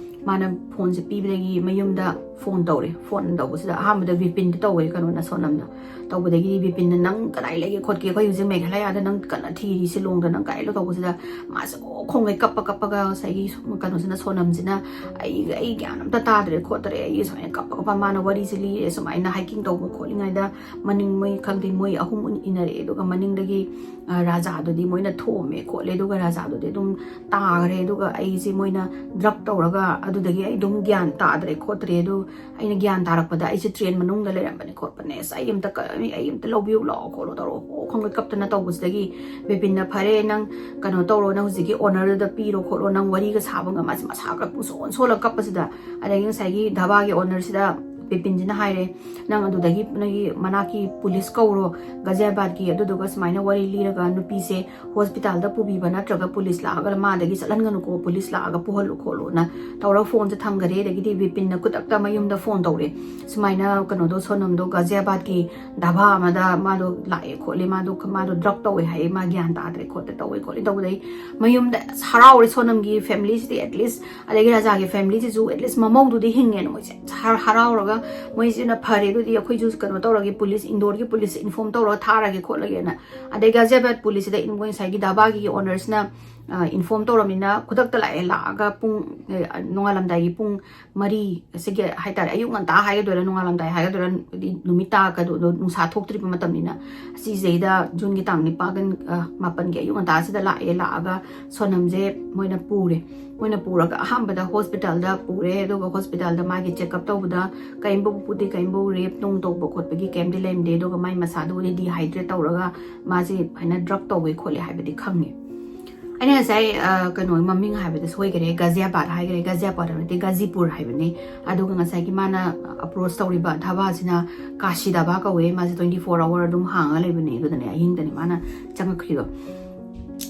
ꯃꯥꯅ phoneꯁꯦ ꯄꯤꯕꯗꯒꯤ ꯃꯌꯨꯝꯗ phone ꯇꯧꯔꯦ꯫ Phone ꯇꯧꯕꯁꯤꯗ ꯑꯍꯥꯟꯕꯗ ꯕꯤꯄꯤꯟꯗ ꯇꯧꯋꯦ, ꯀꯩꯅꯣꯅ, ꯁꯣꯅꯝꯅ꯫ ꯇꯧꯕꯗꯒꯤꯗꯤ ꯕꯤꯄꯤꯟꯅ, "ꯅꯪ ꯀꯗꯥꯏ ꯂꯩꯒꯦ ꯈꯣꯠꯀꯦ? ꯑꯩꯈꯣꯏ ꯍꯧꯖꯤꯛ ꯃꯦꯘꯥꯂꯌꯥꯗ ꯅꯪ ꯀꯟꯅ ꯊꯤꯔꯤ, ꯁꯤꯂꯣꯡꯗ ꯅꯪ ꯀꯥꯏ ꯂꯩ?" ꯇꯧꯕꯁꯤꯗ ꯃꯥꯁꯦ ꯑꯣ ꯈꯣꯡꯒꯩ ꯀꯞꯄ ꯀꯞꯄꯒ ꯉꯁꯥꯏꯒꯤ ꯀꯩꯅꯣꯁꯤꯅ, ꯁꯣꯅꯝꯁꯤꯅ, "ꯑꯩ, ꯑꯩ ꯒ꯭ꯌꯥꯟ ꯑꯝꯇ ꯇꯥꯗ꯭ꯔꯦ ꯈꯣꯠꯇ꯭ꯔꯦ", ꯑꯩ ꯁꯨꯃꯥꯏꯅ ꯀꯞꯄ ꯀꯞꯄ ꯃꯥꯅ ꯋꯥꯔꯤꯁꯦ ꯂꯤꯔꯦ꯫ ꯁꯨꯃꯥꯏꯅ hiking ꯇꯧꯕ ꯈꯣꯠꯂꯤꯉꯩꯗ ꯃꯅꯤꯡ ꯃꯣꯏ ꯈꯪꯗꯦ, ꯃꯣꯏ ꯑꯍꯨꯝ ꯏꯟꯅꯔꯛꯑꯦ, ꯑꯗꯨꯒ ꯃꯅꯤꯡꯗꯒꯤ ꯑ, ꯔꯥꯖꯥꯗꯨꯗꯤ ꯃꯣꯏꯅ ꯊꯣꯝꯃꯦ ꯈꯣꯠꯂꯦ, ꯑꯗꯨꯒ ꯔꯥꯖꯥꯗꯨꯗꯤ ꯑꯗꯨꯝ ꯇꯥꯈ꯭ꯔꯦ꯫ ꯑꯗꯨꯒ ꯑꯩꯁꯦ ꯃꯣꯏꯅ drug ꯇꯧꯔꯒ, ꯑꯗꯨꯗꯒꯤ ꯑꯩ ꯑꯗꯨꯝ ꯒ꯭ꯌꯥꯟ ꯇꯥꯗ꯭ꯔꯦ ꯈꯣꯠꯇ꯭ꯔꯦ꯫ ꯑꯗꯨ ꯑꯩꯅ ꯒ꯭ꯌꯥꯟ ꯇꯥꯔꯛꯄꯗ ꯑꯩꯁꯦ train ꯃꯅꯨꯡꯗ ꯂꯩꯔꯝꯕꯅꯦ ꯈꯣꯠꯄꯅꯦ, ꯑꯁ, ꯑꯩ ꯑꯝꯇ ꯀ-, ꯑꯩ ꯑꯝꯇ ꯂꯧꯕꯤꯌꯨ ꯂꯥꯛꯑꯣ ꯈꯣꯠꯂꯣ ꯇꯧꯔꯒ ꯑꯣ ꯈꯪꯗꯦ ꯀꯞꯇꯅ ꯇꯧꯕꯁꯤꯗꯒꯤ ꯕꯤꯄꯤꯟꯅ, "ꯐꯔꯦ, ꯅꯪ ꯀꯩꯅꯣ ꯇꯧꯔꯣ, ꯅꯪ ꯍꯧꯖꯤꯛꯀꯤ ownerꯗꯨꯗ ꯄꯤꯔꯣ ꯈꯣꯠꯂꯣ", ꯅꯪ ꯋꯥꯔꯤꯒ ꯁꯥꯕ ꯉꯝ-, ꯃꯥꯁꯦ ꯃꯁꯥꯒ ꯄꯨꯡꯁꯣꯟ ꯁꯣꯜꯂꯒ ꯀꯞꯄꯁꯤꯗ, ꯑꯗꯒꯤ ꯉꯁꯥꯏꯒꯤ ꯙꯥꯕꯥꯒꯤ ownerꯁꯤꯗ ꯕꯤꯄꯤꯟꯁꯤꯅ ꯍꯥꯏꯔꯦ, "ꯅꯪ ꯑꯗꯨꯗꯒꯤ ꯅꯣꯏꯒꯤ ꯃꯅꯥꯛꯀꯤ police ꯀꯧꯔꯣ, ꯒꯥꯖꯤꯌꯥꯕꯥꯗꯀꯤ", ꯑꯗꯨꯗꯨꯒ ꯁꯨꯃꯥꯏꯅ ꯋꯥꯔꯤ ꯂꯤꯔꯒ ꯅꯨꯄꯤꯁꯦ hospitalꯗ ꯄꯨꯕꯤꯕ ꯅꯠꯇ꯭ꯔꯒ police ꯂꯥꯛꯑꯒ ꯃꯥꯗꯒꯤ ꯆꯠꯍꯟꯒꯅꯨꯀꯣ, police ꯂꯥꯛꯑꯒ ꯄꯨꯍꯜꯂꯨ ꯈꯣꯠꯂꯨꯅ ꯇꯧꯔꯒ phoneꯁꯦ ꯊꯝꯈꯔꯦ꯫ ꯑꯗꯒꯤꯗꯤ ꯕꯤꯄꯤꯟꯅ ꯈꯨꯗꯛꯇ ꯃꯌꯨꯝꯗ phone ꯇꯧꯔꯦ, ꯁꯨꯃꯥꯏꯅ ꯀꯩꯅꯣꯗꯣ, ꯁꯣꯅꯝꯗꯣ ꯒꯥꯖꯤꯌꯥꯕꯥꯗꯀꯤ ꯙꯥꯕꯥ ꯑꯃꯗ ꯃꯥꯗꯣ ꯂꯥꯛꯑꯦ ꯈꯣꯠꯂꯦ, ꯃꯥꯗꯣ, ꯃꯥꯗꯣ drug ꯇꯧꯋꯦ ꯍꯥꯏꯌꯦ, ꯃꯥ ꯒ꯭ꯌꯥꯟ ꯇꯥꯗ꯭ꯔꯦ ꯈꯣꯠꯇ꯭ꯔꯦ ꯇꯧꯋꯦ ꯈꯣꯠꯂꯦ ꯇꯧꯕꯗꯩ ꯃꯌꯨꯝꯗ ꯑꯁ ꯍꯔꯥꯎꯔꯦ ꯁꯣꯅꯝꯒꯤ familyꯁꯤꯗꯤ, at least, ꯑꯗꯒꯤ ꯔꯥꯖꯥꯒꯤ familyꯁꯤꯁꯨ at least ꯃꯃꯧꯗꯨꯗꯤ ꯍꯤꯡꯉꯦꯅ ꯃꯣꯏꯁꯦ ꯍꯔ-, ꯍꯔꯥꯎꯔꯒ ꯃꯣꯏꯁꯤꯅ, "ꯐꯔꯦ, ꯑꯗꯨꯗꯤ ꯑꯩꯈꯣꯏꯁꯨ ꯀꯩꯅꯣ ꯇꯧꯔꯒꯦ, police, ꯏꯟꯗꯣꯔꯒꯤ police inform ꯇꯧꯔꯒ ꯊꯥꯔꯒꯦ ꯈꯣꯠꯂꯒꯦꯅ", ꯑꯗꯩ ꯒꯥꯖꯤꯌꯥꯕꯥꯗ policeꯁꯤꯗ ꯏꯟ-, ꯃꯣꯏ ꯉꯁꯥꯏꯒꯤ ꯙꯥꯕꯥꯒꯤ ownerꯁꯤꯅ ꯏꯟꯐꯣꯔꯝ ꯇꯧꯔꯝꯅꯤꯅ ꯈꯨꯗꯛꯇ ꯂꯥꯛꯑꯦ꯫ ꯂꯥꯛꯑꯒ ꯄꯨꯡ, ꯑ, ꯅꯣꯡꯉꯥꯜꯂꯝꯗꯥꯏꯒꯤ ꯄꯨꯡ ꯃꯔꯤ, ꯑꯁꯤꯒꯤ ꯍꯥꯏꯇꯥꯔꯦ, ꯑꯌꯨꯛ ꯉꯟꯇꯥ ꯍꯥꯏꯒꯗꯣꯏꯔꯥ, ꯅꯣꯡꯉꯥꯜꯂꯝꯗꯥꯏ ꯍꯥꯏꯒꯗꯣꯏꯔꯥ, ꯍꯥꯏꯗꯤ ꯅꯨꯃꯤꯠ ꯇꯥ-, ꯀꯩꯅꯣ, ꯅꯨꯡꯁꯥ ꯊꯣꯛꯇ꯭ꯔꯤꯕ ꯃꯇꯝꯅꯤꯅ, ꯑꯁꯤꯁꯤꯗꯩꯗ ꯖꯨꯟꯒꯤ ꯇꯥꯡ ꯅꯤꯄꯥꯟ, ꯑ, ꯃꯥꯄꯟꯒꯤ ꯑꯌꯨꯛ ꯉꯟꯇꯥꯁꯤꯗ ꯂꯥꯛꯑꯦ꯫ ꯂꯥꯛꯑꯒ ꯁꯣꯅꯝꯁꯦ ꯃꯣꯏꯅ ꯄꯨꯔꯦ꯫ ꯃꯣꯏꯅ ꯄꯨꯔꯒ ꯑꯍꯥꯟꯕꯗ ꯍꯣꯁꯄꯤꯇꯥꯜꯗ ꯄꯨꯔꯦ, ꯑꯗꯨꯒ ꯍꯣꯁꯄꯤꯇꯥꯜꯗ ꯃꯥꯒꯤ ꯆꯦꯛꯑꯞ ꯇꯧꯕꯗ ꯀꯔꯤꯝꯐꯥꯎ ꯄꯨꯗꯦ, ꯀꯔꯤꯝꯐꯥꯎ ꯔꯦꯞ ꯅꯨꯡ ꯇꯧꯕ ꯈꯣꯠꯄꯒꯤ ꯀꯔꯤꯝꯇ ꯂꯩꯔꯝꯗꯦ꯫ ꯑꯗꯨꯒ ꯃꯥꯏ ꯃꯁꯥꯗꯨꯕꯨꯗꯤ ꯗꯤꯍꯥꯏꯗ꯭ꯔꯦꯠ ꯇꯧꯔꯒ ꯃꯥꯁꯦ ꯍꯥꯏꯅ ꯗ꯭ꯔꯛ ꯇꯧꯋꯦ ꯈꯣꯠꯂꯦ ꯍꯥꯏꯕꯗꯤ ꯈꯪꯉꯦ꯫ ꯑꯩꯅ ꯉꯁꯥꯏ, ꯑ, ꯀꯩꯅꯣ, ꯃꯃꯤꯡ ꯍꯥꯏꯕꯗ ꯁꯣꯏꯈꯔꯦ, ꯒꯥꯖꯤꯌꯥꯕꯥꯗ ꯍꯥꯏꯈꯔꯦ, ꯒꯥꯖꯤꯌꯥꯕꯥꯗ ꯍꯥꯏꯕ ꯅꯠꯇꯦ, ꯒꯥꯖꯤꯄꯨꯔ ꯍꯥꯏꯕꯅꯤ꯫ ꯑꯗꯨꯒ ꯉꯁꯥꯏꯒꯤ ꯃꯥꯅ ꯑꯦꯄ꯭ꯔꯣꯁ ꯇꯧꯔꯤꯕ ꯙꯥꯕꯥꯁꯤꯅ ꯀꯥꯁꯤ ꯙꯥꯕꯥ ꯀꯧꯋꯦ꯫ ꯃꯥꯁꯦ ꯇ꯭ꯋꯦꯟꯇꯤ ꯐꯣꯔ ꯑꯋꯥꯔ ꯑꯗꯨꯝ ꯍꯥꯡꯉ ꯂꯩꯕꯅꯦ꯫ ꯑꯗꯨꯗꯅꯦ ꯑꯍꯤꯡꯗꯅꯦ ꯃꯥꯅ ꯆꯪꯉꯛꯈ꯭ꯔꯤꯗꯣ꯫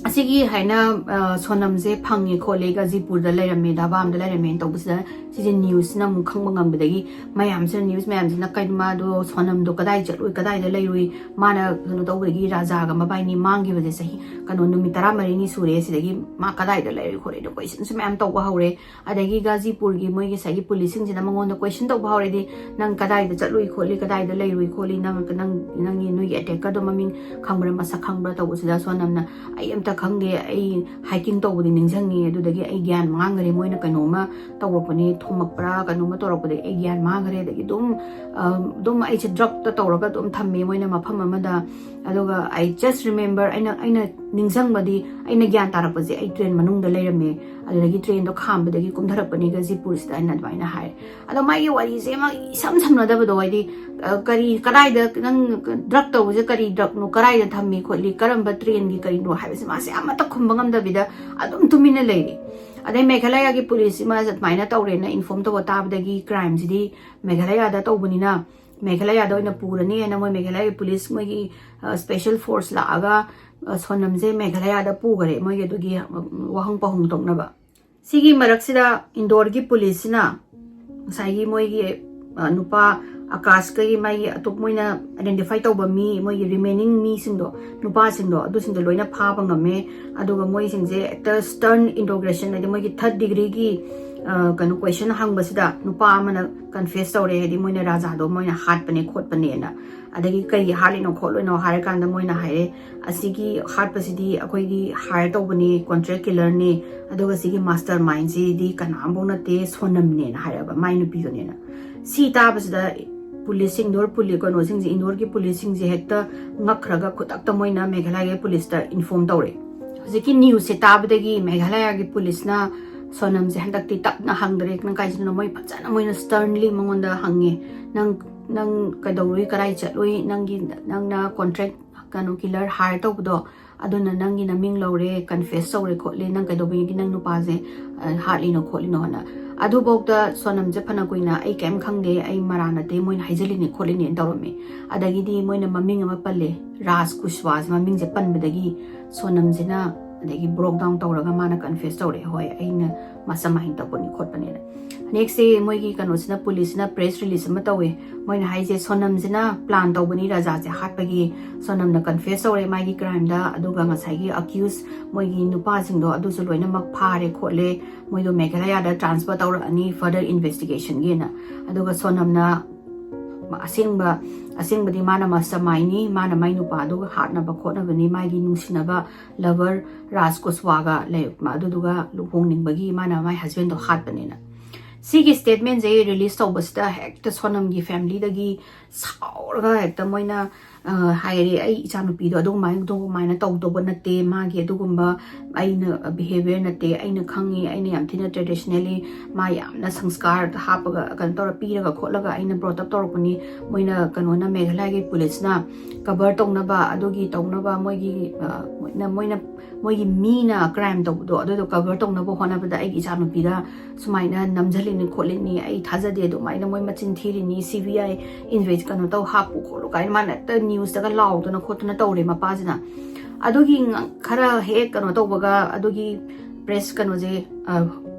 ꯑꯁꯤꯒꯤ ꯍꯥꯏꯅ, ꯑ, ꯁꯣꯅꯝꯁꯦ ꯐꯪꯉꯦ ꯈꯣꯠꯂꯦ, ꯒꯥꯖꯤꯄꯨꯔꯗ ꯂꯩꯔꯝꯃꯦ, ꯙꯥꯕꯥ ꯑꯝꯗ ꯂꯩꯔꯝꯃꯦꯅ ꯇꯧꯕꯁꯤꯗ, ꯁꯤꯁꯦ ꯅ꯭ꯌꯨꯁꯁꯤꯅ ꯑꯃꯨꯛ ꯈꯪꯕ ꯉꯝꯕꯗꯒꯤ ꯃꯌꯥꯝꯁꯤꯅ, ꯅ꯭ꯌꯨꯁ ꯃꯌꯥꯝꯁꯤꯅ, "ꯀꯩꯅꯣ, ꯃꯥꯗꯣ ꯁꯣꯅꯝꯗꯣ ꯀꯗꯥꯏ ꯆꯠꯂꯨꯏ, ꯀꯗꯥꯏꯗ ꯂꯩꯔꯨꯏ, ꯃꯥꯅ ꯀꯩꯅꯣ ꯇꯧꯕꯗꯒꯤ ꯔꯥꯖꯥꯒ ꯃꯕꯥꯏꯅꯤ ꯃꯥꯡꯈꯤꯕꯁꯦ ꯆꯍꯤ, ꯀꯩꯅꯣ, ꯅꯨꯃꯤꯠ ꯇꯔꯥꯃꯔꯤꯅꯤ ꯁꯨꯔꯦ, ꯁꯤꯗꯒꯤ ꯃꯥ ꯀꯗꯥꯏꯗ ꯂꯩꯔꯨꯏ ꯈꯣꯠꯂꯤꯗꯣ?" ꯀꯣꯏꯁꯟꯁꯨ ꯃꯌꯥꯝ ꯇꯧꯕ ꯍꯧꯔꯦ꯫ ꯑꯗꯒꯤ ꯒꯥꯖꯤꯄꯨꯔꯒꯤ ꯃꯣꯏꯒꯤ ꯉꯁꯥꯏꯒꯤ ꯄꯨꯂꯤꯁꯁꯤꯡꯁꯤꯅ ꯃꯉꯣꯟꯗ ꯀꯣꯏꯁꯟ ꯇꯧꯕ ꯍꯧꯔꯗꯤ, "ꯅꯪ ꯀꯗꯥꯏꯗ ꯆꯠꯂꯨꯏ ꯈꯣꯠꯂꯤ, ꯀꯗꯥꯏꯗ ꯂꯩꯔꯨꯏ ꯈꯣꯠꯂꯤ, ꯅꯪ, ꯅꯪ, ꯅꯪꯒꯤ, ꯅꯣꯏꯒꯤ ꯑꯦꯇꯦꯀꯔꯗꯣ ꯃꯃꯤꯡ ꯈꯪꯕ꯭ꯔꯥ, ꯃꯁꯛ ꯈꯪꯕ꯭ꯔꯥ?" ꯇꯧꯕꯁꯤꯗ ꯁꯣꯅꯝꯅ, "ꯑꯩ ꯑꯝꯇ ꯈꯪꯗꯦ, ꯑꯩ ꯍꯥꯏꯀꯤꯡ ꯇꯧꯕꯗꯤ ꯅꯤꯡꯁꯤꯡꯉꯤ, ꯑꯗꯨꯗꯒꯤ ꯑꯩ ꯒ꯭ꯌꯥꯟ ꯃꯥꯡꯈ꯭ꯔꯦ, ꯃꯣꯏꯅ ꯀꯩꯅꯣꯝꯃ ꯇꯧꯔꯛꯄꯅꯤ, ꯊꯣꯝꯃꯛꯄ꯭ꯔꯥ ꯀꯩꯅꯣꯝꯃ ꯇꯧꯔꯛꯄꯗꯒꯤ ꯑꯩ ꯒ꯭ꯌꯥꯟ ꯃꯥꯡꯈ꯭ꯔꯦ꯫ ꯑꯗꯒꯤ ꯑꯗꯨꯝ, ꯑ, ꯑꯗꯨꯝ ꯑꯩꯁꯦ ꯗ꯭ꯔꯛꯇ ꯇꯧꯔꯒ ꯑꯗꯨꯝ ꯊꯝꯃꯦ ꯃꯣꯏꯅ ꯃꯐꯝ ꯑꯃꯗ꯫ ꯑꯗꯨꯒ I just remember, ꯑꯩꯅ, ꯑꯩꯅ ꯅꯤꯡꯁꯤꯡꯕꯗꯤ, ꯑꯩꯅ ꯒ꯭ꯌꯥꯟ ꯇꯥꯔꯛꯄꯁꯦ ꯑꯩ ꯇ꯭ꯔꯦꯟ ꯃꯅꯨꯡꯗ ꯂꯩꯔꯝꯃꯦ, ꯑꯗꯨꯗꯒꯤ ꯇ꯭ꯔꯦꯟꯗꯣ ꯈꯥꯝꯕꯗꯒꯤ ꯀꯨꯝꯊꯔꯛꯄꯅꯤ ꯒꯥꯖꯤꯄꯨꯔꯁꯤꯗ" ꯍꯥꯏꯅ ꯑꯗꯨꯃꯥꯏꯅ ꯍꯥꯏ꯫ ꯑꯗꯣ ꯃꯥꯒꯤ ꯋꯥꯔꯤꯁꯦ ꯑꯃ ꯏꯁꯝ ꯁꯝꯅꯗꯕꯗꯣ, ꯍꯥꯏꯗꯤ, ꯑ, ꯀꯔꯤ, ꯀꯗꯥꯏꯗ ꯅꯪ ꯗ꯭ꯔꯛ ꯇꯧꯕꯁꯦ, ꯀꯔꯤ ꯗ꯭ꯔꯛꯅꯣ, ꯀꯗꯥꯏꯗ ꯊꯝꯃꯤ ꯈꯣꯠꯂꯤ, ꯀꯔꯝꯕ ꯇ꯭ꯔꯦꯟꯒꯤ ꯀꯔꯤꯅꯣ ꯍꯥꯏꯕꯁꯦ ꯃꯥꯁꯦ ꯑꯃꯠꯇ ꯈꯨꯝꯕ ꯉꯝꯗꯕꯤꯗ ꯑꯗꯨꯝ ꯇꯨꯃꯤꯟꯅ ꯂꯩꯔꯤ꯫ ꯑꯗꯩ ꯃꯦꯘꯥꯂꯌꯥꯒꯤ ꯄꯨꯂꯤꯁꯁꯤ ꯃꯥꯁꯦ ꯑꯗꯨꯃꯥꯏꯅ ꯇꯧꯔꯦꯅ ꯏꯟꯐꯣꯔꯝ ꯇꯧꯕ ꯇꯥꯕꯗꯒꯤ, ꯀ꯭ꯔꯥꯏꯝꯁꯤꯗꯤ ꯃꯦꯘꯥꯂꯌꯥꯗ ꯇꯧꯕꯅꯤꯅ ꯃꯦꯘꯥꯂꯌꯥꯗ ꯑꯣꯏꯅ ꯄꯨꯔꯅꯤ ꯍꯥꯏꯅ ꯃꯣꯏ ꯃꯦꯘꯥꯂꯌꯥꯒꯤ ꯄꯨꯂꯤꯁ, ꯃꯣꯏꯒꯤ, ꯑ, ꯁ꯭ꯄꯦꯁꯦꯜ ꯐꯣꯔꯁ ꯂꯥꯛꯑꯒ, ꯑ, ꯁꯣꯅꯝꯁꯦ ꯃꯦꯘꯥꯂꯌꯥꯗ ꯄꯨꯈꯔꯦ, ꯃꯣꯏꯒꯤ ꯑꯗꯨꯒꯤ, ꯑ, ꯋꯥꯍꯪ ꯄꯥꯎꯍꯪ ꯇꯧꯅꯕ꯫ ꯁꯤꯒꯤ ꯃꯔꯛꯁꯤꯗ ꯏꯟꯗꯣꯔꯒꯤ ꯄꯨꯂꯤꯁꯁꯤꯅ ꯉꯁꯥꯏꯒꯤ ꯃꯣꯏꯒꯤ, ꯑ, ꯅꯨꯄꯥ ꯑꯀꯥꯁꯀꯒꯤ ꯃꯥꯒꯤ ꯑꯇꯣꯞ-, ꯃꯣꯏꯅ ꯑꯥꯏꯗꯦꯟꯇꯤꯐꯥꯏ ꯇꯧꯕ ꯃꯤ, ꯃꯣꯏꯒꯤ ꯔꯤꯃꯦꯅꯤꯡ ꯃꯤꯁꯤꯡꯗꯣ, ꯅꯨꯄꯥꯁꯤꯡꯗꯣ, ꯑꯗꯨꯁꯤꯡꯗꯣ ꯂꯣꯏꯅ ꯐꯥꯕ ꯉꯝꯃꯦ꯫ ꯑꯗꯨꯒ ꯃꯣꯏꯁꯤꯡꯁꯦ ꯍꯦꯛꯇ ꯁ꯭ꯇꯔꯟ ꯏꯟꯗꯣꯒ꯭ꯔꯦꯁꯟ, ꯍꯥꯏꯗꯤ ꯃꯣꯏꯒꯤ ꯊꯥꯔꯠ ꯗꯤꯒ꯭ꯔꯤꯒꯤ, ꯀꯩꯅꯣ, ꯀꯣꯏꯁꯟ ꯍꯪꯕꯁꯤꯗ ꯅꯨꯄꯥ ꯑꯃꯅ ꯀꯟꯐꯦꯁ ꯇꯧꯔꯦ, ꯍꯥꯏꯗꯤ ꯃꯣꯏꯅ ꯔꯥꯖꯥꯗꯣ ꯃꯣꯏꯅ ꯍꯥꯠꯄꯅꯦ ꯈꯣꯠꯄꯅꯦꯅ꯫ ꯑꯗꯒꯤ ꯀꯩꯒꯤ ꯍꯥꯠꯂꯤꯅꯣ ꯈꯣꯠꯂꯤꯅꯣ ꯍꯥꯏꯔꯀꯥꯟꯗ ꯃꯣꯏꯅ ꯍꯥꯏꯔꯦ, ꯑꯁꯤꯒꯤ ꯍꯥꯠꯄꯁꯤꯗꯤ ꯑꯩꯈꯣꯏꯒꯤ ꯍꯥꯏꯌꯔ ꯇꯧꯕꯅꯦ, ꯀꯣꯟꯇ꯭ꯔꯦꯛ ꯀꯤꯂꯔꯅꯦ, ꯑꯗꯨꯒ ꯁꯤꯒꯤ ꯃꯥꯁꯇꯔ ꯃꯥꯏꯟꯁꯤꯗꯤ ꯀꯅꯥꯝꯐꯧ ꯅꯠꯇꯦ, ꯁꯣꯅꯝꯅꯦꯅ ꯍꯥꯏꯔꯛꯑꯕ, ꯃꯥꯏ ꯅꯨꯄꯤꯗꯨꯅꯦꯅ꯫ ꯁꯤ ꯇꯥꯕꯁꯤꯗ ꯄꯨꯂꯤꯁꯁꯤꯡꯗꯣ, ꯄꯨꯂꯤ ꯀꯩꯅꯣꯁꯤꯡꯁꯦ, ꯏꯟꯗꯣꯔꯒꯤ ꯄꯨꯂꯤꯁꯁꯤꯡꯁꯦ ꯍꯦꯛꯇ ꯉꯛꯈ꯭ꯔꯒ ꯈꯨꯗꯛꯇ ꯃꯣꯏꯅ ꯃꯦꯘꯥꯂꯌꯥꯒꯤ ꯄꯨꯂꯤꯁꯇ ꯏꯟꯐꯣꯔꯝ ꯇꯧꯔꯦ꯫ ꯍꯧꯖꯤꯛꯀꯤ ꯅ꯭ꯌꯨꯁꯁꯦ ꯇꯥꯕꯗꯒꯤ ꯃꯦꯘꯥꯂꯌꯥꯒꯤ ꯄꯨꯂꯤꯁꯅ ꯁꯣꯅꯝꯁꯦ ꯍꯟꯗꯛꯇꯤ ꯇꯞꯅ ꯍꯪꯗ꯭ꯔꯦ꯫ ꯅꯪ ꯀꯥꯏ ꯆꯠꯂꯤꯅꯣ? ꯃꯣꯏ ꯐꯖꯅ, ꯃꯣꯏꯅ ꯁ꯭ꯇꯔꯟꯂꯤ ꯃꯉꯣꯟꯗ ꯍꯪꯉꯦ, "ꯅꯪ, ꯅꯪ ꯀꯩꯗꯧꯔꯨꯏ, ꯀꯗꯥꯏ ꯆꯠꯂꯨꯏ? ꯅꯪꯒꯤ, ꯅꯪꯅ ꯀꯣꯟꯇ꯭ꯔꯦꯛ, ꯀꯩꯅꯣ, ꯀꯤꯂꯔ ꯍꯥꯏꯌꯔ ꯇꯧꯕꯗꯣ, ꯑꯗꯨꯅ ꯅꯪꯒꯤ ꯅꯃꯤꯡ ꯂꯧꯔꯦ, ꯀꯟꯐꯦꯁ ꯇꯧꯔꯦ ꯈꯣꯠꯂꯦ, ꯅꯪ ꯀꯩꯗꯧꯕꯒꯤ ꯅꯪ ꯅꯨꯄꯥꯁꯦ, ꯑ, ꯍꯥꯠꯂꯤꯅꯣ ꯈꯣꯠꯂꯤꯅꯣꯅ?" ꯑꯗꯨꯐꯥꯎꯗ ꯁꯣꯅꯝꯁꯦ ꯐꯅ ꯀꯨꯏꯅ "ꯑꯩ ꯀꯩꯝ ꯈꯪꯗꯦ, ꯑꯩ ꯃꯔꯥ ꯅꯠꯇꯦ, ꯃꯣꯏꯅ ꯍꯥꯏꯖꯜꯂꯤꯅꯦ ꯈꯣꯠꯂꯤꯅꯦꯅ" ꯇꯧꯔꯝꯃꯦ꯫ ꯑꯗꯒꯤꯗꯤ ꯃꯣꯏꯅ ꯃꯃꯤꯡ ꯑꯃ ꯄꯜꯂꯦ, ꯔꯥꯖ ꯀꯨꯁꯋꯥꯁ ꯃꯃꯤꯡꯁꯦ ꯄꯟꯕꯗꯒꯤ ꯁꯣꯅꯝꯁꯤꯅ ꯑꯗꯒꯤ ꯕ꯭ꯔꯣꯛ ꯗꯥꯎꯟ ꯇꯧꯔꯒ ꯃꯥꯅ ꯀꯟꯐꯦꯁ ꯇꯧꯔꯛꯑꯦ, "ꯍꯣꯏ, ꯑꯩꯅ ꯃꯥꯁꯇꯔ ꯃꯥꯏꯟ ꯇꯧꯕꯅꯤ ꯈꯣꯠꯄꯅꯦꯅ"꯫ ꯅꯦꯛꯁ ꯗꯦ ꯃꯣꯏꯒꯤ ꯀꯩꯅꯣꯁꯤꯅ, ꯄꯨꯂꯤꯁꯁꯤꯅ ꯄ꯭ꯔꯦꯁ ꯔꯤꯂꯤꯁ ꯑꯃ ꯇꯧꯋꯦ꯫ ꯃꯣꯏꯅ ꯍꯥꯏꯁꯦ ꯁꯣꯅꯝꯁꯤꯅ ꯄ꯭ꯂꯥꯟ ꯇꯧꯕꯅꯤ ꯔꯥꯖꯥꯁꯦ ꯍꯥꯠꯄꯒꯤ, ꯁꯣꯅꯝꯅ ꯀꯟꯐꯦꯁ ꯇꯧꯔꯦ ꯃꯥꯒꯤ ꯀ꯭ꯔꯥꯏꯝꯗ, ꯑꯗꯨꯒ ꯉꯁꯥꯏꯒꯤ ꯑꯀ꯭ꯌꯨꯁ ꯃꯣꯏꯒꯤ ꯅꯨꯄꯥꯁꯤꯡꯗꯣ ꯑꯗꯨꯁꯨ ꯂꯣꯏꯅꯃꯛ ꯐꯥꯔꯦ ꯈꯣꯠꯂꯦ, ꯃꯣꯏꯗꯣ ꯃꯦꯘꯥꯂꯌꯥꯗ ꯇ꯭ꯔꯥꯟꯁꯐꯔ ꯇꯧꯔꯛꯑꯅꯤ ꯐꯔꯗꯔ ꯏꯟꯚꯦꯁꯇꯤꯒꯦꯁꯟꯒꯤꯅ꯫ ꯑꯗꯨꯒ ꯁꯣꯅꯝꯅ ꯑꯁꯦꯡꯕ, ꯑꯁꯦꯡꯕꯗꯤ ꯃꯥꯅ ꯃꯥꯁꯇꯔ ꯃꯥꯏꯟꯅꯤ, ꯃꯥꯅ ꯃꯥꯏ ꯅꯨꯄꯥꯗꯨꯒ ꯍꯥꯠꯅꯕ ꯈꯣꯠꯅꯕꯅꯤ, ꯃꯥꯒꯤ ꯅꯨꯡꯁꯤꯅꯕ ꯂꯚꯔ ꯔꯥꯖ ꯀꯨꯁꯋꯥꯒ ꯂꯩ, ꯑꯗꯨꯗꯨꯒ ꯂꯨꯍꯣꯡꯅꯤꯡꯕꯒꯤ ꯃꯥꯅ ꯃꯥꯏ ꯍꯁꯕꯦꯟꯗꯣ ꯍꯥꯠꯄꯅꯦꯅ꯫ ꯁꯤꯒꯤ ꯁ꯭ꯇꯦꯠꯃꯦꯟꯁꯦ ꯔꯤꯂꯤꯁ ꯇꯧꯕꯁꯤꯗ ꯍꯦꯛꯇ ꯁꯣꯅꯝꯒꯤ ꯐꯦꯃꯤꯂꯤꯗꯒꯤ ꯁꯥꯎꯔꯒ ꯍꯦꯛꯇ ꯃꯣꯏꯅ, ꯑ, ꯍꯥꯏꯔꯦ, "ꯑꯩ ꯏꯆꯥꯅꯨꯄꯤꯗꯣ ꯑꯗꯨꯃꯥꯏꯅ, ꯑꯗꯨꯃꯥꯏꯅ ꯇꯧꯗꯧꯕ ꯅꯠꯇꯦ, ꯃꯥꯒꯤ ꯑꯗꯨꯒꯨꯝꯕ ꯑꯩꯅ ꯕꯤꯍꯦꯕꯤꯌꯔ ꯅꯠꯇꯦ, ꯑꯩꯅ ꯈꯪꯉꯤ, ꯑꯩꯅ ꯌꯥꯝ ꯊꯤꯅ ꯇ꯭ꯔꯦꯗꯤꯁꯅꯦꯜꯂꯤ ꯃꯥ ꯌꯥꯝꯅ ꯁꯪꯁꯀꯥꯔ ꯍꯥꯞꯄꯒ, ꯀꯩꯅꯣ ꯇꯧꯔ ꯄꯤꯔꯒ ꯈꯣꯠꯂꯒ ꯑꯩꯅ ꯕ꯭ꯔꯣꯠ ꯑꯞ ꯇꯧꯔꯛꯄꯅꯤ, ꯃꯣꯏꯅ, ꯀꯩꯅꯣꯅ, ꯃꯦꯘꯥꯂꯌꯥꯒꯤ ꯄꯨꯂꯤꯁꯅ ꯀꯚꯔ ꯇꯧꯅꯕ, ꯑꯗꯨꯒꯤ ꯇꯧꯅꯕ ꯃꯣꯏꯒꯤ, ꯑ, ꯃꯣꯏꯅ, ꯃꯣꯏꯅ, ꯃꯣꯏꯒꯤ ꯃꯤꯅ ꯀ꯭ꯔꯥꯏꯝ ꯇꯧꯕꯗꯣ ꯑꯗꯨꯗꯣ ꯀꯚꯔ ꯇꯧꯅꯕ ꯍꯣꯠꯅꯕꯗ ꯑꯩꯒꯤ ꯏꯆꯥꯅꯨꯄꯤꯗ ꯁꯨꯃꯥꯏꯅ ꯅꯝꯖꯜꯂꯤꯅꯤ ꯈꯣꯠꯂꯤꯅꯤ, ꯑꯩ ꯊꯥꯖꯗꯦ, ꯑꯗꯨꯃꯥꯏꯅ ꯃꯣꯏ ꯃꯆꯤꯟ ꯊꯤꯔꯤꯅꯤ, ꯁꯤ ꯕꯤ ꯑꯥꯏ ꯏꯟꯚꯦꯁ ꯀꯩꯅꯣ ꯇꯧ, ꯍꯥꯞꯄꯨ ꯈꯣꯠꯂꯨ" ꯀꯥꯏꯅ ꯃꯥꯅ ꯍꯦꯛꯇ ꯅ꯭ꯌꯨꯁꯇꯒ ꯂꯥꯎꯗꯅ ꯈꯣꯠꯇꯅ ꯇꯧꯔꯦ ꯃꯄꯥꯁꯤꯅ꯫ ꯑꯗꯨꯒꯤ ꯉ-, ꯈꯔ ꯍꯦꯛ ꯀꯩꯅꯣ ꯇꯧꯕꯒ, ꯑꯗꯨꯒꯤ ꯄ꯭ꯔꯦꯁ ꯀꯩꯅꯣꯁꯦ, ꯑ,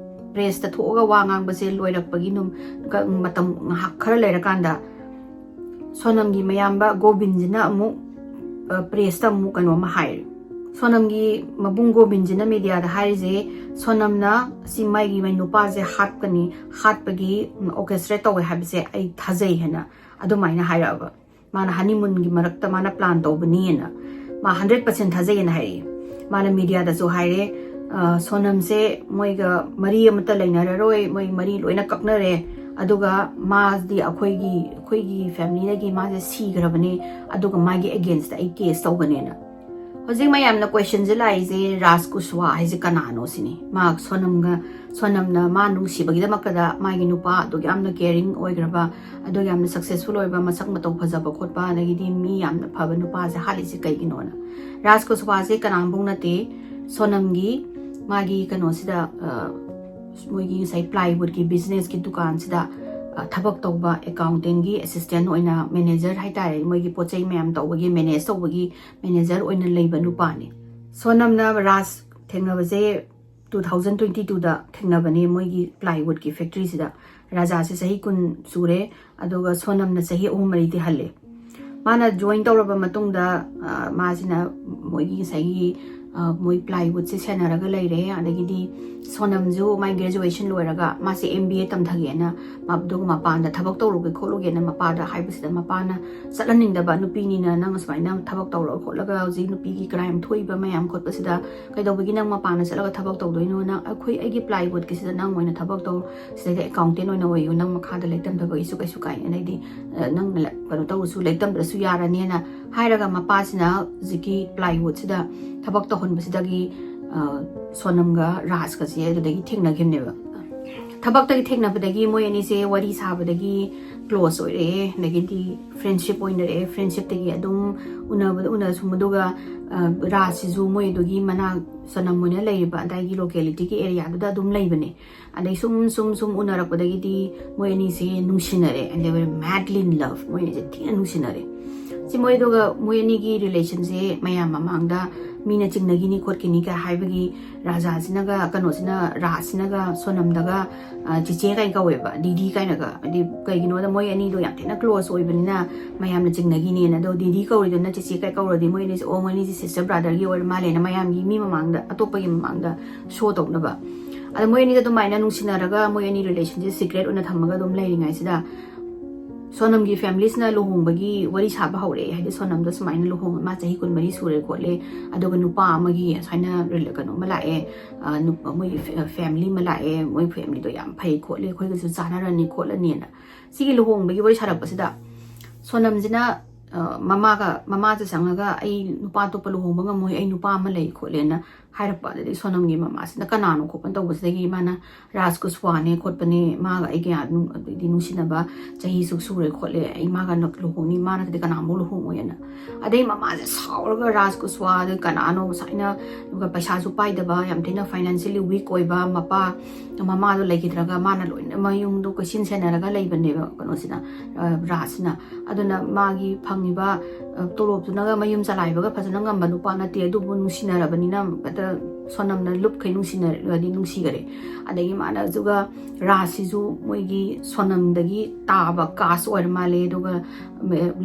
ꯄ꯭ꯔꯦꯁꯇ ꯊꯣꯛꯑꯒ ꯋꯥ ꯉꯥꯡꯕꯁꯦ ꯂꯣꯏꯔꯛꯄꯒꯤ ꯅꯨꯝ-, ꯒ-, ꯃꯇꯝ ꯉꯥꯏꯍꯥꯛ ꯈꯔ ꯂꯩꯔꯀꯥꯟꯗ ꯁꯣꯅꯝꯒꯤ ꯃꯌꯥꯝꯕ ꯒꯣꯕꯤꯟꯁꯤꯅ ꯑꯃꯨꯛ, ꯑ, ꯄ꯭ꯔꯦꯁꯇ ꯑꯃꯨꯛ ꯀꯩꯅꯣꯝꯃ ꯍꯥꯏꯔꯦ꯫ ꯁꯣꯅꯝꯒꯤ ꯃꯕꯨꯡ ꯒꯣꯕꯤꯟꯁꯤꯅ ꯃꯦꯗꯤꯌꯥꯗ ꯍꯥꯏꯔꯤꯁꯦ, ꯁꯣꯅꯝꯅ ꯁꯤ ꯃꯥꯒꯤ ꯃꯥꯏ ꯅꯨꯄꯥꯁꯦ ꯍꯥꯠꯀꯅꯤ, ꯍꯥꯠꯄꯒꯤ orchestrate ꯇꯧꯋꯦ ꯍꯥꯏꯕꯁꯦ ꯑꯩ ꯊꯥꯖꯩ ꯍꯥꯏꯅ ꯑꯗꯨꯃꯥꯏꯅ ꯍꯥꯏꯔꯛꯑꯕ꯫ ꯃꯥꯅ ꯍꯅꯤꯃꯨꯟꯒꯤ ꯃꯔꯛꯇ ꯃꯥꯅ plan ꯇꯧꯕꯅꯤꯅ ꯃꯥ hundred percent ꯊꯥꯖꯩꯌꯦꯅ ꯍꯥꯏꯔꯛꯑꯦ꯫ ꯃꯥꯅ ꯃꯦꯗꯤꯌꯥꯗꯁꯨ ꯍꯥꯏꯔꯦ, "ꯑ, ꯁꯣꯅꯝꯁꯦ ꯃꯣꯏꯒ ꯃꯔꯤ ꯑꯃꯠꯇ ꯂꯩꯅꯔꯔꯣꯏ, ꯃꯣꯏ ꯃꯔꯤ ꯂꯣꯏꯅ ꯀꯛꯅꯔꯦ, ꯑꯗꯨꯒ ꯃꯥꯗꯤ ꯑꯩꯈꯣꯏꯒꯤ, ꯑꯩꯈꯣꯏꯒꯤ familyꯗꯒꯤ ꯃꯥꯁꯦ ꯁꯤꯈ꯭ꯔꯕꯅꯦ, ꯑꯗꯨꯒ ꯃꯥꯒꯤ againstꯇ ꯑꯩ case ꯇꯧꯒꯅꯦꯅ"꯫ ꯍꯧꯖꯤꯛ ꯃꯌꯥꯝꯅ questionꯁꯦ ꯂꯥꯛꯏꯁꯦ, ꯔꯥꯖ ꯀꯨꯁꯋꯥ ꯍꯥꯏꯁꯦ ꯀꯅꯥꯅꯣ ꯁꯤꯅꯤ꯫ ꯃꯥ ꯁꯣꯅꯝꯒ, ꯁꯣꯅꯝꯅ ꯃꯥ ꯅꯨꯡꯁꯤꯕꯒꯤꯗꯃꯛꯇꯗ ꯃꯥꯒꯤ ꯅꯨꯄꯥ ꯑꯗꯨꯛ ꯌꯥꯝꯅ caring ꯑꯣꯏꯈ꯭ꯔꯕ, ꯑꯗꯨꯛ ꯌꯥꯝꯅ successful ꯑꯣꯏꯕ, ꯃꯁꯛ ꯃꯇꯧ ꯐꯖꯕ ꯈꯣꯠꯄ, ꯑꯗꯒꯤꯗꯤ ꯃꯤ ꯌꯥꯝꯅ ꯐꯕ ꯅꯨꯄꯥꯁꯦ ꯍꯥꯠꯂꯤꯁꯦ ꯀꯩꯒꯤꯅꯣꯅ꯫ ꯔꯥꯖ ꯀꯨꯁꯋꯥꯁꯦ ꯀꯅꯥꯝꯐꯧ ꯅꯠꯇꯦ, ꯁꯣꯅꯝꯒꯤ ꯃꯥꯒꯤ ꯀꯩꯅꯣꯁꯤꯗ, ꯑ, ꯃꯣꯏꯒꯤ ꯉꯁꯥꯏ plywoodꯀꯤ businessꯀꯤ ꯗꯨꯀꯥꯟꯁꯤꯗ, ꯑ, ꯊꯕꯛ ꯇꯧꯕ accountantꯀꯤ assistant ꯑꯣꯏꯅ, manager ꯍꯥꯏꯇꯥꯔꯦ, ꯃꯣꯏꯒꯤ ꯄꯣꯠ ꯆꯩ ꯃꯌꯥꯝ ꯇꯧꯕꯒꯤ, manage ꯇꯧꯕꯒꯤ manager ꯑꯣꯏꯅ ꯂꯩꯕ ꯅꯨꯄꯥꯅꯤ꯫ ꯁꯣꯅꯝꯅ ꯔꯥꯖ ꯊꯦꯡꯅꯕꯁꯦ two thousand twenty twoꯗ ꯊꯦꯡꯅꯕꯅꯦ ꯃꯣꯏꯒꯤ plywoodꯀꯤ factoryꯁꯤꯗ꯫ ꯔꯥꯖꯥꯁꯦ ꯆꯍꯤ ꯀꯨꯟ ꯁꯨꯔꯦ, ꯑꯗꯨꯒ ꯁꯣꯅꯝꯅ ꯆꯍꯤ ꯑꯍꯨꯝ ꯃꯔꯤꯗꯤ ꯍꯜꯂꯦ꯫ ꯃꯥꯅ join ꯇꯧꯔꯕ ꯃꯇꯨꯡꯗ, ꯑ, ꯃꯥꯁꯤꯅ ꯃꯣꯏꯒꯤ ꯉꯁꯥꯏꯒꯤ, ꯑ, ꯃꯣꯏ plywoodꯁꯦ ꯁꯦꯟꯅꯔꯒ ꯂꯩꯔꯦ꯫ ꯑꯗꯒꯤꯗꯤ ꯁꯣꯅꯝꯁꯨ ꯃꯥꯏ graduation ꯂꯣꯏꯔꯒ ꯃꯥꯁꯦ M B A ꯇꯝꯊꯒꯦꯅ, ꯃ-, ꯑꯗꯨꯒ ꯃꯄꯥꯟꯗ ꯊꯕꯛ ꯇꯧꯔꯨꯒꯦ ꯈꯣꯠꯂꯨꯒꯦꯅ ꯃꯄꯥꯗ ꯍꯥꯏꯕꯁꯤꯗ, ꯃꯄꯥꯅ ꯆꯠꯍꯟꯅꯤꯡꯗꯕ, "ꯅꯨꯄꯤꯅꯤꯅ ꯅꯪ ꯁꯨꯃꯥꯏꯅ ꯊꯕꯛ ꯇꯧꯔꯒ ꯈꯣꯠꯂꯒ ꯍꯧꯖꯤꯛ ꯅꯨꯄꯤꯒꯤ crime ꯊꯣꯛꯏꯕ ꯃꯌꯥꯝ ꯈꯣꯠꯄꯁꯤꯗ ꯀꯩꯗꯧꯕꯒꯤ ꯅꯪ ꯃꯄꯥꯟꯗ ꯆꯠꯂꯒ ꯊꯕꯛ ꯇꯧꯗꯣꯏꯅꯣ? ꯅꯪ ꯑꯩꯈꯣꯏ, ꯑꯩꯒꯤ plywoodꯀꯤꯁꯤꯗ ꯅꯪ ꯑꯣꯏꯅ ꯊꯕꯛ ꯇꯧ, ꯁꯤꯗꯩꯗ accountant ꯑꯣꯏꯅ ꯑꯣꯏꯌꯨ, ꯅꯪ ꯃꯈꯥꯗ ꯂꯥꯏꯔꯤꯛ ꯇꯝꯊꯕꯒꯤꯁꯨ ꯀꯩꯁꯨ ꯀꯥꯏ, ꯑꯗꯩꯗꯤ, ꯑ, ꯅꯪ ꯂ-, ꯀꯩꯅꯣ ꯇꯧꯔꯁꯨ, ꯂꯥꯏꯔꯤꯛ ꯇꯝꯗ꯭ꯔꯁꯨ ꯌꯥꯔꯅꯤꯅ" ꯍꯥꯏꯔꯒ ꯃꯄꯥꯁꯤꯅ ꯍꯧꯖꯤꯛꯀꯤ plywoodꯁꯤꯗ ꯊꯕꯛ ꯇꯧꯍꯟꯕꯁꯤꯗꯒꯤ, ꯑ, ꯁꯣꯅꯝꯒ ꯔꯥꯖꯀꯁꯦ ꯑꯗꯨꯗꯒꯤ ꯊꯦꯡꯅꯈꯤꯕꯅꯦꯕ꯫ ꯊꯕꯛꯇꯒꯤ ꯊꯦꯡꯅꯕꯗꯒꯤ ꯃꯣꯏ ꯑꯅꯤꯁꯦ ꯋꯥꯔꯤ ꯁꯥꯕꯗꯒꯤ close ꯑꯣꯏꯔꯛꯑꯦ, ꯑꯗꯒꯤꯗꯤ friendship ꯑꯣꯏꯅꯔꯛꯑꯦ꯫ Friendshipꯇꯒꯤ ꯑꯗꯨꯝ ꯎꯅꯕꯗ ꯎꯅ ꯁꯨꯝ, ꯑꯗꯨꯒ, ꯑ, ꯔꯥꯖꯁꯤꯁꯨ ꯃꯣꯏ ꯑꯗꯨꯒꯤ ꯃꯅꯥꯛ, ꯁꯣꯅꯝ ꯍꯣꯏꯅ ꯂꯩꯔꯤꯕ ꯑꯗꯥꯏꯒꯤ localityꯒꯤ areaꯗꯨꯗ ꯑꯗꯨꯝ ꯂꯩꯕꯅꯦ꯫ ꯑꯗꯩ ꯁꯨꯝ, ꯁꯨꯝ, ꯁꯨꯝ ꯎꯅꯔꯛꯄꯗꯒꯤ ꯃꯣꯏ ꯑꯅꯤꯁꯦ ꯅꯨꯡꯁꯤꯅꯔꯦ, and they were madly in love꯫ ꯃꯣꯏ ꯑꯅꯤꯁꯦ ꯊꯤꯅ ꯅꯨꯡꯁꯤꯅꯔꯦ꯫ ꯁꯤ ꯃꯣꯏ, ꯑꯗꯨꯒ ꯃꯣꯏ ꯑꯅꯤꯒꯤ relationꯁꯦ ꯃꯌꯥꯝ ꯃꯃꯥꯡꯗ ꯃꯤꯅ ꯆꯤꯡꯅꯈꯤꯅꯤ ꯈꯣꯠꯈꯤꯅꯤ ꯀꯥꯏ ꯍꯥꯏꯕꯒꯤ ꯔꯥꯖꯥꯁꯤꯅꯒ ꯀꯩꯅꯣꯁꯤꯅ ꯔꯥꯖꯁꯤꯅꯒ ꯁꯣꯅꯝꯗꯒ ꯆꯤꯆꯦ ꯀꯥꯏ ꯀꯧꯋꯦꯕ, ꯗꯤꯗꯤ ꯀꯥꯏꯅꯒ꯫ ꯍꯥꯏꯗꯤ ꯀꯩꯒꯤꯅꯣꯗ ꯃꯣꯏ ꯑꯅꯤꯗꯣ ꯌꯥꯝ ꯊꯤꯅ ꯀ꯭ꯂꯣꯁ ꯑꯣꯏꯕꯅꯤꯅ ꯃꯌꯥꯝꯅ ꯆꯤꯡꯅꯈꯤꯅꯦꯅ꯫ ꯑꯗꯣ ꯗꯤꯗꯤ ꯀꯧꯔꯤꯗꯨꯅ ꯆꯤꯆꯦ ꯀꯥꯏ ꯀꯧꯔꯗꯤ ꯃꯣꯏ ꯑꯅꯤꯁꯦ, ꯑꯣ, ꯃꯣꯏ ꯑꯅꯤꯁꯦ ꯁꯤꯁꯇꯔ ꯕ꯭ꯔꯥꯗꯔꯒꯤ ꯑꯣꯏꯔ ꯃꯥꯜꯂꯦꯅ ꯃꯌꯥꯝꯒꯤ ꯃꯤ ꯃꯃꯥꯡꯗ, ꯑꯇꯣꯞꯄꯒꯤ ꯃꯃꯥꯡꯗ ꯁꯣ ꯇꯧꯅꯕ꯫ ꯑꯗ ꯃꯣꯏ ꯑꯅꯤꯗ ꯑꯗꯨꯃꯥꯏꯅ ꯅꯨꯡꯁꯤꯅꯔꯒ ꯃꯣꯏ ꯑꯅꯤ ꯔꯤꯂꯦꯁꯟꯁꯦ ꯁꯤꯀ꯭ꯔꯦꯠ ꯑꯣꯏꯅ ꯊꯝꯃꯒ ꯑꯗꯨꯝ ꯂꯩꯔꯤꯉꯩꯁꯤꯗ ꯁꯣꯅꯝꯒꯤ ꯐꯦꯃꯤꯂꯤꯁꯤꯅ ꯂꯨꯍꯣꯡꯕꯒꯤ ꯋꯥꯔꯤ ꯁꯥꯕ ꯍꯧꯔꯛꯑꯦ꯫ ꯍꯥꯏꯗꯤ ꯁꯣꯅꯝꯗꯣ ꯁꯨꯃꯥꯏꯅ ꯂꯨꯍꯣꯡ, ꯃꯥ ꯆꯍꯤ ꯀꯨꯟꯃꯔꯤ ꯁꯨꯔꯦ ꯈꯣꯠꯂꯦ, ꯑꯗꯨꯒ ꯅꯨꯄꯥ ꯑꯃꯒꯤ ꯁꯨꯃꯥꯏꯅ ꯀꯩꯅꯣ ꯑꯃ ꯂꯥꯛꯑꯦ, ꯃꯣꯏꯒꯤ ꯐꯦꯃꯤꯂꯤ ꯑꯃ ꯂꯥꯛꯑꯦ, ꯃꯣꯏ ꯐꯦꯃꯤꯂꯤꯗꯣ ꯌꯥꯝ ꯐꯩ ꯈꯣꯠꯂꯦ, ꯑꯩꯈꯣꯏꯒꯁꯨ ꯆꯥꯟꯅꯔꯅꯤ ꯈꯣꯠꯂꯅꯤꯅ꯫ ꯁꯤꯒꯤ ꯂꯨꯍꯣꯡꯕꯒꯤ ꯋꯥꯔꯤ ꯁꯥꯔꯛꯄꯁꯤꯗ ꯁꯣꯅꯝꯁꯤꯅ ꯃꯃꯥꯒ, ꯃꯃꯥꯁꯦ ꯆꯪꯉꯒ, "ꯑꯩ ꯅꯨꯄꯥ ꯑꯇꯣꯞꯄ ꯂꯨꯍꯣꯡꯕ ꯉꯝꯃꯣꯏ, ꯑꯩ ꯅꯨꯄꯥ ꯑꯃ ꯂꯩ" ꯈꯣꯠꯂꯦꯅ ꯍꯥꯏꯔꯛꯄ꯫ ꯑꯗꯨꯗꯒꯤ ꯁꯣꯅꯝꯒꯤ ꯃꯃꯥꯁꯤꯅ ꯀꯅꯥꯅꯣ ꯈꯣꯠꯄꯅ ꯇꯧꯕꯁꯤꯗꯒꯤ ꯃꯥꯅ ꯔꯥꯖ ꯀꯨꯁꯋꯥꯅꯦ ꯈꯣꯠꯄꯅꯦ, ꯃꯥꯒ ꯑꯩ ꯀꯌꯥ ꯑꯗꯨꯝ ꯑꯗꯨꯗꯤ ꯅꯨꯡꯁꯤꯅꯕ ꯆꯍꯤꯁꯨ ꯁꯨꯔꯦ ꯈꯣꯠꯂꯦ, ꯑꯩ ꯃꯥꯒ ꯂꯨꯍꯣꯡꯅꯤ, ꯃꯥ ꯅꯠꯇ꯭ꯔꯗꯤ ꯀꯅꯥꯃꯨꯛ ꯂꯨꯍꯣꯡꯉꯣꯏꯅ꯫ ꯑꯗꯩ ꯃꯃꯥꯁꯦ ꯁꯥꯎꯔꯒ ꯔꯥꯖ ꯀꯨꯁꯋꯥꯗ ꯀꯅꯥꯅꯣ ꯁꯨꯃꯥꯏꯅ, ꯑꯗꯨꯒ ꯄꯩꯁꯥꯁꯨ ꯄꯥꯏꯗꯕ, ꯌꯥꯝ ꯊꯤꯅ ꯐꯥꯏꯅꯥꯟꯁꯤꯌꯦꯜꯂꯤ ꯋꯤꯛ ꯑꯣꯏꯕ, ꯃꯄꯥ ꯃꯃꯥꯗꯣ ꯂꯩꯈꯤꯗ꯭ꯔꯒ ꯃꯥꯅ ꯂꯣꯏꯅ ꯃꯌꯨꯝꯗꯣ ꯀꯣꯏꯁꯤꯟ ꯁꯦꯟꯅꯔꯒ ꯂꯩꯕꯅꯦꯕ ꯀꯩꯅꯣꯁꯤꯅ, ꯔꯥꯖꯁꯤꯅ꯫ ꯑꯗꯨꯅ ꯃꯥꯒꯤ ꯐꯪꯉꯤꯕ ꯇꯣꯂꯣꯞꯇꯨꯅꯒ ꯃꯌꯨꯝ ꯆꯂꯥꯏꯕꯒ ꯐꯖꯅ ꯉꯝꯕ ꯅꯨꯄꯥ ꯅꯠꯇꯦ꯫ ꯑꯗꯨꯕꯨ ꯅꯨꯡꯁꯤꯅꯔꯕꯅꯤꯅ ꯍꯦꯛꯇ ꯁꯣꯅꯝꯅ ꯂꯨꯞꯈꯩ ꯅꯨꯡꯁꯤꯅꯔꯗꯤ ꯅꯨꯡꯁꯤꯈꯔꯦ꯫ ꯑꯗꯒꯤ ꯃꯥꯅ ꯑꯗꯨꯒ ꯔꯥꯖꯁꯤꯁꯨ ꯃꯣꯏꯒꯤ ꯁꯣꯅꯝꯗꯒꯤ ꯇꯥꯕ ꯀꯥꯁ ꯑꯣꯏꯔ ꯃꯥꯜꯂꯦ꯫ ꯑꯗꯨꯒ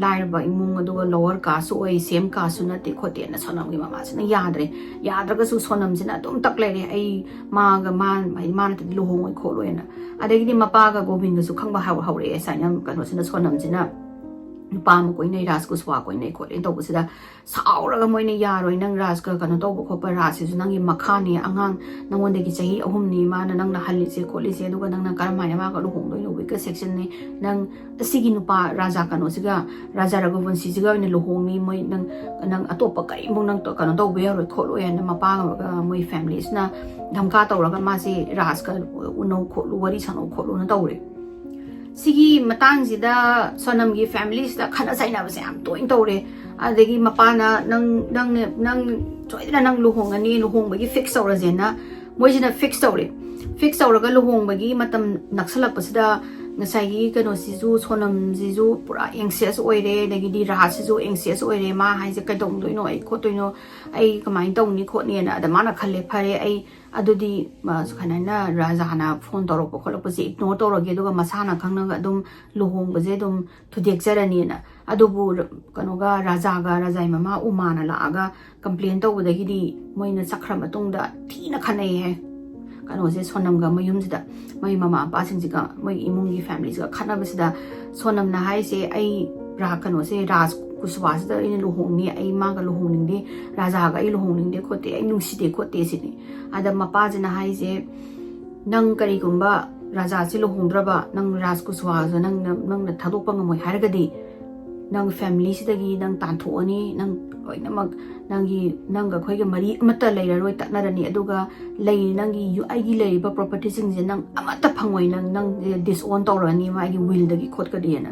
ꯂꯥꯏꯔꯕ ꯏꯃꯨꯡ, ꯑꯗꯨꯒ ꯂꯣꯋꯔ ꯀꯥꯁꯁꯨ ꯑꯣꯏ, ꯁꯦꯝ ꯀꯥꯁꯁꯨ ꯅꯠꯇꯦ ꯈꯣꯠꯇꯦꯅ ꯁꯣꯅꯝꯒꯤ ꯃꯃꯥꯁꯤꯅ ꯌꯥꯗ꯭ꯔꯦ꯫ ꯌꯥꯗ꯭ꯔꯒꯁꯨ ꯁꯣꯅꯝꯁꯤꯅ ꯑꯗꯨꯝ ꯇꯛ ꯂꯩꯔꯦ, "ꯑꯩ ꯃꯥꯒ ꯃꯥ, ꯃꯥ ꯅꯠꯇ꯭ꯔꯗꯤ ꯂꯨꯍꯣꯡꯉꯣꯏ ꯈꯣꯠꯂꯣꯏꯅ"꯫ ꯑꯗꯒꯤꯗꯤ ꯃꯄꯥꯒ ꯒꯣꯕꯤꯟꯒꯁꯨ ꯈꯪꯕ ꯍꯧ-, ꯍꯧꯔꯛꯑꯦ꯫ ꯁꯨꯃꯥꯏꯅ ꯀꯩꯅꯣꯁꯤꯅ, ꯁꯣꯅꯝꯁꯤꯅ ꯅꯨꯄꯥ ꯑꯃ ꯀꯣꯏꯅꯩ, ꯔꯥꯖ ꯀꯨꯁꯋꯥ ꯀꯣꯏꯅꯩ ꯈꯣꯠꯂꯦ ꯇꯧꯕꯁꯤꯗ ꯁꯥꯎꯔꯒ ꯃꯣꯏꯅ, "ꯌꯥꯔꯣꯏ, ꯅꯪ ꯔꯥꯖꯀ ꯀꯩꯅꯣ ꯇꯧꯕ ꯈꯣꯠꯄ, ꯔꯥꯖꯁꯤꯁꯨ ꯅꯪꯒꯤ ꯃꯈꯥꯅꯤ, ꯑꯉꯥꯡ ꯅꯪꯉꯣꯟꯗꯒꯤ ꯆꯍꯤ ꯑꯍꯨꯝꯅꯤ ꯃꯥꯅ ꯅꯪꯅ ꯍꯜꯂꯤꯁꯦ ꯈꯣꯠꯂꯤꯁꯦ, ꯑꯗꯨꯒ ꯅꯪꯅ ꯀꯔꯝꯍꯥꯏꯅ ꯃꯥꯒ ꯂꯨꯍꯣꯡꯗꯣꯏꯅꯣ? ꯋꯤꯛꯀ ꯁꯦꯛꯁꯟꯅꯤ, ꯅꯪ ꯑꯁꯤꯒꯤ ꯅꯨꯄꯥ ꯔꯥꯖꯥ ꯀꯩꯅꯣꯁꯤꯒ, ꯔꯥꯖꯥ ꯔꯘꯨꯕꯟꯁꯤꯁꯤꯒ ꯑꯣꯏꯅ ꯂꯨꯍꯣꯡꯅꯤ, ꯃꯣꯏ ꯅꯪ, ꯅꯪ ꯑꯇꯣꯞꯄ ꯀꯔꯤꯃꯨꯛ ꯅꯪ ꯀꯩꯅꯣ ꯇꯧꯕ ꯌꯥꯔꯣꯏ ꯈꯣꯠꯂꯣꯏ" ꯍꯥꯏꯅ ꯃꯄꯥꯒ ꯃꯣꯏ ꯐꯦꯃꯤꯂꯤꯁꯤꯅ ꯙꯝꯀꯥ ꯇꯧꯔꯒ ꯃꯥꯁꯦ ꯔꯥꯖꯀ ꯎꯅꯧ ꯈꯣꯠꯂꯨ, ꯋꯥꯔꯤ ꯁꯥꯟꯅꯧ ꯈꯣꯠꯂꯨꯅ ꯇꯧꯔꯦ꯫ ꯁꯤꯒꯤ ꯃꯇꯥꯡꯁꯤꯗ ꯁꯣꯅꯝꯒꯤ ꯐꯦꯃꯤꯂꯤꯁꯤꯗ ꯈꯠꯅ ꯆꯩꯅꯕꯁꯦ ꯌꯥꯝ ꯇꯣꯏꯅ ꯇꯧꯔꯦ꯫ ꯑꯗꯒꯤ ꯃꯄꯥꯅ, "ꯅꯪ, ꯅꯪꯅꯦ, ꯅꯪ ꯁꯣꯏꯗꯅ ꯅꯪ ꯂꯨꯍꯣꯡꯉꯅꯤ, ꯂꯨꯍꯣꯡꯕꯒꯤ ꯐꯤꯛꯁ ꯇꯧꯔꯁꯦꯅ" ꯃꯣꯏꯁꯤꯅ ꯐꯤꯛꯁ ꯇꯧꯔꯦ꯫ ꯐꯤꯛꯁ ꯇꯧꯔꯒ ꯂꯨꯍꯣꯡꯕꯒꯤ ꯃꯇꯝ ꯅꯛꯁꯜꯂꯛꯄꯁꯤꯗ ꯉꯁꯥꯏꯒꯤ ꯀꯩꯅꯣꯁꯤꯁꯨ, ꯁꯣꯅꯝꯁꯤꯁꯨ ꯄꯨꯔꯥ anxious ꯑꯣꯏꯔꯦ, ꯑꯗꯒꯤꯗꯤ ꯔꯥꯖꯁꯤꯁꯨ anxious ꯑꯣꯏꯔꯦ꯫ ꯃꯥ ꯍꯥꯏꯁꯦ ꯀꯩꯗꯧꯗꯣꯏꯅꯣ, ꯑꯩ ꯈꯣꯠꯇꯣꯏꯅꯣ, ꯑꯩ ꯀꯃꯥꯏꯅ ꯇꯧꯅꯤ ꯈꯣꯠꯅꯤꯅ꯫ ꯑꯗ ꯃꯥꯅ ꯈꯜꯂꯦ, ꯐꯔꯦ, ꯑꯩ ꯑꯗꯨꯗꯤ ꯃꯥ ꯁꯨꯃꯥꯏꯅ ꯔꯥꯖꯥꯅ ꯐꯣꯟ ꯇꯧꯔꯛꯄ ꯈꯣꯠꯂꯛꯄꯁꯦ ꯏꯒꯅꯣꯔ ꯇꯧꯔꯒꯦ, ꯑꯗꯨꯒ ꯃꯁꯥꯅ ꯈꯪꯅꯒ ꯑꯗꯨꯝ ꯂꯨꯍꯣꯡꯕꯁꯦ ꯑꯗꯨꯝ ꯊꯨꯗꯦꯛꯆꯔꯅꯤꯅ꯫ ꯑꯗꯨꯕꯨ ꯀꯩꯅꯣꯒ, ꯔꯥꯖꯥꯒ ꯔꯥꯖꯥꯏ ꯃꯃꯥ ꯎꯃꯥꯅ ꯂꯥꯛꯑꯒ ꯀꯝꯄ꯭ꯂꯦꯟ ꯇꯧꯕꯗꯒꯤꯗꯤ ꯃꯣꯏꯅ ꯆꯠꯈ꯭ꯔ ꯃꯇꯨꯡꯗ ꯊꯤꯅ ꯈꯠꯅꯩ ꯍꯥꯏ꯫ ꯀꯩꯅꯣꯁꯦ, ꯁꯣꯅꯝꯒ ꯃꯌꯨꯝꯁꯤꯗ, ꯃꯣꯏ ꯃꯃꯥ ꯃꯄꯥꯁꯤꯡꯁꯤꯒ, ꯃꯣꯏ ꯏꯃꯨꯡꯒꯤ ꯐꯦꯃꯤꯂꯤꯁꯤꯒ ꯈꯠꯅꯕꯁꯤꯗ, ꯁꯣꯅꯝꯅ ꯍꯥꯏꯁꯦ, "ꯑꯩ ꯔꯥ-, ꯀꯩꯅꯣꯁꯦ, ꯔꯥꯖ ꯀꯨꯁꯋꯥꯁꯤꯗ ꯑꯩꯅ ꯂꯨꯍꯣꯡꯅꯤ, ꯑꯩ ꯃꯥꯒ ꯂꯨꯍꯣꯡꯅꯤꯡꯗꯦ, ꯔꯥꯖꯥꯒ ꯑꯩ ꯂꯨꯍꯣꯡꯅꯤꯡꯗꯦ ꯈꯣꯠꯇꯦ, ꯑꯩ ꯅꯨꯡꯁꯤꯗꯦ ꯈꯣꯠꯇꯦ" ꯁꯤꯅꯤ꯫ ꯑꯗ ꯃꯄꯥꯁꯤꯅ ꯍꯥꯏꯁꯦ, "ꯅꯪ ꯀꯔꯤꯒꯨꯝꯕ ꯔꯥꯖꯥꯁꯤ ꯂꯨꯍꯣꯡꯗ꯭ꯔꯕ, ꯅꯪ ꯔꯥꯖ ꯀꯨꯁꯋꯥꯁꯨ ꯅꯪꯅ, ꯅꯪꯅ ꯊꯥꯗꯣꯛꯄ ꯉꯝꯃꯣꯏ ꯍꯥꯏꯔꯒꯗꯤ, ꯅꯪ ꯐꯦꯃꯤꯂꯤꯁꯤꯗꯒꯤ ꯅꯪ ꯇꯥꯟꯊꯣꯛꯑꯅꯤ, ꯅꯪ ꯂꯣꯏꯅꯃꯛ, ꯅꯪꯒꯤ, ꯅꯪꯒ ꯑꯩꯈꯣꯏꯒ ꯃꯔꯤ ꯑꯃꯠꯇ ꯂꯩꯔꯔꯣꯏ, ꯇꯠꯅꯔꯅꯤ, ꯑꯗꯨꯒ ꯂꯩ, ꯅꯪꯒꯤ ꯌꯨ-, ꯑꯩꯒꯤ ꯂꯩꯔꯤꯕ ꯄ꯭ꯔꯣꯄꯔꯇꯤꯁꯤꯡꯁꯦ ꯅꯪ ꯑꯃꯠꯇ ꯐꯪꯉꯣꯏ, ꯅꯪ, ꯅꯪ disown ꯇꯧꯔꯅꯤ, ꯃꯥꯒꯤ ꯋꯤꯜꯗꯒꯤ ꯈꯣꯠꯀꯅꯤꯅ"꯫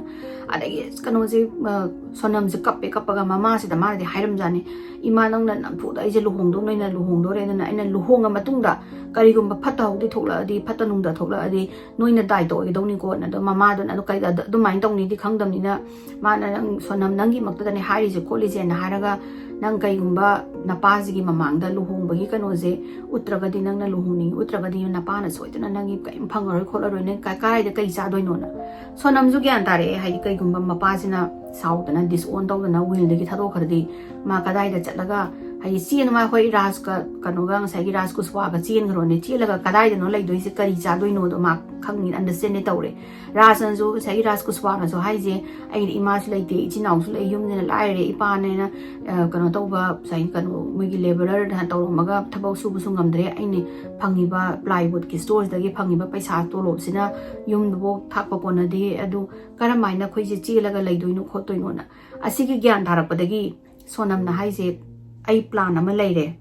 ꯑꯗꯒꯤ ꯀꯩꯅꯣꯁꯦ, ꯑ, ꯁꯣꯅꯝꯁꯦ ꯀꯞꯄꯦ, ꯀꯞꯄꯒ ꯃꯃꯥꯁꯤꯗ ꯃꯥꯅꯗꯤ ꯍꯥꯏꯔꯝꯖꯥꯠꯅꯤ, "ꯏꯃꯥ, ꯅꯪꯅ ꯅꯝꯐꯨꯗ ꯑꯩꯁꯦ ꯂꯨꯍꯣꯡꯗꯧꯅꯦꯅ ꯂꯨꯍꯣꯡꯗꯣꯔꯦ, ꯑꯗꯨꯅ ꯑꯩꯅ ꯂꯨꯍꯣꯡꯉ ꯃꯇꯨꯡꯗ ꯀꯔꯤꯒꯨꯝꯕ ꯐꯠꯇ ꯍꯥꯎꯗꯤ ꯊꯣꯛꯂꯛꯑꯗꯤ, ꯐꯠꯇ ꯅꯨꯡꯗ ꯊꯣꯛꯂꯛꯑꯗꯤ ꯅꯣꯏꯅ ꯗꯥꯏ ꯇꯧꯒꯗꯧꯅꯤꯀꯣꯅ"꯫ ꯑꯗꯣ ꯃꯃꯥꯗꯨꯅ ꯑꯗꯨ ꯀꯩ-, ꯑꯗꯨ-, ꯑꯗꯨꯃꯥꯏꯅ ꯇꯧꯅꯤꯗꯤ ꯈꯪꯗꯕꯅꯤꯅ, ꯃꯥꯅ, "ꯅꯪ ꯁꯣꯅꯝ, ꯅꯪꯒꯤꯃꯛꯇꯗꯅꯦ ꯍꯥꯏꯔꯤꯁꯦ ꯈꯣꯠꯂꯤꯁꯦꯅ" ꯍꯥꯏꯔꯒ, "ꯅꯪ ꯀꯩꯒꯨꯝꯕ ꯅꯄꯥꯁꯤꯒꯤ ꯃꯃꯥꯡꯗ ꯂꯨꯍꯣꯡꯕꯒꯤ ꯀꯩꯅꯣꯁꯦ ꯎꯠꯇ꯭ꯔꯒꯗꯤ, ꯅꯪꯅ ꯂꯨꯍꯣꯡꯅꯤꯡꯉꯤ ꯎꯠꯇ꯭ꯔꯒꯗꯤ ꯅꯄꯥꯅ ꯁꯣꯏꯗꯅ ꯅꯪꯒꯤ ꯀꯔꯤꯝ ꯐꯪꯉꯔꯣꯏ ꯈꯣꯠꯂꯔꯣꯏ, ꯅꯪ ꯀ-, ꯀꯥꯏꯗ ꯀꯩ ꯆꯥꯗꯣꯏꯅꯣꯅ?" ꯁꯣꯅꯝꯁꯨ ꯒ꯭ꯌꯥꯟ ꯇꯥꯔꯛꯑꯦ, ꯍꯥꯏꯗꯤ ꯀꯩꯒꯨꯝꯕ ꯃꯄꯥꯁꯤꯅ ꯁꯥꯎꯗꯅ, disown ꯇꯧꯗꯅ, ꯋꯤꯜꯗꯒꯤ ꯊꯥꯗꯣꯛꯈ꯭ꯔꯗꯤ ꯃꯥ ꯀꯗꯥꯏꯗ ꯆꯠꯂꯒ, ꯍꯥꯏꯗꯤ ꯆꯦꯟ, ꯃꯥ ꯍꯣꯏ ꯔꯥꯖꯀ ꯀꯩꯅꯣꯒ, ꯉꯁꯥꯏꯒꯤ ꯔꯥꯖ ꯀꯨꯁꯋꯥꯒ ꯆꯦꯟꯈ꯭ꯔꯣꯅꯦ, ꯆꯦꯜꯂꯒ ꯀꯗꯥꯏꯗꯅꯣ ꯂꯩꯗꯣꯏꯁꯦ, ꯀꯔꯤ ꯆꯥꯗꯣꯏꯅꯣꯗꯣ ꯃꯥ ꯈꯪꯉꯤ, understand ꯇꯧꯔꯦ꯫ ꯔꯥꯖꯅꯁꯨ, ꯉꯁꯥꯏꯒꯤ ꯔꯥꯖ ꯀꯨꯁꯋꯥꯅꯁꯨ ꯍꯥꯏꯁꯦ, "ꯑꯩꯗꯤ ꯏꯃꯥꯁꯨ ꯂꯩꯇꯦ, ꯏꯆꯤꯟ ꯏꯅꯥꯎꯁꯨ ꯂꯩ, ꯌꯨꯝꯁꯤꯅ ꯂꯥꯏꯔꯦ, ꯏꯄꯥꯅꯦꯅ, ꯑ, ꯀꯩꯅꯣ ꯇꯧꯕ, ꯉꯁꯥꯏꯒꯤ ꯀꯩꯅꯣ, ꯃꯣꯏꯒꯤ ꯂꯦꯕꯔꯔ ꯇꯧꯔꯝꯃꯒ ꯊꯕꯛ ꯁꯨꯕꯁꯨ ꯉꯝꯗ꯭ꯔꯦ, ꯑꯩꯅ ꯐꯪꯉꯤꯕ ꯄ꯭ꯂꯥꯏꯋꯨꯗꯀꯤ ꯁ꯭ꯇꯣꯔꯁꯤꯗꯒꯤ ꯐꯪꯉꯤꯕ ꯄꯩꯁꯥ ꯇꯣꯂꯣꯞꯁꯤꯅ ꯌꯨꯝꯗꯨꯐꯥꯎ ꯊꯥꯛꯄ ꯀꯣꯟꯅꯗꯦ, ꯑꯗꯨ ꯀꯔꯝ ꯍꯥꯏꯅ ꯑꯩꯈꯣꯏꯁꯦ ꯆꯦꯜꯂꯒ ꯂꯩꯗꯣꯏꯅꯣ ꯈꯣꯠꯇꯣꯏꯅꯣꯅ?" ꯑꯁꯤꯒꯤ ꯒ꯭ꯌꯥꯟ ꯇꯥꯔꯛꯄꯗꯒꯤ ꯁꯣꯅꯝꯅ ꯍꯥꯏꯁꯦ, "ꯑꯩ ꯄ꯭ꯂꯥꯟ ꯑꯃ ꯂꯩꯔꯦ,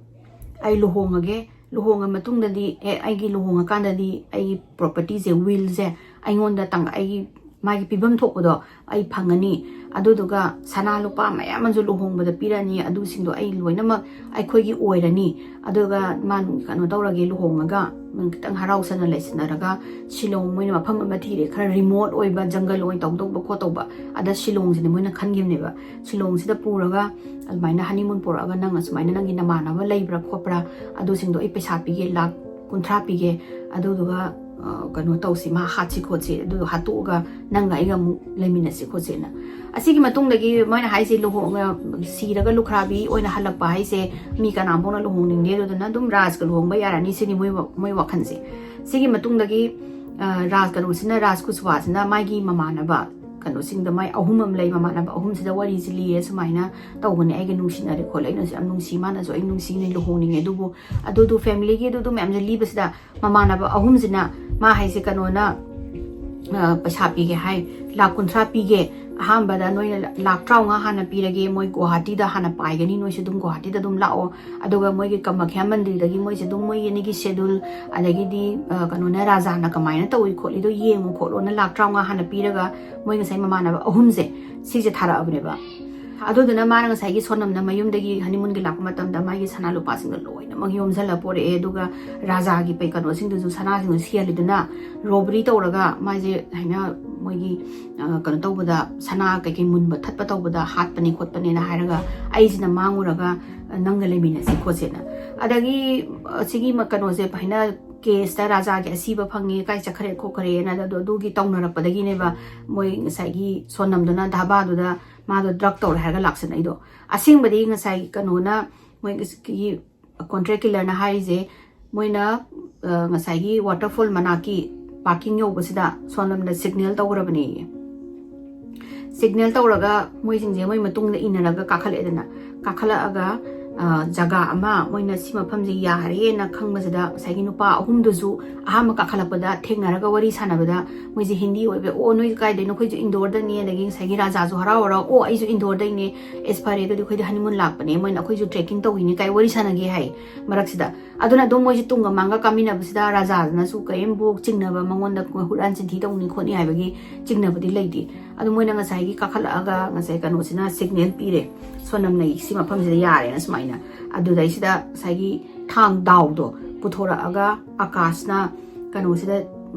ꯑꯩ ꯂꯨꯍꯣꯡꯉꯒꯦ, ꯂꯨꯍꯣꯡꯉ ꯃꯇꯨꯡꯗꯗꯤ, ꯑꯦ, ꯑꯩꯒꯤ ꯂꯨꯍꯣꯡꯉꯀꯥꯟꯗꯗꯤ ꯑꯩꯒꯤ ꯄ꯭ꯔꯣꯄꯔꯇꯤꯁꯦ, ꯋꯤꯜꯁꯦ ꯑꯩꯉꯣꯟꯗ ꯇꯪ-, ꯑꯩꯒꯤ, ꯃꯥꯒꯤ ꯄꯤꯐꯝ ꯊꯣꯛꯄꯗꯣ ꯑꯩ ꯐꯪꯉꯅꯤ, ꯑꯗꯨꯗꯨꯒ ꯁꯅꯥ ꯂꯨꯄꯥ ꯃꯌꯥꯝ ꯑꯃꯁꯨ ꯂꯨꯍꯣꯡꯕꯗ ꯄꯤꯔꯅꯤ, ꯑꯗꯨꯁꯤꯡꯗꯣ ꯑꯩ ꯂꯣꯏꯅꯃꯛ ꯑꯩꯈꯣꯏꯒꯤ ꯑꯣꯏꯔꯅꯤ, ꯑꯗꯨꯒ ꯃꯥ ꯀꯩꯅꯣ ꯇꯧꯔꯒꯦ, ꯂꯨꯍꯣꯡꯉꯒ ꯈꯤꯇꯪ ꯍꯔꯥꯎꯁꯅ ꯂꯩꯁꯟꯅꯔꯒ ꯁꯤꯂꯣꯡ ꯃꯣꯏꯅ ꯃꯐꯝ ꯑꯃ ꯊꯤꯔꯦ, ꯈꯔ ꯔꯤꯃꯣꯠ ꯑꯣꯏꯕ ꯖꯪꯒꯜ ꯑꯣꯏꯅ ꯇꯧꯗꯧꯕ ꯈꯣꯠꯇꯧꯕ, ꯑꯗ ꯁꯤꯂꯣꯡꯁꯤꯗꯤ ꯃꯣꯏꯅ ꯈꯟꯈꯤꯕꯅꯦꯕ꯫ ꯁꯤꯂꯣꯡꯁꯤꯗ ꯄꯨꯔꯒ ꯑꯗꯨꯃꯥꯏꯅ ꯍꯅꯤꯃꯨꯟ ꯄꯨꯔꯛꯑꯒ, "ꯅꯪ ꯑꯁꯨꯃꯥꯏꯅ ꯅꯪꯒꯤ ꯅꯃꯥꯟꯅꯕ ꯂꯩꯕ꯭ꯔꯥ ꯈꯣꯠꯄ꯭ꯔꯥ, ꯑꯗꯨꯁꯤꯡꯗꯣ ꯑꯩ ꯄꯩꯁꯥ ꯄꯤꯒꯦ, ꯂꯥꯛ ꯀꯨꯟꯊ꯭ꯔꯥ ꯄꯤꯒꯦ, ꯑꯗꯨꯗꯨꯒ ꯑ, ꯀꯩꯅꯣ ꯇꯧꯁꯤ, ꯃꯥ ꯍꯥꯠꯁꯤ ꯈꯣꯠꯁꯤ, ꯑꯗꯨꯗꯣ ꯍꯥꯠꯇꯣꯛꯑꯒ ꯅꯪꯒ ꯑꯩꯒ ꯑꯃꯨꯛ ꯂꯩꯃꯤꯟꯅꯁꯤ ꯈꯣꯠꯁꯤꯅ"꯫ ꯑꯁꯤꯒꯤ ꯃꯇꯨꯡꯗꯒꯤ ꯃꯣꯏꯅ ꯍꯥꯏꯁꯦ, ꯂꯨꯍꯣꯡ-, ꯁꯤꯔꯒ ꯂꯨꯈ꯭ꯔꯥꯕꯤ ꯑꯣꯏꯅ ꯍꯜꯂꯛꯄ ꯍꯥꯏꯁꯦ ꯃꯤ ꯀꯅꯥꯝꯐꯥꯎꯅ ꯂꯨꯍꯣꯡꯅꯤꯡꯗꯦ, ꯑꯗꯨꯗꯨꯅ ꯑꯗꯨꯝ ꯔꯥꯖꯀ ꯂꯨꯍꯣꯡꯕ ꯌꯥꯔꯅꯤ ꯁꯤꯅꯤ ꯃꯣꯏ ꯋꯥ-, ꯃꯣꯏ ꯋꯥꯈꯜꯁꯦ꯫ ꯁꯤꯒꯤ ꯃꯇꯨꯡꯗꯒꯤ, ꯑ, ꯔꯥꯖ ꯀꯩꯅꯣꯁꯤꯅ, ꯔꯥꯖ ꯀꯨꯁꯋꯥꯁꯤꯅ ꯃꯥꯒꯤ ꯃꯃꯥꯟꯅꯕ ꯀꯩꯅꯣꯁꯤꯡꯗ, ꯃꯥꯏ ꯑꯍꯨꯝ ꯑꯃ ꯂꯩ, ꯃꯃꯥꯟꯅꯕ ꯑꯍꯨꯝꯁꯤꯗ ꯋꯥꯔꯤꯁꯤ ꯂꯤꯌꯦ, "ꯁꯨꯃꯥꯏꯅ ꯇꯧꯕꯅꯦ, ꯑꯩꯒ ꯅꯨꯡꯁꯤꯅꯔꯦ ꯈꯣꯠꯂꯦ, ꯑꯩꯅꯁꯨ ꯌꯥꯝ ꯅꯨꯡꯁꯤ, ꯃꯥꯅꯁꯨ ꯑꯩ ꯅꯨꯡꯁꯤꯅꯦ, ꯂꯨꯍꯣꯡꯅꯤꯡꯉꯦ, ꯑꯗꯨꯕꯨ ꯑꯗꯨꯗꯨ ꯐꯦꯃꯤꯂꯤꯒꯤ ꯑꯗꯨꯗꯨ ꯃꯌꯥꯝꯁꯦ ꯂꯤꯕꯁꯤꯗ ꯃꯃꯥꯟꯅꯕ ꯑꯍꯨꯝꯁꯤꯅ ꯃꯥ ꯍꯥꯏꯁꯦ ꯀꯩꯅꯣꯅ, ꯑ, ꯄꯩꯁꯥ ꯄꯤꯒꯦ ꯍꯥꯏ, ꯂꯥꯛ ꯀꯨꯟꯊ꯭ꯔꯥ ꯄꯤꯒꯦ, ꯑꯍꯥꯟꯕꯗ ꯅꯣꯏꯅ ꯂꯥꯛ ꯇꯔꯥꯃꯉꯥ ꯍꯥꯟꯅ ꯄꯤꯔꯒꯦ, ꯃꯣꯏ ꯒꯨꯋꯥꯍꯥꯇꯤꯗ ꯍꯥꯟꯅ ꯄꯥꯏꯒꯅꯤ, ꯅꯣꯏꯁꯨ ꯑꯗꯨꯝ ꯒꯨꯋꯥꯍꯥꯇꯤꯗ ꯑꯗꯨꯝ ꯂꯥꯛꯑꯣ, ꯑꯗꯨꯒ ꯃꯣꯏꯒꯤ ꯀꯃꯈ꯭ꯌꯥ ꯃꯟꯗꯤꯔꯗꯒꯤ ꯃꯣꯏꯁꯦ ꯑꯗꯨꯝ ꯃꯣꯏ ꯑꯅꯤꯒꯤ ꯁꯦꯗꯨꯜ, ꯑꯗꯒꯤꯗꯤ, ꯑ, ꯀꯩꯅꯣꯅ, ꯔꯥꯖꯥꯅ ꯀꯃꯥꯏꯅ ꯇꯧꯏ ꯈꯣꯠꯂꯤꯗꯣ ꯌꯦꯡꯉꯨ ꯈꯣꯠꯂꯣꯅ ꯂꯥꯛ ꯇꯔꯥꯃꯉꯥ ꯍꯥꯟꯅ ꯄꯤꯔꯒ ꯃꯣꯏ ꯉꯁꯥꯏ ꯃꯃꯥꯟꯅꯕ ꯑꯍꯨꯝꯁꯦ ꯁꯤꯁꯦ ꯊꯥꯔꯛꯑꯕꯅꯦꯕ꯫ ꯑꯗꯨꯗꯨꯅ ꯃꯥꯅ ꯉꯁꯥꯏꯒꯤ ꯁꯣꯅꯝꯅ ꯃꯌꯨꯝꯗꯒꯤ ꯍꯅꯤꯃꯨꯟꯒꯤ ꯂꯥꯛꯄ ꯃꯇꯝꯗ ꯃꯥꯒꯤ ꯁꯅꯥ ꯂꯨꯄꯥꯁꯤꯡꯗꯣ ꯂꯣꯏꯅꯃꯛ ꯌꯣꯝꯁꯤꯜꯂ ꯄꯣꯔꯛꯑꯦ, ꯑꯗꯨꯒ ꯔꯥꯖꯥꯒꯤ ꯄꯩ-, ꯀꯩꯅꯣꯁꯤꯡꯗꯨꯁꯨ, ꯁꯅꯥꯁꯤꯡꯗꯨ ꯁꯤꯍꯜꯂꯤꯗꯨꯅ, ꯔꯣꯕꯔꯤ ꯇꯧꯔꯒ ꯃꯥꯁꯦ ꯍꯥꯏꯅ ꯃꯣꯏꯒꯤ, ꯑ, ꯀꯩꯅꯣ ꯇꯧꯕꯗ, ꯁꯅꯥ ꯀꯩꯀꯩ ꯃꯨꯟꯕ ꯊꯠꯄ ꯇꯧꯕꯗ ꯍꯥꯠꯄꯅꯤ ꯈꯣꯠꯄꯅꯦꯅ ꯍꯥꯏꯔꯒ, "ꯑꯩꯁꯤꯅ ꯃꯥꯡꯉꯨꯔꯒ ꯅꯪꯒ ꯂꯩꯃꯤꯟꯅꯁꯤ ꯈꯣꯠꯁꯤꯅ"꯫ ꯑꯗꯒꯤ, ꯑ, ꯁꯤꯒꯤ ꯃ-, ꯀꯩꯅꯣꯁꯦ ꯐꯖꯅ ꯀꯦꯁꯇ ꯔꯥꯖꯥꯒꯤ ꯑꯁꯤꯕ ꯐꯪꯉꯦ, ꯀꯥꯏ ꯆꯠꯈ꯭ꯔꯦ ꯈꯣꯠꯈ꯭ꯔꯦꯅ ꯑꯗꯨ, ꯑꯗꯨꯒꯤ ꯇꯧꯅꯔꯛꯄꯗꯒꯤꯅꯦꯕ ꯃꯣꯏ ꯉꯁꯥꯏꯒꯤ ꯁꯣꯅꯝꯗꯨꯅ ꯙꯥꯕꯥꯗꯨꯗ ꯃꯥꯗꯣ ꯗ꯭ꯔꯒ ꯇꯧꯔꯦ ꯍꯥꯏꯔꯒ ꯂꯥꯛꯁꯤꯟꯅꯩꯗꯣ꯫ ꯑꯁꯦꯡꯕꯗꯤ ꯉꯁꯥꯏ ꯀꯩꯅꯣꯅ, ꯃꯣꯏ ꯀꯣꯟꯇ꯭ꯔꯦꯛ ꯀꯤꯂꯔꯅ ꯍꯥꯏꯔꯤꯁꯦ, ꯃꯣꯏꯅ, ꯑ, ꯉꯁꯥꯏꯒꯤ ꯋꯥꯇꯔꯐꯣꯜ ꯃꯅꯥꯛꯀꯤ ꯄꯥꯔꯀꯤꯡ ꯌꯧꯕꯁꯤꯗ ꯁꯣꯅꯝꯅ ꯁꯤꯒꯅꯦꯜ ꯇꯧꯈ꯭ꯔꯕꯅꯦꯌꯦ꯫ ꯁꯤꯒꯅꯦꯜ ꯇꯧꯔꯒ ꯃꯣꯏꯁꯤꯡꯁꯦ ꯃꯣꯏ ꯃꯇꯨꯡꯗ ꯏꯟꯅꯔꯒ ꯀꯥꯈꯠꯂꯛꯑꯦꯗꯅ꯫ ꯀꯥꯈꯠꯂꯛꯑꯒ, ꯑ, ꯖꯒꯥ ꯑꯃ ꯃꯣꯏꯅ ꯁꯤ ꯃꯐꯝꯁꯦ ꯌꯥꯔꯦꯅ ꯈꯪꯕꯁꯤꯗ ꯉꯁꯥꯏꯒꯤ ꯅꯨꯄꯥ ꯑꯍꯨꯝꯗꯨꯁꯨ ꯑꯍꯥꯟꯕ ꯀꯥꯈꯠꯂꯛꯄꯗ ꯊꯦꯡꯅꯔꯒ ꯋꯥꯔꯤ ꯁꯥꯟꯅꯕꯗ ꯃꯣꯏꯁꯦ ꯍꯤꯟꯗꯤ ꯑꯣꯏꯕ, "ꯑꯣ, ꯅꯣꯏ ꯀꯥꯏꯗꯩꯅꯣ?" "ꯑꯩꯈꯣꯏꯁꯨ ꯏꯟꯗꯣꯔꯗꯅꯤ"꯫ ꯑꯗꯒꯤ ꯉꯁꯥꯏꯒꯤ ꯔꯥꯖꯥꯁꯨ ꯍꯔꯥꯎ ꯍꯔꯥꯎ, "ꯑꯣ, ꯑꯩꯁꯨ ꯏꯟꯗꯣꯔꯗꯩꯅꯦ, ꯑꯦꯁ, ꯐꯔꯦ, ꯑꯗꯨꯗꯤ ꯑꯩꯈꯣꯏꯗꯤ ꯍꯅꯤꯃꯨꯟ ꯂꯥꯛꯄꯅꯦ, ꯃꯣꯏꯅ ꯑꯩꯈꯣꯏꯁꯨ ꯇ꯭ꯔꯦꯛꯀꯤꯡ ꯇꯧꯈꯤꯅꯤ" ꯀꯥꯏ ꯋꯥꯔꯤ ꯁꯥꯟꯅꯒꯦ ꯍꯥꯏ ꯃꯔꯛꯁꯤꯗ꯫ ꯑꯗꯨꯅ ꯑꯗꯨꯝ ꯃꯣꯏꯁꯦ ꯇꯨꯡꯒ ꯃꯥꯡꯒ ꯀꯥꯃꯤꯟꯅꯕꯁꯤꯗ ꯔꯥꯖꯥꯗꯨꯅꯁꯨ ꯀꯔꯤꯝꯕꯨ ꯆꯤꯡꯅꯕ, ꯃꯉꯣꯟꯗ ꯍꯨꯔꯥꯟ ꯆꯤꯟꯊꯤ ꯇꯧꯅꯤ ꯈꯣꯠꯅꯤ ꯍꯥꯏꯕꯒꯤ ꯆꯤꯡꯅꯕꯗꯤ ꯂꯩꯇꯦ꯫ ꯑꯗꯨ ꯃꯣꯏꯅ ꯉꯁꯥꯏꯒꯤ ꯀꯥꯈꯠꯂꯛꯑꯒ ꯉꯁꯥꯏ ꯀꯩꯅꯣꯁꯤꯅ ꯁꯤꯒꯅꯦꯜ ꯄꯤꯔꯦ, "ꯁꯣꯅꯝꯅ ꯁꯤ ꯃꯐꯝꯁꯤꯗ ꯌꯥꯔꯦꯅ" ꯁꯨꯃꯥꯏꯅ꯫ ꯑꯗꯨꯗꯩꯁꯤꯗ ꯉꯁꯥꯏꯒꯤ ꯊꯥꯡ ꯗꯥꯎꯗꯣ, ꯄꯨꯊꯣꯔꯛꯑꯒ ꯑꯀꯥꯁꯅ ꯀꯩꯅꯣꯁꯤꯗ,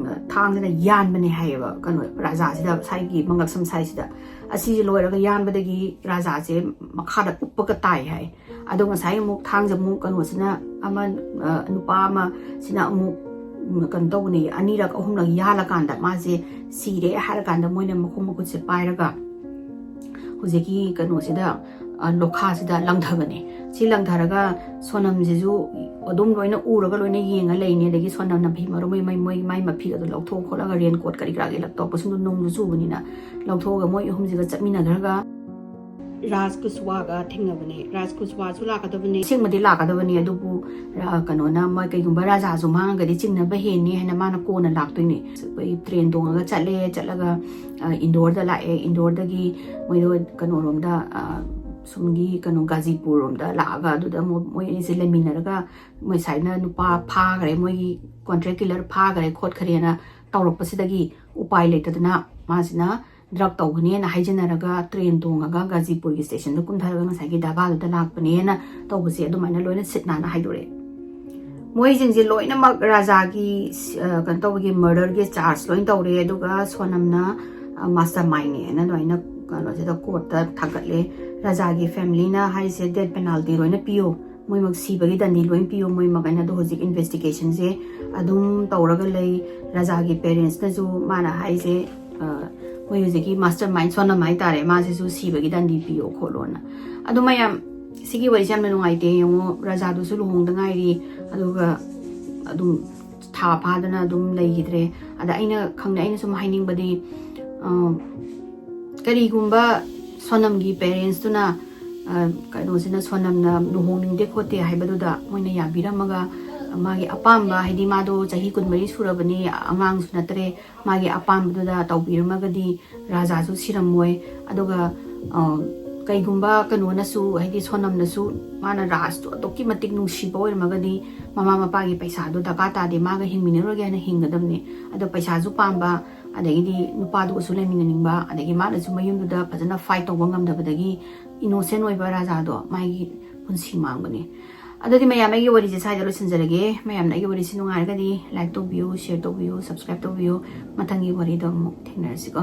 ꯊꯥꯡꯁꯤꯅ ꯌꯥꯟꯕꯅꯦ ꯍꯥꯏꯌꯦꯕ, ꯀꯩꯅꯣ, ꯔꯥꯖꯥꯁꯤꯗ, ꯉꯁꯥꯏꯒꯤ ꯃꯪꯒꯛꯁꯝ ꯁꯥꯏꯁꯤꯗ꯫ ꯑꯁꯤꯁꯦ ꯂꯣꯏꯔꯒ ꯌꯥꯟꯕꯗꯒꯤ ꯔꯥꯖꯥꯁꯦ ꯃꯈꯥꯗ ꯎꯞꯄꯒ ꯇꯥꯏ ꯍꯥꯏ꯫ ꯑꯗꯣ ꯉꯁꯥꯏ ꯑꯃꯨꯛ ꯊꯥꯡꯁꯦ ꯑꯃꯨꯛ ꯀꯩꯅꯣꯁꯤꯅ, ꯑꯃ, ꯑ, ꯅꯨꯄꯥ ꯑꯃꯁꯤꯅ ꯑꯃꯨꯛ, ꯎꯝ, ꯀꯩꯅꯣ ꯇꯧꯕꯅꯦ, ꯑꯅꯤꯔꯛ ꯑꯍꯨꯝꯂꯛ ꯌꯥꯜꯂꯀꯥꯟꯗ ꯃꯥꯁꯦ ꯁꯤꯔꯦ ꯍꯥꯏꯔꯀꯥꯟꯗ ꯃꯣꯏꯅ ꯃꯈꯣꯡ ꯃꯈꯨꯠꯁꯦ ꯄꯥꯏꯔꯒ ꯍꯧꯖꯤꯛꯀꯤ ꯀꯩꯅꯣꯁꯤꯗ, ꯑ, ꯂꯣꯈꯥꯁꯤꯗ ꯂꯪꯊꯕꯅꯦ꯫ ꯁꯤ ꯂꯪꯊꯔꯒ ꯁꯣꯅꯝꯁꯤꯁꯨ ꯑꯗꯨꯝ ꯂꯣꯏꯅ ꯎꯔꯒ ꯂꯣꯏꯅ ꯌꯦꯡꯉ ꯂꯩꯅꯤ꯫ ꯑꯗꯒꯤ ꯁꯣꯅꯝꯅ ꯐꯤ ꯃꯔꯨ ꯃꯩ, ꯃꯩ, ꯃꯥꯏ ꯃꯐꯤꯒꯗꯣ ꯂꯧꯊꯣꯛ ꯈꯣꯠꯂꯒ, ꯔꯦꯟ ꯀꯣꯠ ꯀꯔꯤ ꯀꯔꯥꯒꯤ ꯂꯧꯊꯣꯛꯄꯁꯤꯡꯗꯣ ꯅꯣꯡꯁꯨ ꯆꯨꯕꯅꯤꯅ ꯂꯧꯊꯣꯛꯑꯒ ꯃꯣꯏ ꯑꯍꯨꯝꯁꯤꯒ ꯆꯠꯃꯤꯟꯅꯈ꯭ꯔꯒ ꯔꯥꯖ ꯀꯨꯁꯋꯥꯒ ꯊꯦꯡꯅꯕꯅꯦ꯫ ꯔꯥꯖ ꯀꯨꯁꯋꯥꯁꯨ ꯂꯥꯛꯀꯗꯕꯅꯦ, ꯑꯁꯦꯡꯕꯗꯤ ꯂꯥꯛꯀꯗꯕꯅꯦ, ꯑꯗꯨꯕꯨ, ꯑ, ꯀꯩꯅꯣꯅ, ꯃꯣꯏ ꯀꯩꯒꯨꯝꯕ ꯔꯥꯖꯥꯁꯨ ꯃꯥꯡꯉꯒꯗꯤ ꯆꯤꯡꯅꯕ ꯍꯦꯟꯅꯤ ꯍꯥꯏꯅ ꯃꯥꯅ ꯀꯣꯟꯅ ꯂꯥꯛꯇꯣꯏꯅꯦ꯫ ꯑꯩꯈꯣꯏ ꯇ꯭ꯔꯦꯟ ꯇꯣꯡꯉꯒ ꯆꯠꯂꯦ, ꯆꯠꯂꯒ, ꯑ, ꯏꯟꯗꯣꯔꯗ ꯂꯥꯛꯑꯦ꯫ ꯏꯟꯗꯣꯔꯗꯒꯤ ꯃꯣꯏꯗꯣ ꯀꯩꯅꯣꯔꯣꯝꯗ, ꯑ, ꯁꯣꯝꯒꯤ ꯀꯩꯅꯣ ꯒꯥꯖꯤꯄꯨꯔ ꯔꯣꯝꯗ ꯂꯥꯛꯑꯒ ꯑꯗꯨꯗ ꯃꯣ-, ꯃꯣꯏ ꯑꯅꯤꯁꯦ ꯂꯩꯃꯤꯟꯅꯔꯒ ꯃꯣꯏ ꯁꯥꯏꯅ ꯅꯨꯄꯥ ꯐꯥꯈ꯭ꯔꯦ, ꯃꯣꯏꯒꯤ ꯀꯣꯟꯇ꯭ꯔꯦꯛ ꯀꯤꯂꯔ ꯐꯥꯈ꯭ꯔꯦ ꯈꯣꯠꯈ꯭ꯔꯦꯅ ꯇꯧꯔꯛꯄꯁꯤꯗꯒꯤ ꯎꯄꯥꯏ ꯂꯩꯇꯗꯅ ꯃꯥꯁꯤꯅ ꯗ꯭ꯔꯒ ꯇꯧꯒꯅꯦꯅ ꯍꯥꯏꯖꯤꯟꯅꯔꯒ ꯇ꯭ꯔꯦꯟ ꯇꯣꯡꯉꯒ ꯒꯥꯖꯤꯄꯨꯔꯒꯤ ꯁ꯭ꯇꯦꯁꯟꯗ ꯀꯨꯝꯊꯔꯒ ꯉꯁꯥꯏꯒꯤ ꯙꯥꯕꯥꯗꯨꯗ ꯂꯥꯛꯄꯅꯦꯅ ꯇꯧꯕꯁꯦ ꯑꯗꯨꯃꯥꯏꯅ ꯂꯣꯏꯅ ꯁꯤꯠ ꯅꯥꯟꯅ ꯍꯥꯏꯗꯣꯔꯛꯑꯦ꯫ ꯃꯣꯏꯁꯤꯡꯁꯦ ꯂꯣꯏꯅꯃꯛ ꯔꯥꯖꯥꯒꯤ, ꯑ, ꯀꯩꯅꯣ ꯇꯧꯕꯒꯤ, ꯃꯔꯗꯔꯒꯤ ꯆꯥꯔꯖ ꯂꯣꯏꯅ ꯇꯧꯔꯦ꯫ ꯑꯗꯨꯒ ꯁꯣꯅꯝꯅ, ꯑ, ꯃꯥꯁꯇꯔ ꯃꯥꯏꯟꯅꯦꯅ ꯂꯣꯏꯅ ꯀꯩꯅꯣꯁꯤꯗ ꯀꯣꯔꯠꯇ ꯊꯥꯡꯒꯠꯂꯦ꯫ ꯔꯥꯖꯥꯒꯤ ꯐꯦꯃꯤꯂꯤꯅ ꯍꯥꯏꯁꯦ ꯗꯦꯠ ꯄꯦꯅꯥꯜꯇꯤ ꯂꯣꯏꯅ ꯄꯤꯌꯣ, ꯃꯣꯏꯃꯛ ꯁꯤꯕꯒꯤ ꯗꯟꯗꯤ ꯂꯣꯏ ꯄꯤꯌꯣ, ꯃꯣꯏꯃꯛ ꯍꯥꯏꯅ꯫ ꯑꯗꯣ ꯍꯧꯖꯤꯛ ꯏꯟꯚꯦꯁꯇꯤꯒꯦꯁꯟꯁꯦ ꯑꯗꯨꯝ ꯇꯧꯔꯒ ꯂꯩ꯫ ꯔꯥꯖꯥꯒꯤ ꯄꯦꯔꯦꯟꯁꯅꯁꯨ ꯃꯥꯅ ꯍꯥꯏꯁꯦ, ꯑ, ꯃꯣꯏ ꯍꯧꯖꯤꯛꯀꯤ ꯃꯥꯁꯇꯔ ꯃꯥꯏꯟ ꯁꯣꯅꯝ ꯍꯥꯏꯇꯥꯔꯦ, ꯃꯥꯁꯤꯁꯨ ꯁꯤꯕꯒꯤ ꯗꯟꯗꯤ ꯄꯤꯌꯣ ꯈꯣꯠꯂꯣꯅ꯫ ꯑꯗꯣ ꯃꯌꯥꯝ, ꯁꯤꯒꯤ ꯋꯥꯔꯤꯁꯦ ꯌꯥꯝꯅ ꯅꯨꯡꯉꯥꯏꯇꯦ꯫ ꯌꯦꯡꯉꯣ, ꯔꯥꯖꯥꯗꯨꯁꯨ ꯂꯨꯍꯣꯡꯗ ꯉꯥꯏꯔꯤ, ꯑꯗꯨꯒ ꯑꯗꯨꯝ ꯊꯥ ꯐꯥꯗꯅ ꯑꯗꯨꯝ ꯂꯩꯈꯤꯗ꯭ꯔꯦ꯫ ꯑꯗ ꯑꯩꯅ ꯈꯪꯗꯦ, ꯑꯩꯅ ꯁꯨꯝ ꯍꯥꯏꯅꯤꯡꯕꯗꯤ, ꯑ, ꯀꯔꯤꯒꯨꯝꯕ ꯁꯣꯅꯝꯒꯤ ꯄꯦꯔꯦꯟꯁꯇꯨꯅ, ꯑ, ꯀꯩꯅꯣꯁꯤꯅ, ꯁꯣꯅꯝꯅ ꯂꯨꯍꯣꯡꯅꯤꯡꯗꯦ ꯈꯣꯠꯇꯦ ꯍꯥꯏꯕꯗꯨꯗ ꯃꯣꯏꯅ ꯌꯥꯕꯤꯔꯝꯃꯒ, ꯃꯥꯒꯤ ꯑꯄꯥꯝꯕ, ꯍꯥꯏꯗꯤ ꯃꯥꯗꯣ ꯆꯍꯤ ꯀꯨꯟꯃꯔꯤ ꯁꯨꯔꯕꯅꯤ, ꯑꯉꯥꯡꯁꯨ ꯅꯠꯇ꯭ꯔꯦ, ꯃꯥꯒꯤ ꯑꯄꯥꯝꯕꯗꯨꯗ ꯇꯧꯕꯤꯔꯝꯃꯒꯗꯤ ꯔꯥꯖꯥꯁꯨ ꯁꯤꯔꯝꯃꯣꯏ꯫ ꯑꯗꯨꯒ, ꯑ, ꯀꯩꯒꯨꯝꯕ ꯀꯩꯅꯣꯅꯁꯨ, ꯍꯥꯏꯗꯤ ꯁꯣꯅꯝꯅꯁꯨ ꯃꯥꯅ ꯔꯥꯖꯇꯣ ꯑꯗꯨꯛꯀꯤ ꯃꯇꯤꯛ ꯅꯨꯡꯁꯤꯕ ꯑꯣꯏꯔꯝꯃꯒꯗꯤ ꯃꯃꯥ ꯃꯄꯥꯒꯤ ꯄꯩꯁꯥꯗꯣ ꯗꯔꯀꯥꯔ ꯇꯥꯗꯦ, ꯃꯥꯒ ꯍꯤꯡꯃꯤꯟꯅꯔꯣꯏꯒꯦ ꯍꯥꯏꯅ ꯍꯤꯡꯒꯗꯕꯅꯤ꯫ ꯑꯗꯣ ꯄꯩꯁꯥꯁꯨ ꯄꯥꯝꯕ, ꯑꯗꯒꯤꯗꯤ ꯅꯨꯄꯥꯗꯨꯒꯁꯨ ꯂꯩꯃꯤꯟꯅꯅꯤꯡꯕ, ꯑꯗꯒꯤ ꯃꯥꯅꯁꯨ ꯃꯌꯨꯝꯗꯨꯗ ꯐꯖꯅ ꯐꯥꯏꯠ ꯇꯧꯕ ꯉꯝꯗꯕꯗꯒꯤ ꯏꯅꯣꯁꯦꯟ ꯑꯣꯏꯕ ꯔꯥꯖꯥꯗꯣ ꯃꯥꯒꯤ ꯄꯨꯟꯁꯤ ꯃꯥꯡꯕꯅꯤ꯫ ꯑꯗꯨꯗꯤ ꯃꯌꯥꯝ, ꯑꯩꯒꯤ ꯋꯥꯔꯤꯁꯦ ꯁ꯭ꯋꯥꯏꯗ ꯂꯣꯏꯁꯤꯟꯖꯔꯒꯦ꯫ ꯃꯌꯥꯝꯅ ꯑꯩꯒꯤ ꯋꯥꯔꯤꯁꯤ ꯅꯨꯡꯉꯥꯏꯔꯒꯗꯤ like ꯇꯧꯕꯤꯌꯨ, share ꯇꯧꯕꯤꯌꯨ, subscribe ꯇꯧꯕꯤꯌꯨ꯫ ꯃꯊꯪꯒꯤ ꯋꯥꯔꯤꯗꯣ ꯑꯃꯨꯛ ꯊꯦꯡꯅꯔꯁꯤꯀꯣ꯫